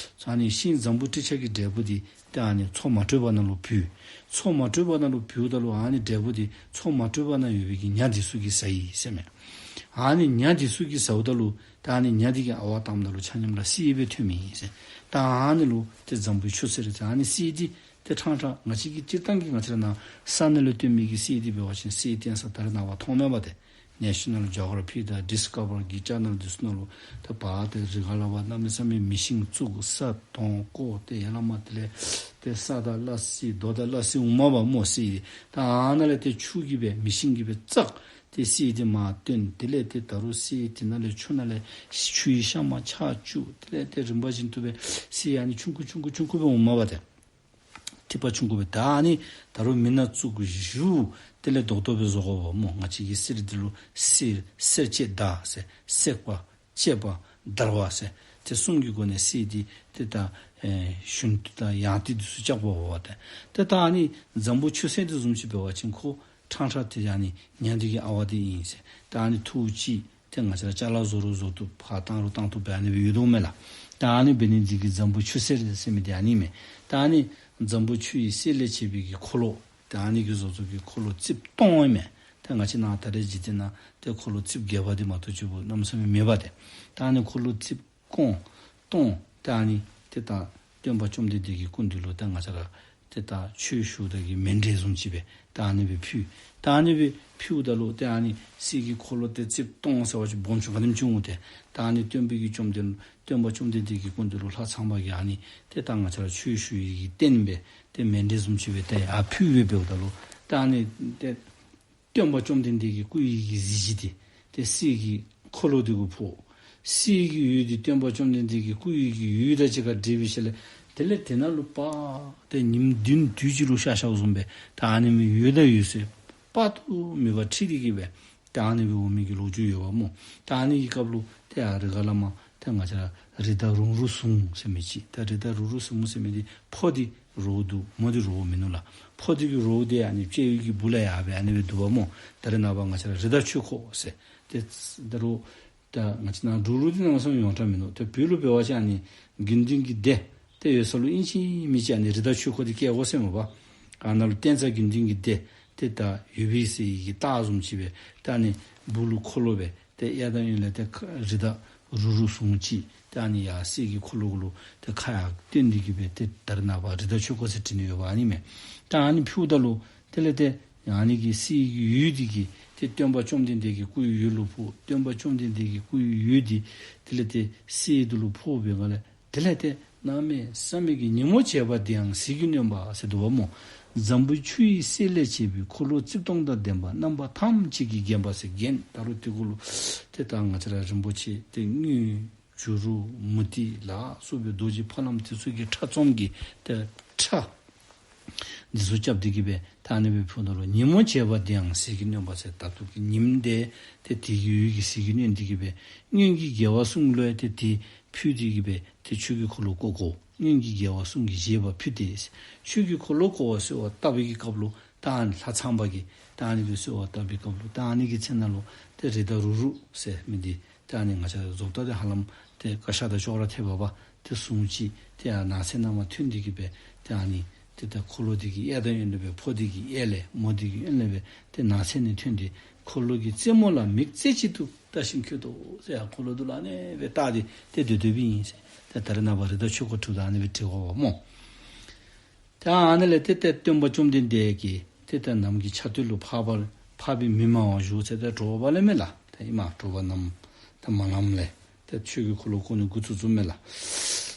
ཨ་ནི་ཤིང་འཛམ་བུ་ཏྲི་ཤ་གི་འབྲས་བུ་འདི་ཏེ་ཨ་ནི་མཚོ་མ་དྲོས་པ་ནང་ལུ་བུད། མཚོ་མ་དྲོས་པ་ནང་ལུ་བུདཔ་ད་ལུ་ཨ་ནི་འབྲས་བུ་འདི་མཚོ་མ་དྲོས་པ་ནང་ཡོད་པའི་གི་ཉ་འདི་ཚུ་གིས་ཟ་ཡི་ཟེར་མས། ཨ་ནི་ཉ་འདི་ཚུ་གིས་ཟཝ་ད་ལུ་ད་ཨ་ནི་ཉ་འདི་གིས་ཨ་ཝ་བཏངམ་ད་ལུ་ཆ་མཉམ་ར་གསེར་སྦེ་ཐོན་མི་ཨིན་ཟེར། ད་ཨ་ནི་ལུ་ཏེ་འཛམ་བུའི་ཆུ་གསེར་ཟེར། ཨ་ནི་གསེར་འདི་ཏེ་ཕྲང་ཕྲང་ང་བཅས་ཀྱི་སྤྱིར་བཏང་གི་ང་བཅས་ར་ནཱ་ས་གནས་ལུ་སྟོན་མི་གི་གསེར་འདི་འབད་བ་ཅིན་གསེར་བཏོན་ས་ད་རེས་ནངས་པ་མཐོང་མས་པ་ཏེ། ནེ་ཤ་ནཱལ་ཇོ་གྷ་ར་ཕི་དང་ཌིསི་ཀ་བར་གྱི་ཅེ་ནལ་འདི་ཚུ་ནང་ལུ་ད་པ་ཏེ་རི་ཁ་ལས་ཕར་གནམ་མེད་ས་མེད་མེ་ཤིང་བཙུགས་ས་དོང་བརྐོ་སྟེ་ཡར་ལས་མར་དེ་ལས་ཏེ་ས་དང་སླ་བསྲེ་རྡོ་དང་སླ་བསྲེ་འོངམ་མས་པ་སྨོ་གསེར་འདི། ད་ཨ་ནཱ་ལས་ཏེ་ཆུ་གིས་སྦེ་མེ་ཤིང་གིས་སྦེ་བཙགས་ཏེ་གསེར་འདི་མར་བཏོན། དེ་ལས་ཏེ་ད་རུང་གསེར་འདི་ནང་ལས་ཆུ་ནང་ལས་ཆུའི་ཤ་མར་ཆགས་བཅུག། དེ་ལས་ཏེ་རིམ་པ་བཞིན་དུ་སྦེ་གསེར་ཨ་ནི་ཆུང་ཀུ་ཆུང་ཀུ་ཆུང་ཀུ་སྦེ་འོངམ་མས་པ་ཏེ། ཐིགས་པ་ཆུང་ཀུ་སྦེ། ད་ཨ་ནི་ད་རུང་མེ་ནང་བཙུགས་བཞུ། དེ་ལས་རྡོག་རྡོག་སྦེ་བཟོ་དགོཔ་སྨོ། ང་བཅས་ཀྱི་གསེར་འདི་ལུ་གསེར་གསེར་བཅད་ཟླ་ཟེར་བསྲེག་པ་བཅད་པ་བརྡར་བ་ཟེར་ཏེ་གསུམ་གྱི་སྒོ་ནས་གསེར་འདི་ཏེ་ད་ཨེ་ཞུན་ཏེ་ད་ཡང་ཏེ་འདི་ཚུ་བཅག་པ་འོང་པ་ཏེ། ཏེ་ད་ཨ་ནི་འཛམ་བུ་ཆུ་གསེར་འདི་བཟུམ་ཅིག་འབད་བ་ཅིན་ཁོ་ཕྲང་ཕྲང་ཏེ་ཨ་ནི་ཉ་འདི་གི་ཨ་ཝ་འདི་ཨིན་ཟེར། ད་ཨ་ནི་ཐུགས་ཅིག་ཏེ་ང་བཅས་ར་ཅ་ལ་བཟོ་རུང་བཟོ་བཏུབ། ཕར་བཏང་རུང་བཏང་བཏུབ་སྦེ་ཨ་ནི་སྦེ་ཡོད་དོ་མས་ལགས། ད་ཨ་ནི་འབད་ནི་འདི་གིས་འཛམ་བུ་ཆུ་གསེར་ཟེར་མི་འདི་ཨ་ནི་མས། ད་ཨ་ནི་འཛམ་བུ་ཆུ་ཡི་གསེར་ལས་བྱས་པའི་གི་འཁོར་ལོ། ད་ཨ་ནི་གིས་བཟོ་བཟོཝ་གི་འཁོར་ལོ་རྩིབས་སྟོང་ཨིན་མས། ད་ང་བཅས་ནཱ་ད་རེས་འཇིག་རྟེན་ནང་ཏེ་འཁོར་ལོ་རྩིབས་བརྒྱད་པ་འདི་མ་གཏོགས་ཅིག་པོ་གནམ་མེད་ས་མེད་མེད་པ་ཏེ། ད་ཨ་ནི་འཁོར་ལོ་རྩིབས་སྟོང་སྟོང་ད་ཨ་ནི་ཏེ་ད་སྟོན་པ་བཅོམ་ལྡན་འདས་ཀྱི་སྐུ་མདུན་ལུ་ད་ང་བཅས་ར་ ཏེ་ད་ཆོས་ཞུཝ་ད་གི་མཎྜལ་བཟུམ་ཅིག་སྦེ་ད་ཨ་ནི་སྦེ་ཕུལ། ད་ཨ་ནི་སྦེ་ཕུལཝ་ད་ལུ་ཏེ་ཨ་ནི་གསེར་གྱི་འཁོར་ལོ་དེ་རྩིབས་སྟོང་ཟེར་བ་ཅིན་སྦོམ་ཆུང་ག་དེམ་ཅིག་འོང་། ཏེ་ད་ཨ་ནི་སྟོན་པའི་གི་བཅོམ་ལྡན་སྟོན་པ་བཅོམ་ལྡན་འདས་ཀྱི་སྐུ་མདུན་ལུ་ལྷ་ཚངས་པ་གིས་ཨ་ནི་ཏེ་ད་ང་བཅས་ར་ཆོས་ཞུ་ནི་གི་རྟེན་སྦེ་ཏེ་མཎྜལ་བཟུམ་ཅིག་སྦེ་ཏེ་ཡར་ཕུལ་སྦེ་འབདཝ་ད་ལུ་ད་ཨ་ནི་ཏེ་སྟོན་པ་བཅོམ་ལྡན་འདས་ཀྱི་སྐུ་ཡི་གི་གཟི་བརྗིད་དེ་ཏེ་གསེར་གྱི་འཁོར་ལོ་དེ་གུ་ཕོག། གསེར་གྱི་འོད་དེ་སྟོན་པ་བཅོམ་ལྡན་འདས་ཀྱི་སྐུ་ཡི་གི་འོད་དང་གཅིག་ཁར་འདྲེས་པའི་ཤུལ་ལས་དེ་ལས་དེ་ནང་ལུ་དཔག་ཏེ་ཉིནམ་བདུན་དུས་གཅིག་ལུ་ཤར་ཤརཝ་བཟུམ་སྦེ་ད་ཨ་ནི་མི་འོད་དང་འོད་ཟེར་དཔག་ཏུ་མེད་པ་འཁྲིགས་ཏེ་གི་སྦེ་ད་ཨ་ནི་སྦེ་འོང་མི་གི་ལོ་རྒྱུས་ཡོདཔ་སྨོ། ད་ཨ་ནི་གི་སྐབས་ལུ་ཏེ་ཨ་རི་ག་ལས་མར་ཏེ་ང་བཅས་ར་རི་དྭགས་རུང་རུ་ཟུང་ཟེར་མི་ཅིག། ད་རི་དྭགས་རུང་རུ་ཟུང་ཟེར་མི་འདི་ཕོ་འདི་རོགས་འདུག། མོ་འདི་རོགས་མིན་ནུག་ལགས། ཕོ་འདི་གི་རོགས་འདི་ཨ་ནི་དཔྱལ་བའི་གི་སྦུག་ལས་ཡར་སྦེ་ཨ་ནི་སྦེ་འདུག་པ་སྨོ། ད་རེས་ནངས་པ་ང་བཅས་ར་རི་དྭགས་ཆོས་འཁོར་ཟེར་ཏེ་ད་རུང་ད་ང་བཅས་ནཱ་རུང་རུ་འདི་ནང་སོང་ཡོངས་གྲགས་མིན་ནུག། ཏེ་བོད་ལུ་འབད་བ་ཅིན་ཨ་ནི་དགེ་འདུན་གྱི་སྡེ་ཏེ་ཡོད་ས་ལུ་ཨིན་ཅི་མིན་ཅི་ཨ་ནི་རི་དྭགས་ཆོས་འཁོར་འདི་བཀལ་དགོ་ཟེར་མས་པ། ཨ་ནཱ་ལུ་བསྟན་རྩ་དགེ་འདུན་གྱི་སྡེ་ཏེ་ད་ཡོད་པའི་ཟེར་བའི་གི་རྟགས་བཟུམ་ཅིག་སྦེ་ད་ཨ་ནི་སྦུག་ལུ་འཁོར་ལོ་སྦེ་ཏེ་གཡས་དང་གཡོན་ལས་ཏེ་ཁ་རི་དྭགས་རུང་རུང་ཟུང་ཅིག་ཏེ་ཨ་ནི་ཡར་གསེར་གྱི་འཁོར་ལོ་གུ་ལུ་ཏེ་ཁ་ཡར་བཏོན་ཏེ་གི་སྦེ་ཏེ་ད་རེས་ནངས་པ་རི་དྭགས་ཆོས་འཁོར་ཟེར་བྲིས་ནི་ཡོདཔ་ཨ་ནི་མས། ད་ཨ་ནི་ཕུལཝ་ད་ལུ་དེ་ལས་ཏེ་ཨ་ནི་གི་གསེར་གྱི་འོད་འདི་གིས་ཏེ་སྟོན་པ་བཅོམ་ལྡན་འདས་ཀྱི་སྐུ་ཡི་འོད་ལུ་ཕོག། སྟོན་པ་བཅོམ་ལྡན་འདས་ཀྱི་སྐུ་ཡི་འོད་འདི་དེ་ལས་ཏེ་གསེར་འདི་ལུ་ཕོག་པའི་སྒང་ལས་དེ་ལས་ཏེ་གནམ་མེད་ས་མེད་ཀྱི་ཉིན་མོ་བྱས་པ་དེ་ཡང་ཟིལ་གྱིས་གནོན་པ་ཟེར་འདུག་པ་སྨོ། འཛམ་བུའི་ཆུ་ཡི་གསེར་ལས་བྱས་པའི་འཁོར་ལོ་རྩིབས་སྟོང་དང་ལྡན་པ་རྣམ་པ་ཐམས་ཅད་ཀྱིས་བརྒྱན་པ་ཟེར་བརྒྱན། ད་རུང་དེ་གུ་ལུ་ཏེ་ད་ང་བཅས་ར་རིན་པོ་ཆེ་ཏེ་དངུལ་བྱུ་རུ་མུ་ཏིག་ལ་སོགས་པའི་རྡོ་རྗེ་ཕ་ལམ་དེ་ཚུ་གི་ཕྲ་ཚོམ་གྱི་ཏེ་ཕྲ་འདི་ཚུ་རྐྱབ་སྟེ་གི་སྦེ་ད་ཨ་ནི་སྦེ་ཕུལཝ་ད་ལུ་ཉིན་མོ་བྱས་པ་དེ་ཡང་ཟིལ་གྱིས་གནོན་པ་ཟེར་ད་ལྟོ་གི་ཉིནམ་དེ་ཏེ་དེ་གི་འོད་ཀྱིས་ཟིལ་གྱིས་གནོན་ཏེ་གི་སྦེ་སྔོན་གྱི་རྒྱལ་བ་གསུམ་ལུ་ཡང་ཏེ་དེ་ཕུལ་ཏེ་གི་སྦེ་ཏེ་ཆོས་ཀྱི་འཁོར་ལོ་བསྐོར་བསྐོར། སྔོན་གྱི་རྒྱལ་བ་གསུམ་གྱི་བཞེད་པ་ཕུལ་ཏེ་ཆོས་ཀྱི་འཁོར་ལོ་བསྐོར་བར་གསོལ་བ་བཏབ་པའི་གི་སྐབས་ལུ་ད་ཨ་ནི་ལྷ་ཚངས་པ་གིས་ད་ཨ་ནི་སྦེ་གསོལ་བ་བཏབ་པའི་སྐབས་ལུ་ད་ཨ་ནི་གི་ཚེ་ན་ལུ་ཏེ་རི་དྭགས་རུང་རུང་ཟེར་མི་འདི་ཏེ་ཨ་ནི་ང་བཅས་ར་བཟོ་ལྟ་འདི་ཧ་ལམ་ཏེ་ཀ་ཤ་དང་ཅོག་ར་འཐདཔ་འབད་ཏེ་ཟུང་ཅིག་ཏེ་ཡར་ནགས་ཚལ་ནང་མར་ཐོན་ཏེ་གི་སྦེ་ཏེ་ཨ་ནི་ཏེ་ད་འཁོར་ལོ་འདི་གི་གཡས་དང་གཡོན་ལས་སྦེ་ཕོ་འདི་གི་གཡས་ལས་མོ་འདི་གི་གཡོན་ལས་སྦེ་ཏེ་ནགས་ཚལ་ནང་ཐོན་ཏེ་འཁོར་ལོ་གི་རྩེ་མོ་ལ་མིག་རྩེ་གཅིག་ཏུ་ལྟ་ཞིང་འཁོད་དོ་ཟེར། ཡར་འཁོར་ལོ་འདི་ལུ་ཨ་ནི་སྦེ་བལྟ་སྟེ་ཏེ་སྡོད་སྡོདཔ་ཨིན་ཟེར། ཏེ་ད་རེས་ནངས་པ་རི་དྭགས་ཆོས་འཁོར་བྲིཝ་ད་ཨ་ནི་སྦེ་བྲི་དགོཔ་སྨོ། ཏེ་ཨ་ནི་ལས་ཏེ་ཏེ་སྟོན་པ་བཅོམ་ལྡན་འདས་ཀྱིས་ཏེ་ཏེ་ནམ་གྱི་ཆ་སྟོད་ལུ་འཕགས་པ་འཕགས་པའི་མི་མང་བ་བཞུགས་ཚེ་ཏེ་དྲོ་པ་ལས་མས་ལགས། ཏེ་ཨིན་མས། དྲོ་པ་ནམ་ཏེ་མ་ལངམ་ལས་ཏེ་ཆོས་ཀྱི་འཁོར་ལོ་བསྐོར་ནི་འགོ་བཙུགས་བཙུགསཔ་མས་ལགས།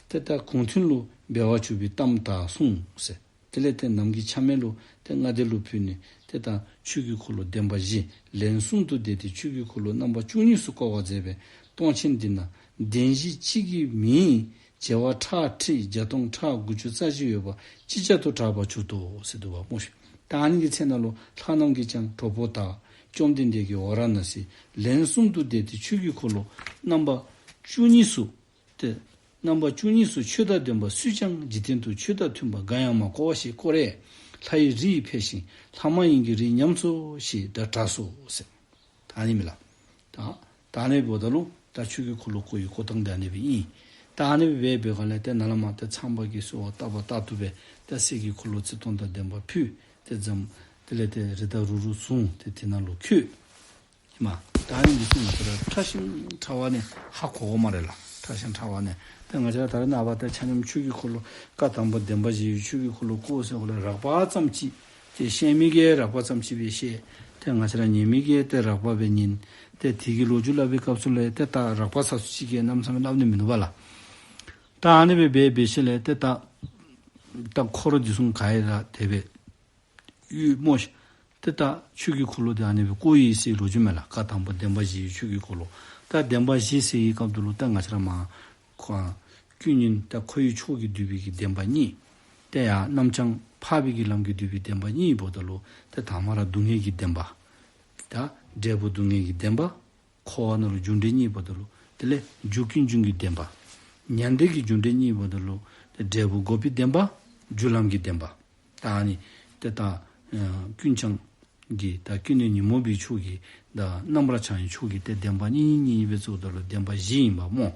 ཏེ་ད་གུང་ཐུན་ལུ་འབད་བར་གྱུར་པའི་གཏམ་དག་གསུངས་ཟེར། དེ་ལས་ཏེ་ནམ་གྱི་ཆ་སྨད་ལུ་ཏེ་ལྔ་སྡེ་ལུ་ཕུལ་ནི་ཏེ་ད་ཆོས་ཀྱི་འཁོར་ལོ་བདེན་པ་བཞི་ལན་གསུམ་དུ་བཟླས་ཏེ་ཆོས་ཀྱི་འཁོར་ལོ་རྣམ་པ་བཅུ་གཉིས་སུ་བསྐོར་བར་མཛད་པའི་སྟོང་ཆེན་འདི་ན་བདེན་བཞི་གཅིག་གི་མིང་བྱེ་བ་ཁྲག་ཁྲིག་བརྒྱ་སྟོང་ཕྲག་དགུ་བཅུ་རྩ་བཞི་ཡོད་པ་ཅིག་ཅར་དུ་གྲགས་པར་གྱུར་ཏོ་ཟེར་འདུག་པ་སྨོ་ཤིག། ད་ཨ་ནི་གི་ཚེ་ན་ལུ་ལྷ་རྣམས་ཀྱིས་ཀྱང་གྲོགས་པོ་དག་བཅོམ་ལྡན་འདས་ཀྱི་ཝཱ་ར་ཎཱ་སིར་ལན་གསུམ་དུ་བཟླས་ཏེ་ཆོས་ཀྱི་འཁོར་ལོ་རྣམ་པ་བཅུ་གཉིས་སུ་ཏེ་རྣམ་པ་བཅུ་གཉིས་སུ་ཆོས་དང་ལྡན་པ་སུས་ཀྱང་འཇིག་རྟེན་དུ་ཆོས་དང་མཐུན་པ་འགའ་ཡང་མ་བསྐོར་བ་ཞེས་བསྐོར་རས། ལྷ་ཡི་རིས་འཕེལ་ཞིང་ལྷ་མ་ཡིན་གྱི་རིས་ཉམས་སོ་ཞེས་སྒྲ་གྲགས་སོ་ཟེར། ད་ཨ་ནི་མས་ལགས། ད་ད་ཨ་ནི་འབདཝ་ད་ལུ་ད་ཆོས་ཀྱི་འཁོར་ལོ་བསྐོར་བའི་བསྐོར་ཐངས་འདི་ཨ་ནི་སྦེ་ཨིན། ད་ཨ་ནི་སྦེ་འབད་བའི་སྒང་ལས་ཏེ་ནཱ་ལས་མར་ཏེ་ཚངས་པ་གིས་གསོལ་བ་བཏབ་པ་ལྟར་དུ་སྦེ་ཏེ་གསེར་གྱི་འཁོར་ལོ་རྩིབས་སྟོང་དང་ལྡན་པ་ཕུལ། ཏེ་འཛོམས་དེ་ལས་ཏེ་རི་དྭགས་རུང་རུང་བཟུང་སྟེ་དེ་ནང་ལུ་འཁོད། ཨིན་མས། ད་ཨ་ནི་འདི་ཚུ་ང་བཅས་ར་ཕྲ་ཞིང་ཕྲ་བ་ནི་ཧ་གོ་དགོ་སྨ་རེ་ལགས། ཕྲ་ཞིང་ཕྲ་བ་ནི། ཏེ་ང་བཅས་ར་ད་རེས་ནངས་པ་ཏེ་ཆ་མཉམ་ཆོས་ཀྱི་འཁོར་ལོ་བཀའ་དང་པོ་བདེན་པ་བཞིའི་ཆོས་ཀྱི་འཁོར་ལོ་བསྐོར་ཟེར་འོ་ལས་རགས་པ་ཙམ་ཅིག་ཏེ་ཤེས་མི་གིས་རགས་པ་ཙམ་ཅིག་སྦེ་ཤེས། ཏེ་ང་བཅས་ར་ཉན་མི་གིས་ཏེ་རགས་པ་སྦེ་ཉན། ཏེ་དེ་གི་ལོ་རྒྱུས་སླབ་པའི་སྐབས་སུ་ལས་ཏེ་ད་རགས་པ་ས་སུ་ཅིག་གིས་གནམ་མེད་ས་མེད་སླབ་ནི་མིན་འདུག་པ་ལགས། ད་ཨ་ནི་སྦེ་འབད་འབད་ཞིནམ་ལས་ཏེ་ད་ད་འཁོར་འདི་ཚུ་ག་ར་དེ་སྦེ་ཡོད་སྨོ་ཤིག། ཏེ་ད་ཆོས་ཀྱི་འཁོར་ལོ་འདི་ཨ་ནི་སྦེ་བསྐོར་ཡི་ཟེར་ལོ་རྒྱུས་མས་ལགས། བཀའ་དང་པོ་བདེན་པ་བཞིའི་ཆོས་ཀྱི་འཁོར་ལོ། ད་བདེན་པ་བཞི་ཟེར་བའི་སྐབས་སུ་ལུ་ད་ང་བཅས་ར་མར་ཁོ་ཀུན་ཉོན་ད་འཁོར་བའི་ཕྱོགས་ཀྱིས་བསྡུས་པའི་གི་བདེན་པ་གཉིས། ཏེ་ཡང་རྣམ་བྱང་འཕགས་པའི་གི་ལམ་གྱིས་བསྡུས་པའི་བདེན་པ་གཉིས་འབདཝ་ད་ལུ་ཏེ་དང་པ་ར་སྡུག་བསྔལ་གྱི་བདེན་པ། ད་འབྲས་བུ་སྡུག་བསྔལ་གྱི་བདེན་པ། འཁོར་བ་ནང་ལུ་རྒྱུ་འབྲས་གཉིས་འབདཝ་ད་ལུ་དེ་ལས་རྒྱུ་ཀུན་འབྱུང་གི་བདེན་པ། མྱང་འདས་ཀྱི་རྒྱུ་འབྲས་གཉིས་འབདཝ་ད་ལུ་ཏེ་འབྲས་བུ་འགོག་པའི་བདེན་པ། རྒྱུ་ལམ་གྱི་བདེན་པ། ད་ཨ་ནི་ཏེ་ད་ཨ་ཀུན་བྱང་གི་ད་ཀུན་ནས་ཉོན་མོངས་པའི་ཕྱོགས་ཀྱི་ད་རྣམ་པར་བྱང་བའི་ཕྱོགས་ཀྱི་ཏེ་བདེན་པ་གཉིས་གཉིས་སྦེ་བརྩིཝ་ད་ལུ་བདེན་པ་བཞི་ཨིན་པ་སྨོ།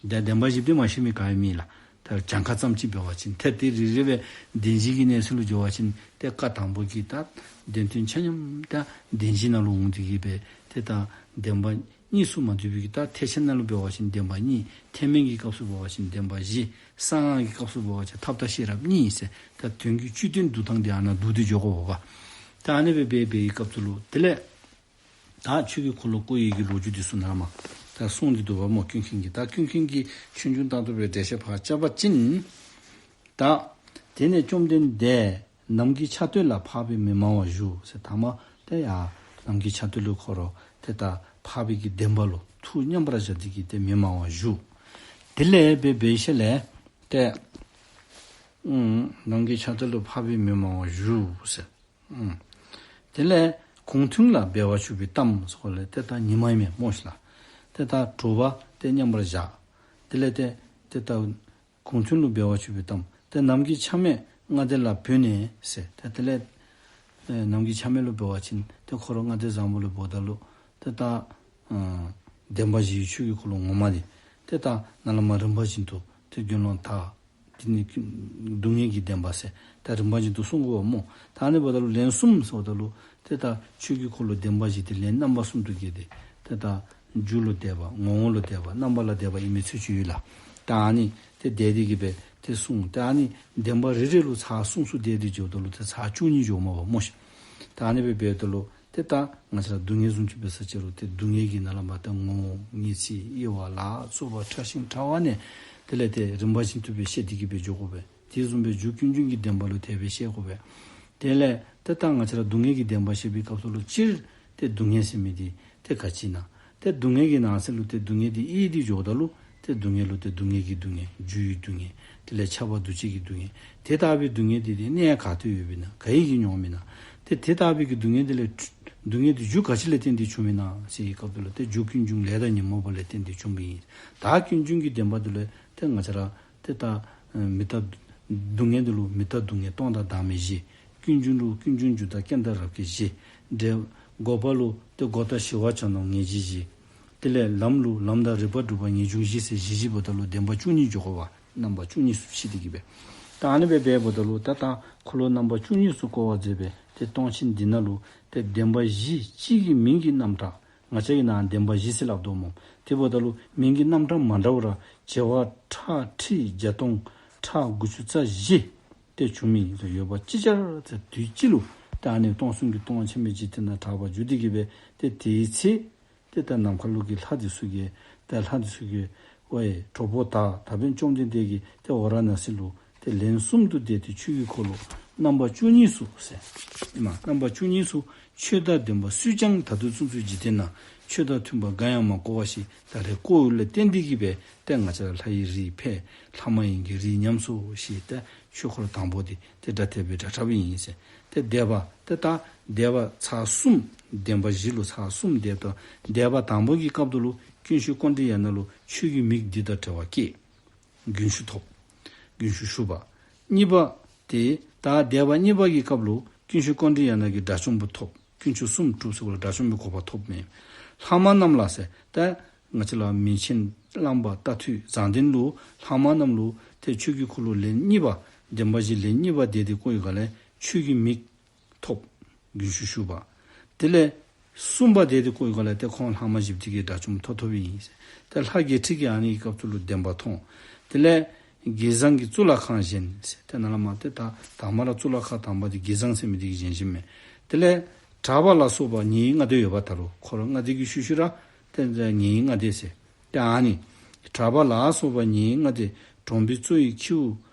ད་བདེན་པ་བཞི་འདི་མ་ཤེས་མི་ག་ཡང་མེད་ལགས། ད་གྱངས་ཁ་ཙམ་ཅིག་འབད་བ་ཅིན་ཏེ་དེ་རེ་རེ་སྦེ་བདེན་བཞི་གི་གནས་ཚུལ་ལུ་འགྱོ་བ་ཅིན་ཏེ་བཀའ་དང་པོ་གི་ད་བདེན་དོན་ཆ་མཉམ་ད་བདེན་བཞི་ནང་ལུ་འོང་སྟེ་གི་སྦེ་ཏེ་ད་བདེན་པ་ གཉིས་སུ་མ་འདུས་པའི་གི་ད་ཐེག་ཆེན་ནང་ལུ་འབད་བ་ཅིན་བདེན་པ་གཉིས། ཐེག་དམན་གྱི་སྐབས་སུ་འབད་བ་ཅིན་བདེན་པ་བཞི། གསང་སྔགས་ཀྱི་སྐབས་སུ་འབད་བ་ཅིན་ཐབས་དང་ཤེས་རབ་གཉིས་ཟེར། ད་དོན་གྱི་བཅུད་དོན་བསྡུ་ཐངས་དེ་ཨ་ནཱ་བསྡུ་སྟེ་འཇོག་དགོ་པ། ད་ཨ་ནི་སྦེ་འབད་བའི་སྐབས་སུ་ལུ་དེ་ལས་ད་ཆོས་ཀྱི་འཁོར་ལོ་བསྐོར་བའི་གི་ལོ་རྒྱུས་འདི་ཚུ་ནཱ་མར་ད་གསུངས་ཏེ་འདུག་པ་སྨོ། ཀུན་མཁྱེན་གྱིས། ད་ཀུན་མཁྱེན་གྱིས་ཆོས་འབྱུང་ལྟར་དུ་སྦེ་འགྲེལ་བཤད་ཕར་རྐྱབ་པ་ཅིན། ད་དེ་ནས་བཅོམ་ལྡན་འདས་ནམ་མཁའི་ཆར་སྟོད་ལ་འཕགས་པའི་མི་མང་བར་བཞུགས་ཟེར། ཐ་མ་དེ་ཡང་ནམ་མཁའི་ཆར་སྟོད་ལུ་ཁོ་ར་ཏེ་ད་འཕགས་པའི་གི་བདེན་པ་ལུ་ཐུགས་མཉམ་པར་བཞག་སྟེ་གི་ཏེ་མི་མང་བར་བཞུགས། དེ་ལས་འབད་འབད་ཞིནམ་ལས་ཏེ་ཨུམ་ནམ་མཁའི་ཆར་སྟོད་ལུ་འཕགས་པའི་མི་མང་བར་བཞུགས་ཟེར། ཨུམ། དེ་ལས་དགུང་ཐུན་ལ་འབད་པ་ཆུབ་པའི་གཏམ་ཟེར་ལས་ཏེ་ད་ཉི་མ་ཨིན་མས་སྨོ་ཤིག་ལགས། ཏེ་ད་དྲོ་པ་ཏེ་མཉམ་པར་བཞག། དེ་ལས་ཏེ་ཏེ་ད་དགུང་ཐུན་ལུ་འབད་པ་ཆུབ་པའི་གཏམ། ཏེ་ནམ་མཁའི་ཆ་མེད་ལྔ་སྡེ་ལ་བོས་ནས་ཟེར། ཏེ་དེ་ལས་ཨེ་ནམ་མཁའི་ཆ་མེད་ལུ་འབད་བ་ཅིན་ཏེ་ཁོ་ར་ལྔ་སྡེ་བཟང་པོ་ལུ་འབདཝ་ད་ལུ་ཏེ་ད་ཨ་བདེན་པ་བཞིའི་ཆོས་ཀྱི་འཁོར་ལོ་ངོ་མ་འདི་ཏེ་ད་ནཱ་ལས་མར་རིམ་པ་བཞིན་དུ་ཏེ་དགེ་སློང་དག། དེ་ནི་སྡུག་བསྔལ་གྱི་བདེན་པ་ཟེར་ད་རིམ་པ་བཞིན་དུ་གསུང་དགོ་པ་སྨོ། ད་ཨ་ནི་འབདཝ་ད་ལུ་ལན་གསུམ་ཟེརཝ་ད་ལུ་ཏེ་ད་ཆོས་ཀྱི་འཁོར་ལོ་བདེན་པ་བཞི་དེ་ལན་རྣམ་པ་གསུམ་དུ་གྱེས་ཏེ་ཏེ་ད་རྒྱུ་ལུ་དད་པ། ངོ་བོ་ལུ་དད་པ། རྣམ་པ་ལ་དད་པ་ཨིན་མི་ཚུ་ཅིག་ཡོད་ལགས། ད་ཨ་ནི་ཏེ་དེ་དེ་གིས་སྦེ་ཏེ་གསུངས། ཏེ་ཨ་ནི་བདེན་པ་རེ་རེ་ལུ་ཚར་གསུམ་གསུམ་དེ་དེ་འཇོག་ད་ལུ་ཏེ་ཚར་བཅུ་གཉིས་འཇོག་མས་པ་སྨོ་ཤིག། ད་ཨ་ནི་སྦེ་འབདཝ་ད་ལུ་ཏེ་ད་ང་བཅས་ར་སྡུག་བསྔལ་བཟུམ་ཅིག་འབད་ས་ཅིག་རུང་ཏེ་སྡུག་བསྔལ་གྱི་ནང་ལས་མར་ཏེ་ངོ་བོ་ངེས་ཚིག་དབྱེ་བ་ལ་སོགས་པ་ཕྲ་ཞིང་ཕྲ་བ་ནས་དེ་ལས་ཏེ་རིམ་པ་བཞིན་དུ་སྦེ་བཤད་དེ་གིས་སྦེ་འཇོག་དགོ་པས། དེ་བཟུམ་སྦེ་རྒྱུ་ཀུན་འབྱུང་གི་བདེན་པ་ལུ་དེ་སྦེ་བཤད་དགོ་པས། དེ་ལས་ཏེ་ད་ང་བཅས་ར་སྡུག་བསྔལ་གྱི་བདེན་པ་བཤད་པའི་སྐབས་སུ་ལུ་སྤྱིར་ཏེ་སྡུག་བསྔལ་ཟེར་མི་འདི་ཏེ་ག་ཅི་ཨིན་ན། ཏེ་སྡུག་བསྔལ་གྱི་ནང་གསེས་ལུ་ཏེ་སྡུག་བསྔལ་འདི་དབྱེ་སྟེ་འཇོག་ད་ལུ་ཏེ་སྡུག་བསྔལ་ལུ་ཏེ་སྡུག་བསྔལ་གྱི་སྡུག་བསྔལ། རྒྱུ་ཡི་སྡུག་བསྔལ། དེ་ལས་ཁྱབ་པ་འདུ་བྱེད་ཀྱི་སྡུག་བསྔལ། དེ་ལྟ་བུའི་སྡུག་བསྔལ་འདི་ཏེ་གནས་ག་ཏེ་ཡོདཔ་ཨིན་ན། ག་ཡི་གིས་མྱོངམ་ཨིན་ན། ཏེ་དེ་ལྟ་བུའི་གི་སྡུག་བསྔལ་འདི་ལས་སྡུག་བསྔལ་འདི་རྒྱུ་ག་ཅི་ལས་བརྟེན་ཏེ་བྱུངམ་ཨིན་ན་ཟེར་བའི་སྐབས་སུ་ལུ་ཏེ་རྒྱུ་ཀུན་འབྱུང་ལས་དང་ཉོན་མོངས་པ་ལས་བརྟེན་ཏེ་བྱུངམ་ཨིན། ད་ཀུན་འབྱུང་གི་བདེན་པ་འདི་ལུ་ཏེ་ང་བཅས་ར་ཏེ་ད་མི་རྟག་སྡུག་བསྔལ་འདི་ལུ་མི་རྟག་སྡུག་བསྔལ་སྟོང་དང་བདག་མེད་བཞི། ཀུན་འབྱུང་ལུ་ཀུན་འབྱུང་རྒྱུ་དང་རྐྱེན་དང་རབ་དཀའི་བཞི། འབྲས་འགོག་པ་ལུ་ཏེ་འགོག་བདག་ཞི་བ་བྱང་སྡོམ་ངེས་འབྱེད་བཞི། དེ་ལས་ལམ་ལུ་ལམ་དང་རིགས་པ་སྒྲུབ་པ་ངེས་འབྱུང་བཞི་ཟེར་བཞི་བཞི་འབདཝ་ད་ལུ་བདེན་པ་བཅུ་གཉིས་འཇོག་དགོ་པ། རྣམ་པ་བཅུ་གཉིས་སུ་ཕྱེ་སྟེ་གིས་སྦེ། ད་ཨ་ནི་སྦེ་འབདཝ་ད་ལུ་ད་ད་འཁོར་ལོ་རྣམ་པ་བཅུ་གཉིས་སུ་བསྐོར་བར་མཛད་པའི་ཏེ་སྟོང་ཆེན་འདི་ནང་ལུ་ཏེ་བདེན་པ་བཞི་གཅིག་གི་མིང་གི་རྣམ་གྲངས། ང་བཅས་ཀྱི་ནང་བདེན་པ་བཞི་ཟེར་སླབ་དོ་སྨོ། དེ་འབདཝ་ད་ལུ་མིང་གི་རྣམ་གྲངས་མ་འདྲཝ་ར་བྱེ་བ་ཕྲག་ཁྲི་བརྒྱ་སྟོང་ཕྲག་དགུ་བཅུ་རྩ་བཞི་ཏེ་བྱུང་མི་ཨིན་ཟེར། ཡོད་པ་ཅིག་ཅར་ཏེ་དུས་གཅིག་ལུ་ཏེ་ཨ་ནི་སྟོང་གསུམ་གྱི་སྟོང་ཆེན་པོའི་འཇིག་རྟེན་ན་གྲགས་པར་གྱུར་ཏེ་གིས་སྦེ་ཏེ་དེའི་ཚེ་ཏེ་ད་ནམ་མཁའ་ལུ་གི་ལྷ་འདི་ཚུ་གིས་ཏེ་ལྷ་འདི་ཚུ་གིས་ཝའེ་གྲོགས་པོ་དག། ད་འབདན་བཅོམ་ལྡན་འདས་ཀྱིས་ཏེ་ཝཱ་ར་ཎཱ་སི་ལུ་ཏེ་ལན་གསུམ་དུ་བཟླས་ཏེ་ཆོས་ཀྱི་འཁོར་ལོ་རྣམ་པ་བཅུ་གཉིས་སུ་ཟེར། ཨེ་མ་རྣམ་པ་བཅུ་གཉིས་སུ་ཆོས་དང་ལྡན་པ་སུས་ཀྱང་ད་དུང་ཚུན་ཚོད་འཇིག་རྟེན་ན་ཆོས་དང་མཐུན་པ་འགའ་ཡང་མ་བསྐོར་བ་ཞིག་ད་རེས་བསྐོར་ཡོད་ལས་བརྟེན་ཏེ་གིས་སྦེ་ཏེ་ང་བཅས་ར་ལྷ་ཡི་རིགས་ཕེབས། ལྷ་མ་ཡིན་གྱི་རིགས་ཉམས་སོ་ཞེས་ཏེ་ཆོས་འཁོར་དང་པོ་འདི་ཏེ་སྒྲ་དེ་སྦེ་སྒྲ་འཁྲབ་ཨིན་ཟེར། ཏེ་བཟླས་པ་ཏེ་ད་བཟླས་པ་ཚར་གསུམ། བདེན་པ་བཞི་ལུ་ཚར་གསུམ་བཟླས་ད་བཟླས་པ་དང་པོ་གི་སྐབས་དུ་ལུ་ཀུན་ཤེས་ཀཽཎྜི་ཡ་ན་ལུ་ཆོས་ཀྱི་མིག་འདི་དང་བྲལ་བ་སྐྱེས། རྒྱུན་ཞུགས་ཐོབ། རྒྱུན་ཞུགས་ཞུགས་པ། གཉིས་པ་ཏེ་ད་བཟླས་པ་གཉིས་པ་གི་སྐབས་ལུ་ཀུན་ཤེས་ཀཽཎྜི་ཡ་ན་གིས་དགྲ་བཅོམ་པ་ཐོབ། དཀོན་མཆོག་གསུམ་གྲུབ་ཟེར་བ་ལུ་དགྲ་བཅོམ་པའི་གོ་འཕང་ཐོབ་མས། ལྷག་མ་རྣམས་ལ་ཟེར་ད་ང་བཅས་ར་མིང་ཆེན་གླང་པོ་རྟ་ཐུལ་བཟང་ལྡན་ལུ་ལྷག་མ་རྣམས་ལུ་ཏེ་ཆོས་ཀྱི་འཁོར་ལོ་ལན་གཉིས་པ་བདེན་པ་བཞི་ལན་གཉིས་པ་བཟླས་ཏེ་བསྐོར་ཡོད་ག་ལས་ཆོས་ཀྱི་མིག་ཐོབ། རྒྱུན་ཞུགས་ཞུགས་པ། དེ་ལས་གསུམ་པ་བཟླས་ཏེ་བསྐོར་ཡོད་ག་ལས་ཏེ་ཁོང་ལྷག་མ་བཞི་པོ་དེ་གིས་དགྲ་བཅོམ་ཐོབ་ཐོབ་ཨིན་ཟེར། ཏེ་ལྷ་བརྒྱད་ཁྲི་གིས་ཨ་ནི་གི་སྐབས་སུ་ལུ་བདེན་པ་མཐོང་། དེ་ལས་དགེ་བཟང་གིས་གཙུག་ལག་ཁང་བཞེངས་ཟེར། ཏེ་ནཱ་ལས་མར་ཏེ་ད་དང་པ་ར་གཙུག་ལག་ཁང་དང་པ་འདི་དགེ་བཟང་ཟེར་མི་འདི་གིས་བཞེངས་བཞེངསམ་མས། དེ་ལས་གྲགས་པ་ལ་སོགས་པ་ཉེ་བའི་ལྔ་སྡེ་ཡོད་པ་ད་རུང་ཁོ་ར་ལྔ་སྡེ་གི་ཤུལ་ཤུལ་ར་ཏེ་ཉེ་བའི་ལྔ་སྡེ་ཟེར། ཏེ་ཨ་ནི་གྲགས་པ་ལ་སོགས་པ་ཉེ་བའི་ལྔ་སྡེ་གྲོང་པའི་གཙོ་བོའི་ཁྱེའུ་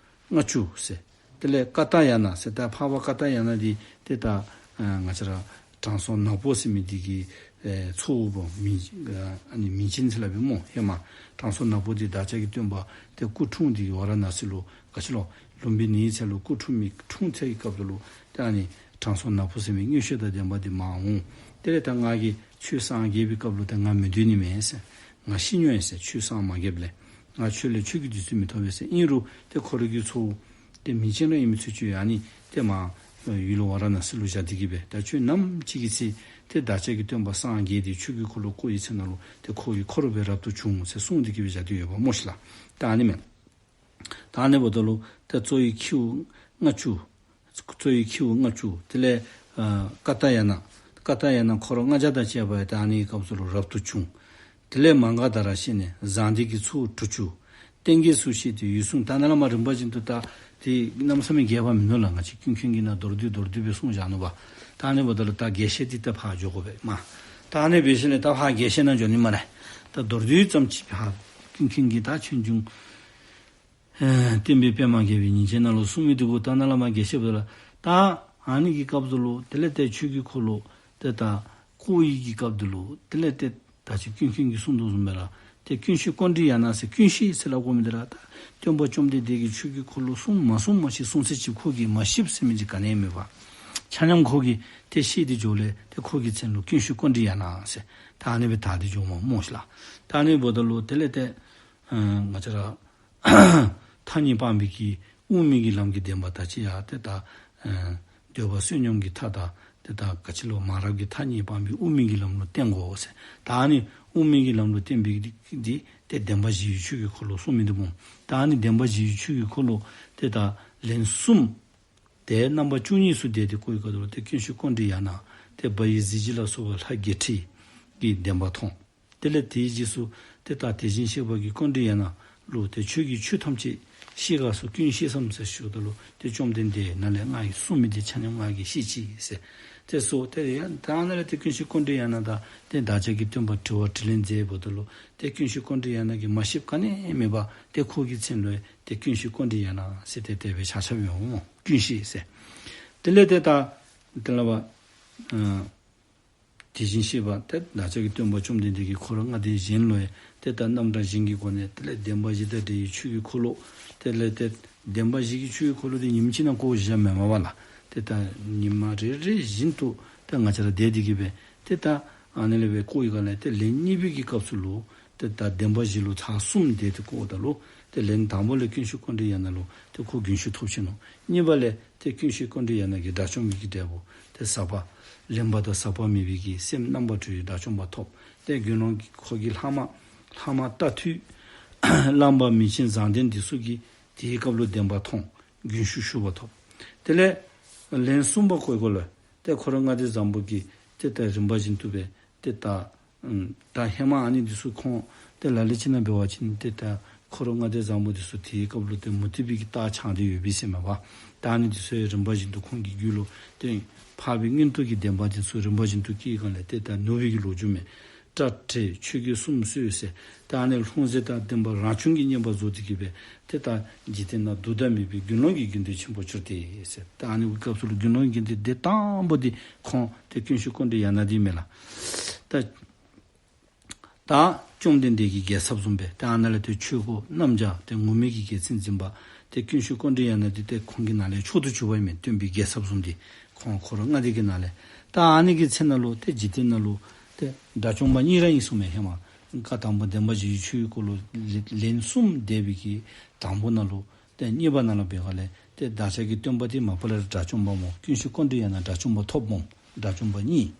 ལྔ་བཅུ་ཟེར། དེ་ལས་ཀ་ཏ་ཡ་ན་ཟེར་ད་འཕགས་པ་ཀ་ཏ་ཡ་ན་འདི་ཏེ་ད་ང་བཅས་ར་དྲང་སྲོང་ནག་པོ་ཟེར་མི་འདི་གི་ཚ་བོ་མིང་ཨ་ནི་མིང་ཆེན་ཟེར་སླབ་ཨིན་སྨོ། ཧེ་མ་དྲང་སྲོང་ནག་པོ་འདི་བདག་ཅག་གི་སྟོན་པ་ཏེ་སྐུ་འཁྲུངས་འདི་ཝཱ་ར་ཎཱ་སི་ལུ་ག་ཅི་ལོ་ལུམ་བི་ནིའི་ཚལ་ལུ་སྐུ་འཁྲུངས་མི་འཁྲུངས་ཚར་བའི་སྐབས་སུ་ལུ་ཏེ་ཨ་ནི་དྲང་སྲོང་ནག་པོ་ཟེར་མི་མངོན་ཤེས་དང་ལྡན་པ་འདི་མར་འོང་། དེ་ལས་ད་ང་གིས་ཆོས་སངས་རྒྱས་པའི་སྐབས་ལུ་ཏེ་ང་མི་སྡོད་ནི་མས་ཟེར། ང་ཤི་འགྱོ་ཡི་ཟེར། ཆོས་སངས་མ་རྒྱསཔ་ལས་ང་ཆོས་ལས་ཆོས་ཀྱི་བདུད་རྩི་མི་ཐོབ་པས་ཟེར། ཨིན་རུང་ཏེ་ཁོ་རའི་གི་ཚ་བོ་ཏེ་མིང་ཆེན་ར་ཨིན་མི་ཚུ་ཅིག་ཨ་ནི་ཏེ་མར་ཡུལ་ཝཱ་ར་ཎཱ་སི་ལུ་བཞག་སྟེ་གིས་སྦེ་ད་ཁྱོད་ནམ་ཅིག་གི་ཚེ་ཏེ་བདག་ཅག་གི་སྟོན་པ་སངས་རྒྱས་ཏེ་ཆོས་ཀྱི་འཁོར་ལོ་བསྐོར་བའི་ཚེ་ན་ལུ་ཏེ་ཁོ་གི་འཁོར་སྦེ་རབ་ཏུ་བྱུང་ཟེར་གསུངས་ཏེ་གིས་སྦེ་བཞག་སྟེ་ཡོད་པ་སྨོ་ཤིག་ལགས། ད་ཨ་ནི་མས། ད་ཨ་ནི་འབདཝ་ད་ལུ་ཏེ་གཙོ་བོའི་ཁྱེའུ་ལྔ་བཅུ། གཙོ་བོའི་ཁྱེའུ་ལྔ་བཅུ། དེ་ལས་ཨ་ཀ་ཏ་ཡ་ན། ཀ་ཏ་ཡ་ན་ཁོ་ར་ལྔ་བརྒྱ་དང་བཅས་པ་ཡང་ད་ཨ་ནི་གི་སྐབས་སུ་ལུ་རབ་ཏུ་བྱུང་། དེ་ལས་མ་འགགས་ད་ར་ཤེས་ནས་བཟང་སྡེ་གི་ཚོགས་དྲུག་ཅུ། རྟེན་དགེ་ཚུལ་ཤེས་ཏེ་འོད་སྲུང་ད་ནཱ་ལས་མར་རིམ་པ་བཞིན་དུ་ད་དེ་གནམ་མེད་ས་མེད་རྒྱས་པ་མིན་ནུག་ལགས། ང་བཅས་ཀུན་མཁྱེན་གྱིས་ནཱ་མདོར་བསྡུས་མདོར་བསྡུས་སྦེ་གསུངས་བཞག་ནུག་པ། ད་ཨ་ནི་འབདཝ་ད་ལུ་ད་རྒྱས་བཤད་འདི་ད་ཕར་འགྱོ་དགོ་པས་མས། ད་ཨ་ནི་འབད་ཞིནམ་ལས་ད་ཕར་རྒྱས་བཤད་ནང་འགྱོ་ནི་མས་ལགས། ད་མདོར་བསྡུས་ཙམ་ཅིག་ཕར་ཀུན་མཁྱེན་གྱིས་ད་ཆོས་འབྱུང་ཨེ་བསྟན་པའི་པདྨ་རྒྱས་པའི་ཉིན་བྱེད་ནང་ལུ་གསུངས་མི་འདི་གུ་ད་ནཱ་ལས་མར་རྒྱས་བཤད་འབདཝ་ད་ལུ་ད་ཨ་ནི་གི་སྐབས་སུ་ལུ་དེ་ལས་ཏེ་ཆོས་ཀྱི་འཁོར་ལོ་ཏེ་ད་བསྐོར་བའི་གི་སྐབས་སུ་ལུ་དེ་ལས་ཏེ་ད་ཅི་ཀུན་མཁྱེན་གྱིས་གསུངས་དོ་བཟུམ་སྦེ་ར་ཏེ་ཀུན་ཤེས་ཀཽཎྜི་ཡ་ན་ཟེར་ཀུན་ཤེས་ཟེར་སླབ་དགོ་མི་འདི་ར་ད་སྟོན་པ་བཅོམ་ལྡན་འདས་ཀྱིས་ཆོས་ཀྱི་འཁོར་ལོ་གསུངས་མ་གསུངས་མ་ཤེས། གསུངས་ཚད་ཅིག་ཁོ་གིས་མ་ཤེསཔ་ཟེར་མི་ཅིག་ག་ནི་ཡང་མེད་པ། ཆ་མཉམ་ཁོ་གིས་ཏེ་ཤེས་ཏེ་འགྱོཝ་ལས་ཏེ་ཁོ་གི་མཚན་ལུ་ཀུན་ཤེས་ཀཽཎྜི་ཡ་ན་ཟེར་ད་ཨ་ནི་སྦེ་དར་ཏེ་འགྱོཝ་མས་སྨོ་ཤིག་ལགས། ད་ཨ་ནི་འབདཝ་ད་ལུ་དེ་ལས་ཏེ་ཨ་ང་བཅས་ར་ཐ་སྙད་སྤངས་པའི་གི་དབུ་མའི་གི་ལམ་གྱི་བདེན་པ་ད་ཅི་ཡང་ཏེ་ད་ཨ་འདོད་པ་བསོད་སྙོམས་ཀྱི་མཐའ་དང་ཏེ་ད་ག་ཅི་ལོ་མ་རབས་ཀྱི་ཐ་སྙད་སྤངས་པའི་དབུ་མའི་གི་ལམ་ལུ་བརྟེན་དགོ་ཟེར། ད་ཨ་ནི་དབུ་མའི་གི་ལམ་ལུ་བརྟེན་པའི་གི་འདི་ཏེ་བདེན་པ་བཞི་ཡི་ཆོས་ཀྱི་འཁོར་ལོ་གསུངས་མི་འདི་སྨོ། ད་ཨ་ནི་བདེན་པ་བཞི་ཡི་ཆོས་ཀྱི་འཁོར་ལོ་ཏེ་ད་ལན་གསུམ་ཏེ་རྣམ་པ་བཅུ་གཉིས་སུ་བཟླས་ཏེ་བསྐོར་བའི་སྐབས་སུ་ལུ་ཏེ་ཀུན་ཤེས་ཀཽཎྜི་ཡ་ན་ཏེ་བ་ཡི་གཟི་བརྗིད་ལ་སོགས་པ་ལྷ་བརྒྱད་ཁྲི་གི་བདེན་པ་མཐོང་། དེ་ལས་དེའི་རྗེས་སུ་ཏེ་ད་དེ་བཞིན་གཤེགས་པ་གིས་ཀཽཎྜི་ཡ་ན་ལུ་ཏེ་ཁྱོད་ཀྱིས་ཆོས་ཐམས་ཅད་ཤེས་ག་ཟེར། ཀུན་ཤེས་སམ་ཟེར་ཞུཝ་ད་ལུ་ཏེ་བཅོམ་ལྡན་འདས་ནཱ་ལས་ང་གིས་གསུངས་མི་འདི་ཆ་མཉམ་ང་གིས་ཤེས་ཅི་ཟེར། ཏེ་སོ་ཏེ་ཡང་ད་ནཱ་ལས་ཏེ་ཀུན་ཤེས་ཀཽཎྜི་ཡ་ན་དང་ཏེ་བདག་ཅག་གི་སྟོན་པ་དྲི་བ་དྲིས་ལན་མཛད་འབདཝ་ད་ལུ་ཏེ་ཀུན་ཤེས་ཀཽཎྜི་ཡ་ན་གིས་མ་ཤེསཔ་ག་ནི་མེད་པར་ཏེ་ཁོ་གི་མཚན་ལུ་ཏེ་ཀུན་ཤེས་ཀཽཎྜི་ཡ་ན་ཟེར་ཏེ་དེ་སྦེ་ཆ་ཁྱབ་ཡོད་སྨོ། ཀུན་ཤེས་ཟེར། དེ་ལས་ཏེ་ད་དེ་ལས་བ་ཨ་དེ་བཞིན་གཤེགས་པ་ཏེ་བདག་ཅག་གི་སྟོན་པ་བཅོམ་ལྡན་འདས་ཀྱིས་འཁོར་ལྔ་སྡེ་གཞན་ལུ་ཡང་ཏེ་ད་རྣམ་གྲངས་གཞན་གྱི་སྒོ་ནས་དེ་ལས་བདེན་པ་བཞི་དང་འབྲེལ་བའི་ཆོས་ཀྱི་འཁོར་ལོ། དེ་ལས་ཏེ་བདེན་པ་བཞི་གི་ཆོས་ཀྱི་འཁོར་ལོ་འདི་ཉིནམ་གཅིག་ནང་བསྐོར་བཞག་མི་མེན་པ་ལགས། ཏེ་ད་ཉི་མ་རེ་རེ་བཞིན་དུ་ཏེ་ང་བཅས་ར་བསྡད་དེ་གི་སྦེ་ཏེ་ད་ཨ་ནི་ལས་སྦེ་བསྐོར་བའི་སྒང་ལས་ཏེ་ལན་གཉིས་པའི་གི་སྐབས་སུ་ལུ་ཏེ་ད་བདེན་པ་བཞི་ལུ་ཚར་གསུམ་བཟླས་ཏེ་བསྐོརཝ་ད་ལུ་ཏེ་ལན་དང་པོ་ལས་ཀུན་ཤེས་ཀཽཎྜི་ཡ་ན་ལུ་ཏེ་ཁོ་རྒྱུན་ཞུགས་ཐོབ་ཅི་ནུག། གཉིས་པ་ལས་ཏེ་ཀུན་ཤེས་ཀཽཎྜི་ཡ་ན་གིས་དགྲ་བཅོམ་པའི་གི་འབྲས་བུ་ཏེ་ཟག་པ་ལེན་པ་དང་ཟག་པ་མེད་པའི་གི་སེམས་རྣམ་པར་གྲོལ་བའི་དགྲ་བཅོམ་པ་ཐོབ། ཏེ་དགེ་སློང་གི་ཁོ་གི་ལྷག་མ་ལྷག་མ་རྟ་ཐུལ་བླམ་པ་མི་ཆེན་བཟང་ལྡན་འདི་ཚུ་གིས་དེའི་སྐབས་ལུ་བདེན་པ་མཐོང་། རྒྱུན་ཞུགས་ཞུ་བ་ཐོབ། དེ་ལས་ལན་གསུམ་པ་བསྐོར་བའི་སྐབས་ལུ་ཏེ་འཁོར་ལྔ་སྡེ་བཟང་པོ་གིས་ཏེ་ད་རིམ་པ་བཞིན་དུ་སྦེ་ཏེ་ད་ཨམ་ད་ཧེ་མ་ཨ་ནི་འདི་ཚུ་ཁོང་ཏེ་ལ་ལུ་ཅིག་ནང་འབད་བ་ཅིན་ཏེ་ད་འཁོར་ལྔ་སྡེ་བཟང་པོ་འདི་ཚུ་དེའི་སྐབས་ལུ་ཏེ་མུ་སྟེགས་པའི་གི་རྟགས་འཆང་སྟེ་ཡོད་པས་ཟེར་མས་པ། ད་ཨ་ནི་འདི་ཚུ་ཡང་རིམ་པ་བཞིན་དུ་ཁོང་གི་རྒྱུད་ལུ་ཏེ་འཕགས་པའི་མངོན་རྟོགས་ཀྱི་བདེན་པ་འདི་ཚུ་རིམ་པ་བཞིན་དུ་སྐྱེས་སྒང་ལས་ཏེ་ད་ནུབ་པའི་གི་ལོ་རྒྱུས་མས། སྐྲ་བྲེགས་ཆོས་གོས་གསུམ་གསོལ་ཟེར། ཏེ་ཨ་ནི་ལྷུང་བཟེད་དང་ལྡན་པ་རང་བྱུང་གི་བསྙེན་པར་རྫོགས་ཏེ་གི་སྦེ་ཏེ་ད་འཇིག་རྟེན་ན་འདུག་ད་མེད་པའི་དགེ་སློང་གི་དགེ་འདུན་ཆེན་པོར་གྱུར་ཏེ་ཟེར། ཏེ་ཨ་ནི་གི་སྐབས་སུ་ལུ་དགེ་སློང་གི་དགེ་འདུན་སྡེ་དང་པོ་འདི་ཁོང་ཏེ་ཀུན་ཤེས་ཀཽཎྜི་ཡ་ན་འདི་མས་ལགས། ད་ད་བཅོམ་ལྡན་འདས་ཀྱི་རྒྱལ་ཚབ་བཟུམ་སྦེ་ཏེ་ཨ་ནཱ་ལས་ཏེ་ཆོས་སྐོར་རྣམ་བཅའ་ཏེ་ངུར་སྨྲིག་གི་རྒྱལ་མཚན་འཛིན་པ་ཏེ་ཀུན་ཤེས་ཀཽཎྜི་ཡ་ན་འདི་ཏེ་ཁོང་གི་ནང་ལས་མཆོག་ཏུ་གྱུར་པ་མས། སྟོན་པའི་རྒྱལ་ཚབ་བཟུམ་འདི་ཁོང་འཁོར་ལྔ་སྡེ་གི་ནང་ལས། ད་ཨ་ནི་གི་ཚེ་ནང་ལུ་ཏེ་འཇིག་རྟེན་ནང་ལུ་ཏེ་དགྲ་བཅོམ་པ་གཉིས་ར་ཨིན་གསུངས་མས། ཧེ་མ་བཀའ་དང་པོ་བདེན་པ་བཞིའི་ཆོས་སྐོར་ལུ་ལན་གསུམ་བཟླས་པའི་གི་དང་པོ་ནང་ལུ་ཏེ་གཉིས་པ་ནང་ལུ་འབད་སྒང་ལས་ཏེ་བདག་ཅག་གི་སྟོན་པ་འདི་མ་པ་ལས་ར་དགྲ་བཅོམ་པ་སྨོ། ཀུན་ཤེས་ཀཽཎྜི་ཡ་ན་དགྲ་བཅོམ་པ་ཐོབ་སྨོ། དགྲ་བཅོམ་པ་གཉིས།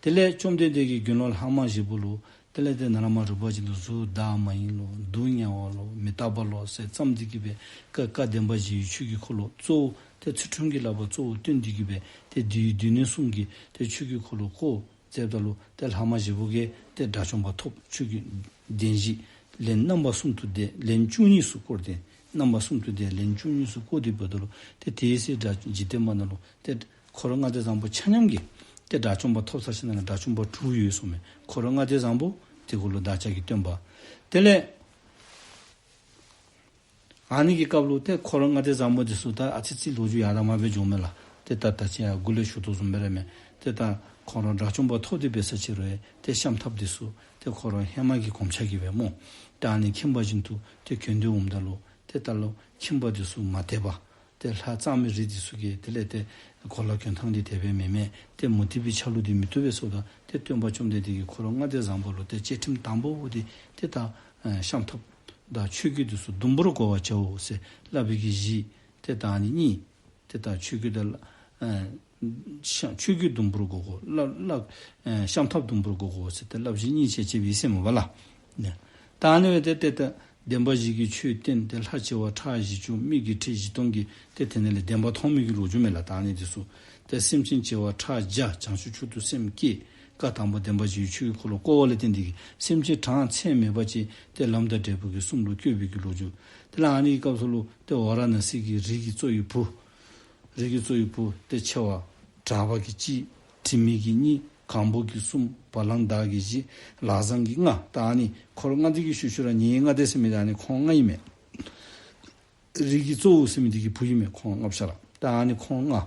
དེ་ལས་བཅོམ་ལྡན་འདས་ཀྱིས་དགེ་སློང་ལྷག་མ་བཞི་པོ་ལུ་དེ་ལས་ཏེ་ནཱ་ལས་མར་རིམ་པ་བཞིན་དུ་གཟུགས་བདག་མ་ཡིན་ལོ། སྡུག་བསྔལ་བ་ལོ། མི་རྟག་པ་ལོ་ཟེར་བརྩམས་ཏེ་གི་སྦེ་བཀའ་བཀའ་བདེན་པ་བཞིའི་ཆོས་ཀྱི་འཁོར་ལོ་གཙོ་བོ་ཏེ་ཚུལ་ཁྲིམས་ཀྱི་བསླབ་པ་གཙོ་བོ་བསྟན་ཏེ་གི་སྦེ་ཏེ་དེའི་སྡེ་སྣོད་གསུམ་གྱི་ཏེ་ཆོས་ཀྱི་འཁོར་ལོ་བསྐོར་མཛདཔ་ད་ལུ་ཏེ་ལྷག་མ་བཞི་པོ་གིས་ཏེ་དགྲ་བཅོམ་པ་ཐོབ། ཆོས་ཀྱི་བདེན་བཞི་ལན་རྣམ་པ་གསུམ་དུ་བཟླས། ལན་བཅུ་གཉིས་སུ་བསྐོར་ཏེ་རྣམ་པ་གསུམ་དུ་བཟླས། ལན་བཅུ་གཉིས་སུ་བསྐོར་ཏེ་འབདཝ་ད་ལུ་ཏེ་དེའི་ཚེ་དགྲ་འཇིག་རྟེན་པ་ནང་ལུ་ཏེ་འཁོར་ལྔ་སྡེ་བཟང་པོ་ཆ་མཉམ་གྱིས་ཏེ་དགྲ་བཅོམ་པ་ཐོབ་ཚར་ཞིནམ་ལས་དགྲ་བཅོམ་པ་དྲུག་ཡོད་གསུངས་མས། འཁོར་ལྔ་སྡེ་བཟང་པོ་དེ་གུ་ལུ་བདག་ཅག་གི་སྟོན་པ། དེ་ལས་ཨ་ནི་གི་སྐབས་ལུ་ཏེ་འཁོར་ལྔ་སྡེ་བཟང་པོ་འདི་ཚུ་ད་ཨ་ཙི་ཙི་ལོ་རྒྱུས་ཡར་དང་མར་སྦེ་འགྱོཝ་མས་ལགས། ཏེ་ད་ད་ཅི་ཡང་འགོ་ལས་ཞུ་དོ་བཟུམ་སྦེ་ར་མས། ཏེ་ད་ཁོང་ར་དགྲ་བཅོམ་པ་ཐོབ་སྟེ་འབད་ས་ཅིག་རུང་ཡང་ཏེ་ཤམ་ཐབས་འདི་ཚུ་ཏེ་ཁོང་ར་ཧེ་མ་གི་གོམས་ཆ་གིས་སྦེ་སྨོ། ད་ཨ་ནི་ཁྱིམ་པ་བཞིན་དུ་ཏེ་གྱོན་ཏེ་འོངམ་ད་ལུ་ཏེ་ད་ལུ་ཁྱིམ་པ་འདི་ཚུ་མ་དད་པ། ཏེ་ལྷ་གཙང་མའི་རིགས་འདི་ཚུ་གིས་དེ་ལས་ཏེ་གོ་ལ་གྱོན་ཐངས་འདི་དེ་སྦེ་མེན་མས། ཏེ་མུ་སྟེགས་པའི་ཆ་ལུགས་འདི་མི་བཏུབ་པས་ཟེརཝ་ད་ཏེ་སྟོན་པ་བཅོམ་ལྡན་འདས་ཀྱིས་འཁོར་ལྔ་སྡེ་བཟང་པོ་ལུ་ཏེ་བཅའ་ཁྲིམས་དང་པོ་འདི་ཏེ་ད་ཨེ་ཤམ་ཐབས་དང་ཆོས་གོས་འདི་ཚུ་ཟླུམ་པོར་བགོ་བར་བྱའོ་ཟེར་སླབ་པའི་གི་གཞི་ཏེ་ད་ཨ་ནི་གཉིས། ཏེ་ད་ཆོས་གོས་དང་ཨེ་ཤ་ཆོས་གོས་ཟླུམ་པོར་བགོ་དགོ། སླབ་སླབ་ཨེ་ཤམ་ཐབས་ཟླུམ་པོར་བགོ་དགོ་ཟེར་ཏེ་སླབ་གཞི་གཉིས་བྱས་བྱས་པའི་ཟེར་མས་པ་ལགས། ནི་ད་ཨ་ནི་སྦེ་ཏེ་ཏེ་ད་བདེན་པ་བཞི་གི་ཆོས་བསྟན་ཏེ་ལྷ་བྱེ་བ་ཕྲག་བཞི་བཅུ་མི་གི་ཁྲི་བཞི་སྟོང་གིས་ཏེ་དེ་ནང་ལས་བདེན་པ་མཐོང་མི་གི་ལོ་རྒྱུས་མས་ལགས། ད་ཨ་ནི་འདི་ཚུ་ཏེ་སེམས་ཅན་བྱེ་བ་ཕྲག་བརྒྱ་བྱང་ཆུབ་མཆོག་ཏུ་སེམས་བསྐྱེད། བཀའ་དང་པོ་བདེན་པ་བཞིའི་ཆོས་ཀྱི་འཁོར་ལོ་བསྐོར་བ་ལས་བརྟེན་ཏེ་གི་སེམས་ཅན་གྲངས་ཚད་མེད་པ་ཅིག་ཏེ་ལམ་དང་འབྲས་བུ་གི་གསུམ་ལུ་བཀོད་པའི་གི་ལོ་རྒྱུས། དེ་ལས་ཨ་ནི་གི་སྐབས་སུ་ལུ་ཏེ་ཝཱ་ར་ཎ་སི་གི་རི་གི་གཙོ་བོའི་བུ། རི་གི་གཙོ་བོའི་བུ་ཏེ་ཆེ་བ་གྲགས་པ་གི་གཅིག། དྲི་མེད་ཀྱི་གཉིས། གང་བུ་གི་གསུམ། བ་ལང་བདག་གི་བཞི། ལག་བཟང་གི་ལྔ། ད་ཨ་ནི་འཁོར་ལྔ་སྡེ་གི་ཤུལ་ཤུལ་ར་ཉེ་ལྔ་སྡེ་ཟེར་མི་ད་ཨ་ནི་ཁོང་ལྔ་ཨིན་མས། རི་གི་གཙོ་བོ་ཟེར་མི་འདི་གི་བུ་ཨིན་མས་ཁོང་ལྔ་ཆ་ར། ད་ཨ་ནི་ཁོང་ལྔ་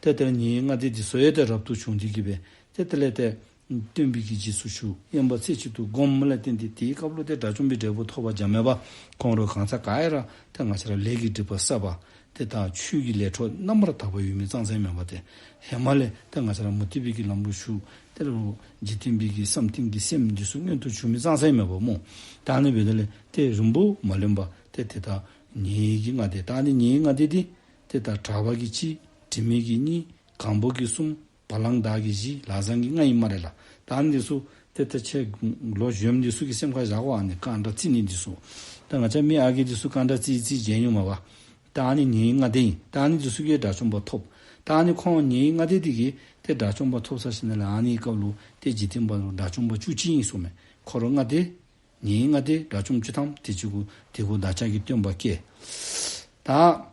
ཏེ་དེ་ལས་ཉེ་ལྔ་སྡེ་འདི་ཚུ་ཡང་ཏེ་རབ་ཏུ་བྱུང་སྟེ་གི་སྦེ་ཏེ་དེ་ལས་ཏེ་སྟོན་པའི་གི་རྗེས་སུ་ཞུགས། དབེན་པ་རྩེ་གཅིག་ཏུ་བསྒོམ་ལས་བརྟེན་ཏེ་དེའི་སྐབས་ལུ་ཏེ་དགྲ་བཅོམ་པའི་འབྲས་བུ་ཐོབ་པ་ཅིག་མེན་པར་ཁོང་ར་གང་ཟག་ག་ར་ཏེ་ང་བཅས་ར་ལས་ཀྱི་སྒྲིབ་པ་བསགས་པ་ཏེ་ད་ཆོས་ཀྱི་ལས་འཕྲོ་རྣམ་པར་དག་པ་ཡོད་མི་ཙང་ཙང་མེན་པར་ཏེ་ཧེ་མ་ལས་ཏེ་ང་བཅས་ར་མུ་སྟེགས་པའི་གི་ལམ་ལུ་ཞུགས། དེ་ལས་འཇིག་རྟེན་པའི་གི་བསམ་གཏན་གྱི་སེམས་འདི་ཚུ་མངོན་དུ་གྱུར་མི་ཙང་ཙང་མེན་པར་སྨོ། ད་ཨ་ནི་འབདཝ་ད་ལས་ཏེ་རིང་པོ་མ་ལོན་པར་ཏེ་ཏེ་ད་ཉེ་ལྔ་སྡེ། ད་ཨ་ནི་ཉེ་ལྔ་སྡེ་འདི་ཏེ་ད་གྲགས་པ་གི་གཅིག། དྲི་མེད་ཀྱི་གཉིས། གང་བུ་གི་གསུམ། བ་ལང་བདག་གི་བཞི། ལག་བཟང་གི་ལྔ་ཨིན་སྨ་རེ་ལགས། ད་ཨ་ནི་འདི་ཚུ་ཏེ་ད་ཁྱེད་ལོ་གཞོནམ་འདི་ཚུ་གི་སེམས་ཁར་བཞག་དགོ། ཨ་ནི་གང་འདྲ་རྩི་ནི་འདི་ཚུ། ད་ང་བཅས་མི་ཨ་རྒས་འདི་ཚུ་གང་འདྲ་རྩི་རྩི་མཇལ་མྱོང་མས་པ། ད་ཨ་ནི་ཉེ་ལྔ་སྡེ་ཨིན། ད་ཨ་ནི་འདི་ཚུ་གིས་དགྲ་བཅོམ་པ་ཐོབ། ད་ཨ་ནི་ཁོང་ཉེ་ལྔ་སྡེ་འདི་གིས་ཏེ་དགྲ་བཅོམ་པ་ཐོབ་ཚར་ཞིནམ་ལས་ཨ་ནི་སྐབས་ལུ་ཏེ་འཇིག་རྟེན་པ་ལུ་དགྲ་བཅོམ་པ་བཅུ་གཅིག་ཨིན་གསུངམ་མས། འཁོར་ལྔ་སྡེ་ཉེ་ལྔ་སྡེ་དགྲ་བཅོམ་བཅུ་ཐམ། དེ་གཅིག་གུ་དེ་གུ་བདག་ཅག་གི་སྟོན་པ་བསྐྱལ། ད་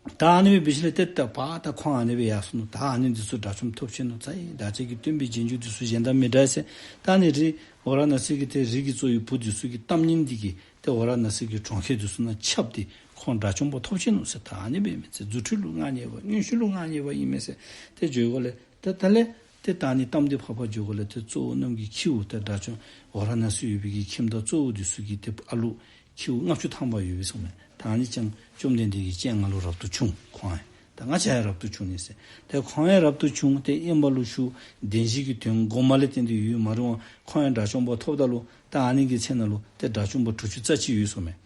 ད་ཨ་ནི་སྦེ་འབད་ཞིནམ་ལས་ཏེ་ད་པ་ད་ཁོང་ཨ་ནི་སྦེ་ཡར་སོང་ནུག། ད་ཨ་ནི་འདི་ཚུ་དགྲ་བཅོམ་ཐོབ་ཆི་ནུག། ཙ་ཡི་བདག་ཅག་གི་སྟོན་པའི་རྗེས་འཇུག་འདི་ཚུ་གཞན་དང་མི་འདྲ་ཟེར། ད་ཨ་ནི་རི་ཝཱ་ར་ཎ་སི་གི་ཏེ་རི་གི་གཙོ་བོའི་བུ་འདི་ཚུ་གི་གཏམ་སྙན་འདི་གིས་ཏེ་ཝཱ་ར་ཎ་སི་གི་གྲོང་ཁྱེར་འདི་ཚུ་ནང་ཁྱབ་སྟེ་ཁོང་དགྲ་བཅོམ་པ་ཐོབ་ཆི་ནུག་ཟེར། ད་ཨ་ནི་སྦེ་མི་ཚེ་རྫུ་འཕྲུལ་ལུ་མངའ་བརྙེས་པ་མངོན་ཤེས་ལུ་མངའ་བརྙེས་པ་ཨིན་མས་ཟེར། ཏེ་བརྗོད་དགོ་ལས་ཏེ་ད་ལས་ཏེ་ད་ཨ་ནི་གཏམ་འདི་ཕར་ཕར་བརྗོད་དགོ་ལས་ཏེ་གཙོ་བོ་རྣམས་ཀྱི་ཁྱེའུ་ཏེ་དགྲ་བཅོམ་ཝཱ་ར་ཎ་སི་ཡོད་པའི་གི་ཁྱིམ་བདག་གཙོ་བོ་འདི་ཚུ་གི་ཏེ་ཨ་ལུ་ཁྱེའུ་ལྔ་བཅུ་ཐམ་པ་ཡོད་པས་གསུངམ་མས། ད་ཨ་ནི་ཅང་བཅོམ་ལྡན་འདས་ཀྱི་སྤྱན་སྔར་ལུ་རབ་ཏུ་བྱུང་ཁོང་ཡང་། ད་ང་བཅས་ཡང་རབ་ཏུ་བྱུང་ནི་ཟེར། ཏེ་ཁོང་ཡང་རབ་ཏུ་བྱུང་སྟེ་དབེན་པ་ལུ་བཞུགས། བདེན་བཞིའི་གི་དོན་བསྒོམས་པ་ལས་བརྟེན་ཏེ་ཡུན་མ་རིང་བར་ཁོང་ཡང་དགྲ་བཅོམ་པ་ཐོབ་ད་ལུ་ད་ཨ་ནི་གི་ཚེ་ནང་ལུ་ཏེ་དགྲ་བཅོམ་པ་དྲུག་ཅུ་རྩ་གཅིག་ཡོད་གསུངམ་མས།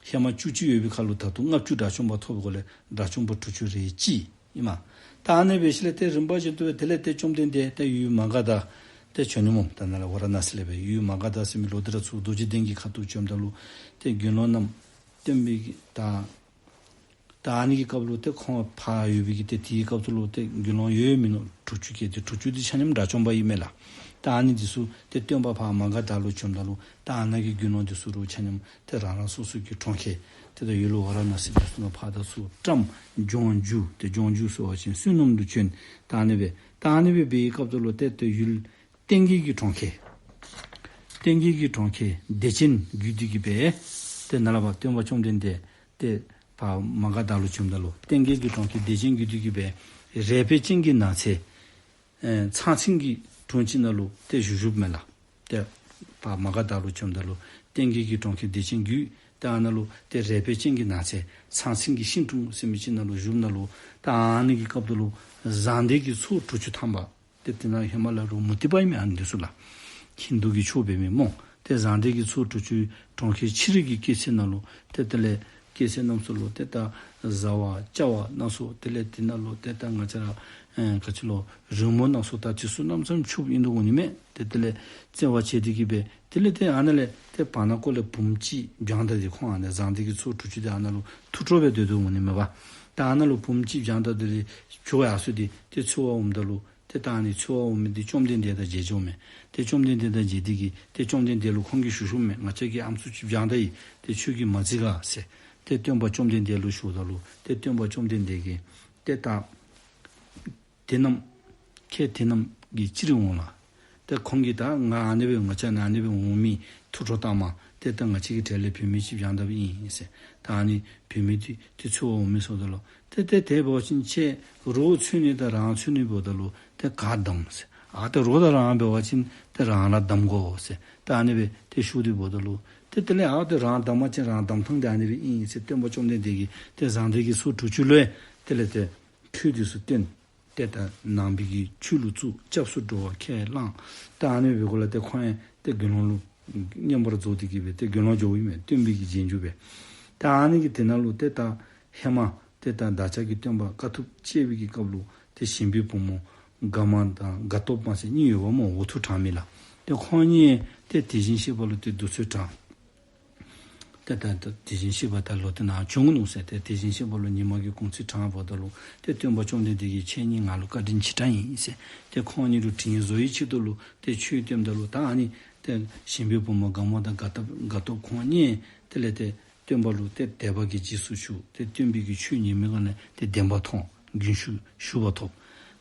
ཧེ་མ་བཅུ་གཅིག་ཡོད་པའི་ཁར་ལུ་ད་ལྟོ་ལྔ་བཅུ་དགྲ་བཅོམ་པ་ཐོབ་དགོ་ལས་དགྲ་བཅོམ་པ་དྲུག་ཅུ་རེ་གཅིག་ཨིན་མས། ད་ཨ་ནི་སྦེ་ཞིནམ་ལས་ཏེ་རིམ་པ་བཞིན་དུ་སྦེ་དེ་ལས་ཏེ་བཅོམ་ལྡན་འདས་ཏེ་ཡུལ་མ་ག་དྷ་ཏེ་བྱོན་ནུག་སྨོ། ད་ནཱ་ལས་ཝཱ་ར་ཎ་སི་ལས་སྦེ་ཡུལ་མ་ག་དྷ་ཟེར་མི་ལོག་སྟེ་ར་ཚུར་རྡོ་རྗེ་གདན་གྱི་ཁ་ཐུག་བྱོནམ་ད་ལུ་ཏེ་དགེ་སློང་རྣམས་སྟོན་པའི་གི་ད་ད་ཨ་ནི་གི་སྐབས་ལུ་ཏེ་ཁོང་ཕར་ཡོད་པའི་གི་ཏེ་དེའི་སྐབས་སུ་ལུ་ཏེ་དགེ་སློང་ཡོད་མི་ནོར་དྲུག་ཅུ་གི་ཏེ་དྲུག་ཅུ་འདི་ཆ་མཉམ་དགྲ་བཅོམ་པ་ཨིན་མས་ལགས། ད་ཨ་ནི་འདི་ཚུ་ཏེ་སྟོན་པ་ཕར་མ་ག་དྷ་ལུ་བྱོནམ་ད་ལུ་ད་ཨ་ནཱ་གི་དགེ་སློང་འདི་ཚུ་རུ་ཆ་མཉམ་ཏེ་རང་རང་སོ་སོ་གི་གྲོང་ཁྱེར་ཏེ་ད་ཡུལ་ལུ་ཝཱ་ར་ཎ་སི་འདི་ཚུ་ནང་ཕར་ད་ཚུར་བཀྲམ་ལྗོངས་རྒྱུ་ཏེ་ལྗོངས་རྒྱུ་ཟེར་བ་ཅིན་བསོད་ནམས་ལུ་བྱོན། ད་ཨ་ནི་སྦེ་ད་ཨ་ནི་སྦེ་འབད་བའི་སྐབས་སུ་ལུ་ཏེ་ཏེ་ཡུལ་སྟེང་གི་གི་གྲོང་ཁྱེར་སྟེང་གི་གི་གྲོང་ཁྱེར་བདེ་ཆེན་རྒྱུད་འདི་གི་སྦེ་ཏེ་ནཱ་ལས་ཕར་སྟོན་པ་བཅོམ་ལྡན་འདས་ཏེ་ཕར་མ་ག་དྷ་ལུ་བྱོནམ་ད་ལུ་སྟེང་གི་གི་གྲོང་ཁྱེར་བདེ་ཆེན་རྒྱུད་འདི་གི་སྦེ་རས་པའི་སྤྱན་གྱི་ནགས་ཚལ་ཨེ་ཚང་ཚིང་གི་དྲུང་ཅིག་ནང་ལུ་ཏེ་བཞུགས་བཞུགསཔ་མས་ལགས། ཏེ་ཕར་མ་ག་དྷ་ལུ་བྱོནམ་ད་ལུ་སྟེང་གི་གི་གྲོང་ཁྱེར་བདེ་ཆེན་རྒྱུད་ཏེ་ཨ་ནཱ་ལུ་ཏེ་རས་པའི་སྤྱན་གྱི་ནགས་ཚལ་ཚང་ཚིང་གི་ཤིང་དྲུང་ཟེར་མི་ཅིག་ནང་ལུ་བཞུགསཔ་ནང་ལུ་ད་ཨ་ནི་གི་སྐབས་སུ་ལུ་བཟང་སྡེ་གི་ཚོགས་དྲུག་ཅུ་ཐམ་པ་ཏེ་དེ་ནང་ཧེ་མ་ལས་ར་མུ་སྟེགས་པ་ཨིན་མས་ཨ་ནི་འདི་ཚུ་ལགས། ཧིན་དུ་གི་ཆོས་འབད་མི་སྨོ། ཏེ་བཟང་སྡེ་གི་ཚོགས་དྲུག་ཅུ་གྲོང་ཁྱེར་ཕྱི་རོལ་གྱི་སྐྱེད་ཚལ་ནང་ལུ་ཏེ་དེ་ལས་སྐྱེད་ཚལ་རྣམས་སུ་ལུ་ཏེ་ད་བཟའ་བ་བཅའ་བ་རྣམས་སུ་དེ་ལས་དེ་ནང་ལུ་ཏེ་ད་ང་བཅས་ར་ཨེ་ག་ཅི་ལོ་རོལ་མོ་རྣམས་སུ་ད་དེ་ཚུ་རྣམས་ཙམ་ཕྱུགཔོ་ཨིན་དོ་འོང་ནི་མས། ཏེ་དེ་ལས་བརྩེ་བ་བྱས་ཏེ་གི་སྦེ་དེ་ལས་ཏེ་ཨ་ནཱ་ལས་ཏེ་བར་ན་ཀོ་ལས་བུམོ་ཅིག་བྱང་ད་དེ་ཁོང་ཨ་ནཱ་བཟང་སྡེ་གི་ཚོགས་དྲུག་ཅུ་དེ་ཨ་ནཱ་ལུ་ཐུགས་སྤྲོ་སྦེ་སྡོད་དོ་འོང་ནི་མས་པ། ད་ཨ་ནཱ་ལུ་བུམོ་ཅིག་བྱང་ད་དེ་ལས་བྱོག་ཡར་སོང་སྟེ་ཏེ་འཚོལ་བར་འོངམ་ད་ལུ་ཏེ་ད་ཨ་ནི་འཚོལ་བར་འོང་མི་འདི་བཅོམ་ལྡན་འདས་དང་མཇལ་འགྱོཝ་མས། ཏེ་བཅོམ་ལྡན་འདས་དང་མཇལ་ཏེ་གི་ཏེ་བཅོམ་ལྡན་འདས་ལུ་ཁོང་གིས་ཞུ་ཞུཝ་མས། ང་བཅས་ཀྱི་ཨམ་སྲུ་ཅིག་བྱང་ད་ཡི། ཏེ་ཁྱོད་ཀྱིས་མ་བརྩི་ག་ཟེར་ཏེ་སྟོན་པ་བཅོམ་ལྡན་འདས་ལུ་ཞུཝ་ད་ལུ་ཏེ་སྟོན་པ་བཅོམ་ལྡན་འདས་ཀྱིས་ཏེ་ད་དེ་རྣམས་ཁྱེད་དེ་རྣམས་ཀྱིས་ཅི་རིག་འོང་ལགས། ཏེ་ཁོང་གིས་ད་ང་ཨ་ནི་སྦེ་ང་བཅས་ནཱ་ཨ་ནི་སྦེ་འོང་མི་ཐུགས་སྤྲོ་བཏང་མས། ཏེ་ད་ང་བཅས་ཀྱི་གྲལ་ལས་བུད་མེད་ཅིག་བྱང་ད་པའི་ཨིན་ཟེར། ད་ཨ་ནི་བུད་མེད་འདི་ཏེ་འཚོལ་བར་འོང་མི་ཟེརཝ་ད་ལུ་ཏེ་ཏེ་དེ་འབད་བ་ཅིན་ཁྱེད་རོགས་འཚོལ་ནི་དང་རང་འཚོལ་ནི་འབདཝ་ད་ལུ་ཏེ་ག་བདམ་ཟེར། ཨ་ཏེ་རོགས་དང་རང་འབད་བ་ཅིན་ཏེ་རང་ལུ་བདམ་དགོ་ཟེར། ད་ཨ་ནི་སྦེ་ཏེ་ཞུ་སྟེ་འབདཝ་ད་ལུ་ཏེ་དེ་ལས་ཨ་ཏེ་རང་བདམ་པ་ཅིན་རང་བདམ་ཐངས་དེ་ཨ་ནི་སྦེ་ཨིན་ཟེར་སྟོན་པ་བཅོམ་ལྡན་འདས་ཀྱིས་ཏེ་བཟང་སྡེ་གི་ཚོགས་དྲུག་ཅུ་ལུ་དེ་ལས་ཏེ་ཁྲུས་འདི་ཚུ་བསྟན། ཏེ་ད་ནང་པའི་གི་ཆོས་ལུ་བཙུགས། སྐྱབས་སུ་འགྲོ་བ་ཁས་བླངས། ད་ཨ་ནི་སྦེ་གོ་ལ་ཏེ་ཁོང་ཡང་ཏེ་དགེ་སློང་ལུ་བསྙེན་པར་རྫོགས་ཏེ་གི་སྦེ་ཏེ་དགེ་སློང་འགྱོཝ་ཨིན་མས། སྟོན་པའི་གི་རྗེས་འཇུག་སྦེ། ད་ཨ་ནི་གི་དེ་ནང་ལུ་ཏེ་ད་ཧེ་མ་ཏེ་ད་བདག་ཅག་གི་སྟོན་པ་དཀའ་ཐུབ་སྤྱད་པའི་གི་སྐབས་ལུ་ཏེ་ཞིང་པའི་བུ་མོ་དགའ་མ་དང་དགའ་སྟོབས་མ་ཟེར་གཉིས་ཡོདཔ་སྨོ། འོ་ཐུག་དྲངས་མི་ལགས། ཏེ་ཁོང་གཉིས་ཏེ་དེ་བཞིན་གཤེགས་པ་ལུ་ཏེ་གདུགས་ཚོད་དྲངས། ཏེ་ད་ད་དེ་བཞིན་གཤེགས་པ་ད་ལོག་སྟེ་ནཱ་བྱོན་ནུག་ཟེར། ཏེ་དེ་བཞིན་གཤེགས་པ་ལུ་ཉི་མ་གི་གུང་ཚིགས་དྲངས་འབདཝ་ད་ལུ་ཏེ་སྟོན་པ་བཅོམ་ལྡན་འདས་ཀྱིས་ཁྱེད་གཉིས་ང་ལུ་བཀའ་དྲིན་ཆེ་དྲགས་ཨིན་ཟེར། ཏེ་ཁོང་གཉིས་ལུ་དྲིན་གཟོ་བའི་ཆེད་དུ་ལུ་ཏེ་ཆོས་སྟོནམ་ད་ལུ་ད་ཨ་ནི་ཏེ་ཞིང་པའི་བུ་མོ་དགའ་མོ་དང་དགའ་སྟོབས་དགའ་སྟོབས་ཁོང་གཉིས་དེ་ལས་ཏེ་སྟོན་པ་ལུ་ཏེ་དད་པ་གིས་རྗེས་སུ་ཞུགས། ཏེ་སྟོན་པའི་གི་ཆོས་ཉན་མི་ག་ནི་ཏེ་བདེན་པ་མཐོང་རྒྱུན་ཞུགས་ཞུགས་པ་ཐོབ།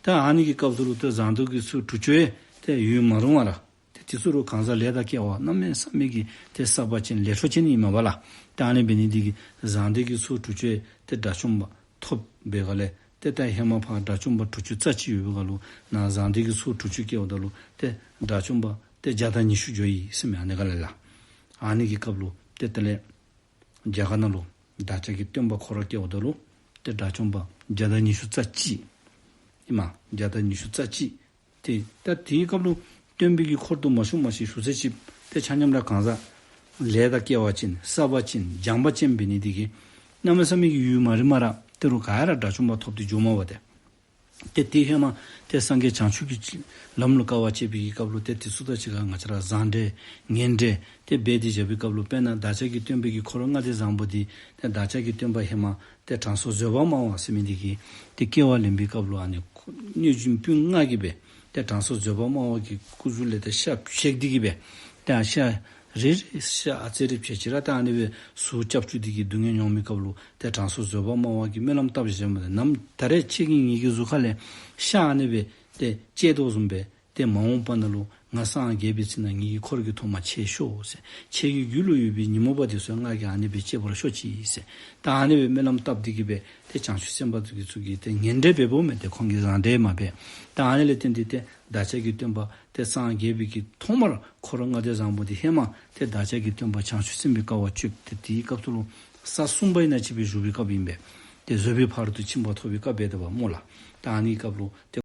ཏེ་ཨ་ནི་གི་སྐབས་སུ་ལུ་ཏེ་བཟང་དུ་གི་ཚུལ་དྲུག་ཅུ་ཡང་ཏེ་ཡུན་མ་རིང་བར་ཏེ་དེ་ཚུ་ལུ་གང་ཟག་ལས་དང་སྐལ་བ་གནམ་མེད་ས་མེད་ཀྱི་ཏེ་བསགས་པ་ཅན་ལས་འཕྲོ་ཅན་ཨིན་མས་པ་ལགས། ཏེ་ཨ་ནི་འབད་ནི་འདི་གིས་བཟང་དུ་གི་ཚུལ་དྲུག་ཅུ་ཡང་ཏེ་དགྲ་བཅོམ་པ་ཐོབ་པའི་སྒང་ལས་ཏེ་ད་ཧེ་མ་ཕར་དགྲ་བཅོམ་པ་དྲུག་ཅུ་རྩ་གཅིག་ཡོད་པའི་སྒང་ལུ་ནཱ་བཟང་དུ་གི་ཚུལ་དྲུག་ཅུ་སྐྱེ་བ་ད་ལུ་ཏེ་དགྲ་བཅོམ་པ་ཏེ་བརྒྱ་དང་ཉི་ཤུ་འགྱོ་ཡི་ཟེར་མི་ཨ་ནི་སྒང་ལས་ལགས། ཨ་ནི་གི་སྐབས་ལུ་ཏེ་དེ་ལས་རྒྱ་གར་ནང་ལུ་བདག་ཅག་གི་སྟོན་པ་ཁོ་ར་སྐྱེ་བ་ད་ལུ་ཏེ་དགྲ་བཅོམ་པ་བརྒྱ་དང་ཉི་ཤུ་རྩ་གཅིག་ཨིན་མས། བརྒྱ་དང་ཉི་ཤུ་རྩ་གཅིག། ཏེ་ད་དེའི་སྐབས་ལུ་སྟོན་པའི་གི་འཁོར་དུ་མ་ཞུགས་མ་ཞུགས་ཞུ་ཚད་ཅིག་ཏེ་ཆ་མཉམ་ར་གང་ཟག་ལས་དང་སྐལ་བ་ཅན་བསགས་པ་ཅན་སྦྱངས་པ་ཅན་འབད་ནི་འདི་གིས་གནམ་མེད་ས་མེད་ཀྱི་ཡུན་མ་རིང་མ་ར་ཏེ་རུང་ག་ར་དགྲ་བཅོམ་པ་ཐོབ་སྟེ་འགྱོཝ་མས་པ་ཏེ། ཏེ་དེ་ཧེ་མ་ཏེ་སངས་རྒྱས་བྱང་ཆུབ་ཀྱི་ལམ་ལུ་དཀའ་བ་སྤྱད་པའི་གི་སྐབས་ལུ་ཏེ་དེ་ཚུ་དང་གཅིག་ཁར་ང་བཅས་ར་བཟང་འབྲེལ་ངན་འབྲེལ་ཏེ་འབད་དེ་བཞག་པའི་སྐབས་ལུ་དཔེར་ན་བདག་ཅག་གི་སྟོན་པའི་གི་འཁོར་ལྔ་སྡེ་བཟང་པོ་འདི་ཏེ་བདག་ཅག་གི་སྟོན་པ་ཧེ་མ་ཏེ་དྲང་སྲོང་བཟོད་པ་སྨྲ་བ་ཟེར་མི་འདི་གིས་ཏེ་སྐྱེ་བ་ལེན་པའི་སྐབས་ལུ་ཨ་ནི་ཁོ་གནོད་སྦྱིན་སྤུན་ལྔ་གིས་སྦེ་ཏེ་དྲང་སྲོང་བཟོད་པ་སྨྲ་བ་གི་སྐུ་གཟུགས་ལས་ཏེ་ཤ་བཤིག་སྟེ་གིས་སྦེ་ཏེ་ཤ་རེ་རེ་ཤ་ཨ་ཙི་རེ་བཤིག་ཅི་ར་ད་ཨ་ནི་སྦེ་ཟུག་རྐྱབ་བཅུག་སྟེ་གིས་སྡུག་བསྔལ་མྱོང་མི་སྐབས་ལུ་ཏེ་དྲང་སྲོང་བཟོད་པ་སྨྲ་བ་གིས་སྨོན་ལམ་བཏབ་བཞག་མི་ནམ་ད་རེས་ཁྱེད་ཀྱིས་ངེ་གི་གཟུགས་ཁ་ལས་ཤ་ཨ་ནི་སྦེ་ཏེ་བཅད་དོ་བཟུམ་སྦེ་ཏེ་མ་འོངས་པ་ནང་ལུ་ང་སངས་རྒྱས་པའི་ཚེ་ན་ངེ་གི་འཁོར་གྱི་ཐོག་མ་ཁྱེད་ཤོག་ཟེར། ཁྱེད་ཀྱི་རྒྱུད་ལུ་ཡོད་པའི་ཉོན་མོངས་པ་འདི་ཚུ་ང་གིས་ཨ་ནི་སྦེ་བཅད་པར་ཤོག་ཅིག་ཟེར། ད་ཨ་ནི་སྦེ་སྨོན་ལམ་བཏབ་སྟེ་གིས་སྦེ་ཏེ་བྱང་ཆུབ་སེམས་དཔའ་འདི་ཚུ་གིས་ཏེ་ངན་འབྲེལ་འབདཝ་མས། ཏེ་ཁོང་གིས་བཟང་འབྲེལ་མ་འབད། ད་ཨ་ནི་ལས་བརྟེན་ཏེ་ཏེ་བདག་ཅག་གི་སྟོན་པ་ཏེ་སངས་རྒྱས་པའི་གི་ཐོག་མར་འཁོར་ལྔ་སྡེ་བཟང་པོ་འདི་ཧེ་མ་ཏེ་བདག་ཅག་གི་སྟོན་པ་བྱང་ཆུབ་སེམས་དཔའི་དཀའ་བ་སྤྱོད་དེ་དེའི་སྐབས་སུ་ལུ་ས་གསུམ་པ་ཨིན་ན་ཅིག་སྦེ་བཞུགས་པའི་སྐབས་ཨིན་པས། ཏེ་བཟོད་པའི་ཕ་རོལ་ཏུ་ཕྱིན་པ་ཐོབ་པའི་སྐབས་འབད་དོ་བ་སྨོ་ལགས། ད་ཨ་ནི་སྐབས་ལུ་ཏེ་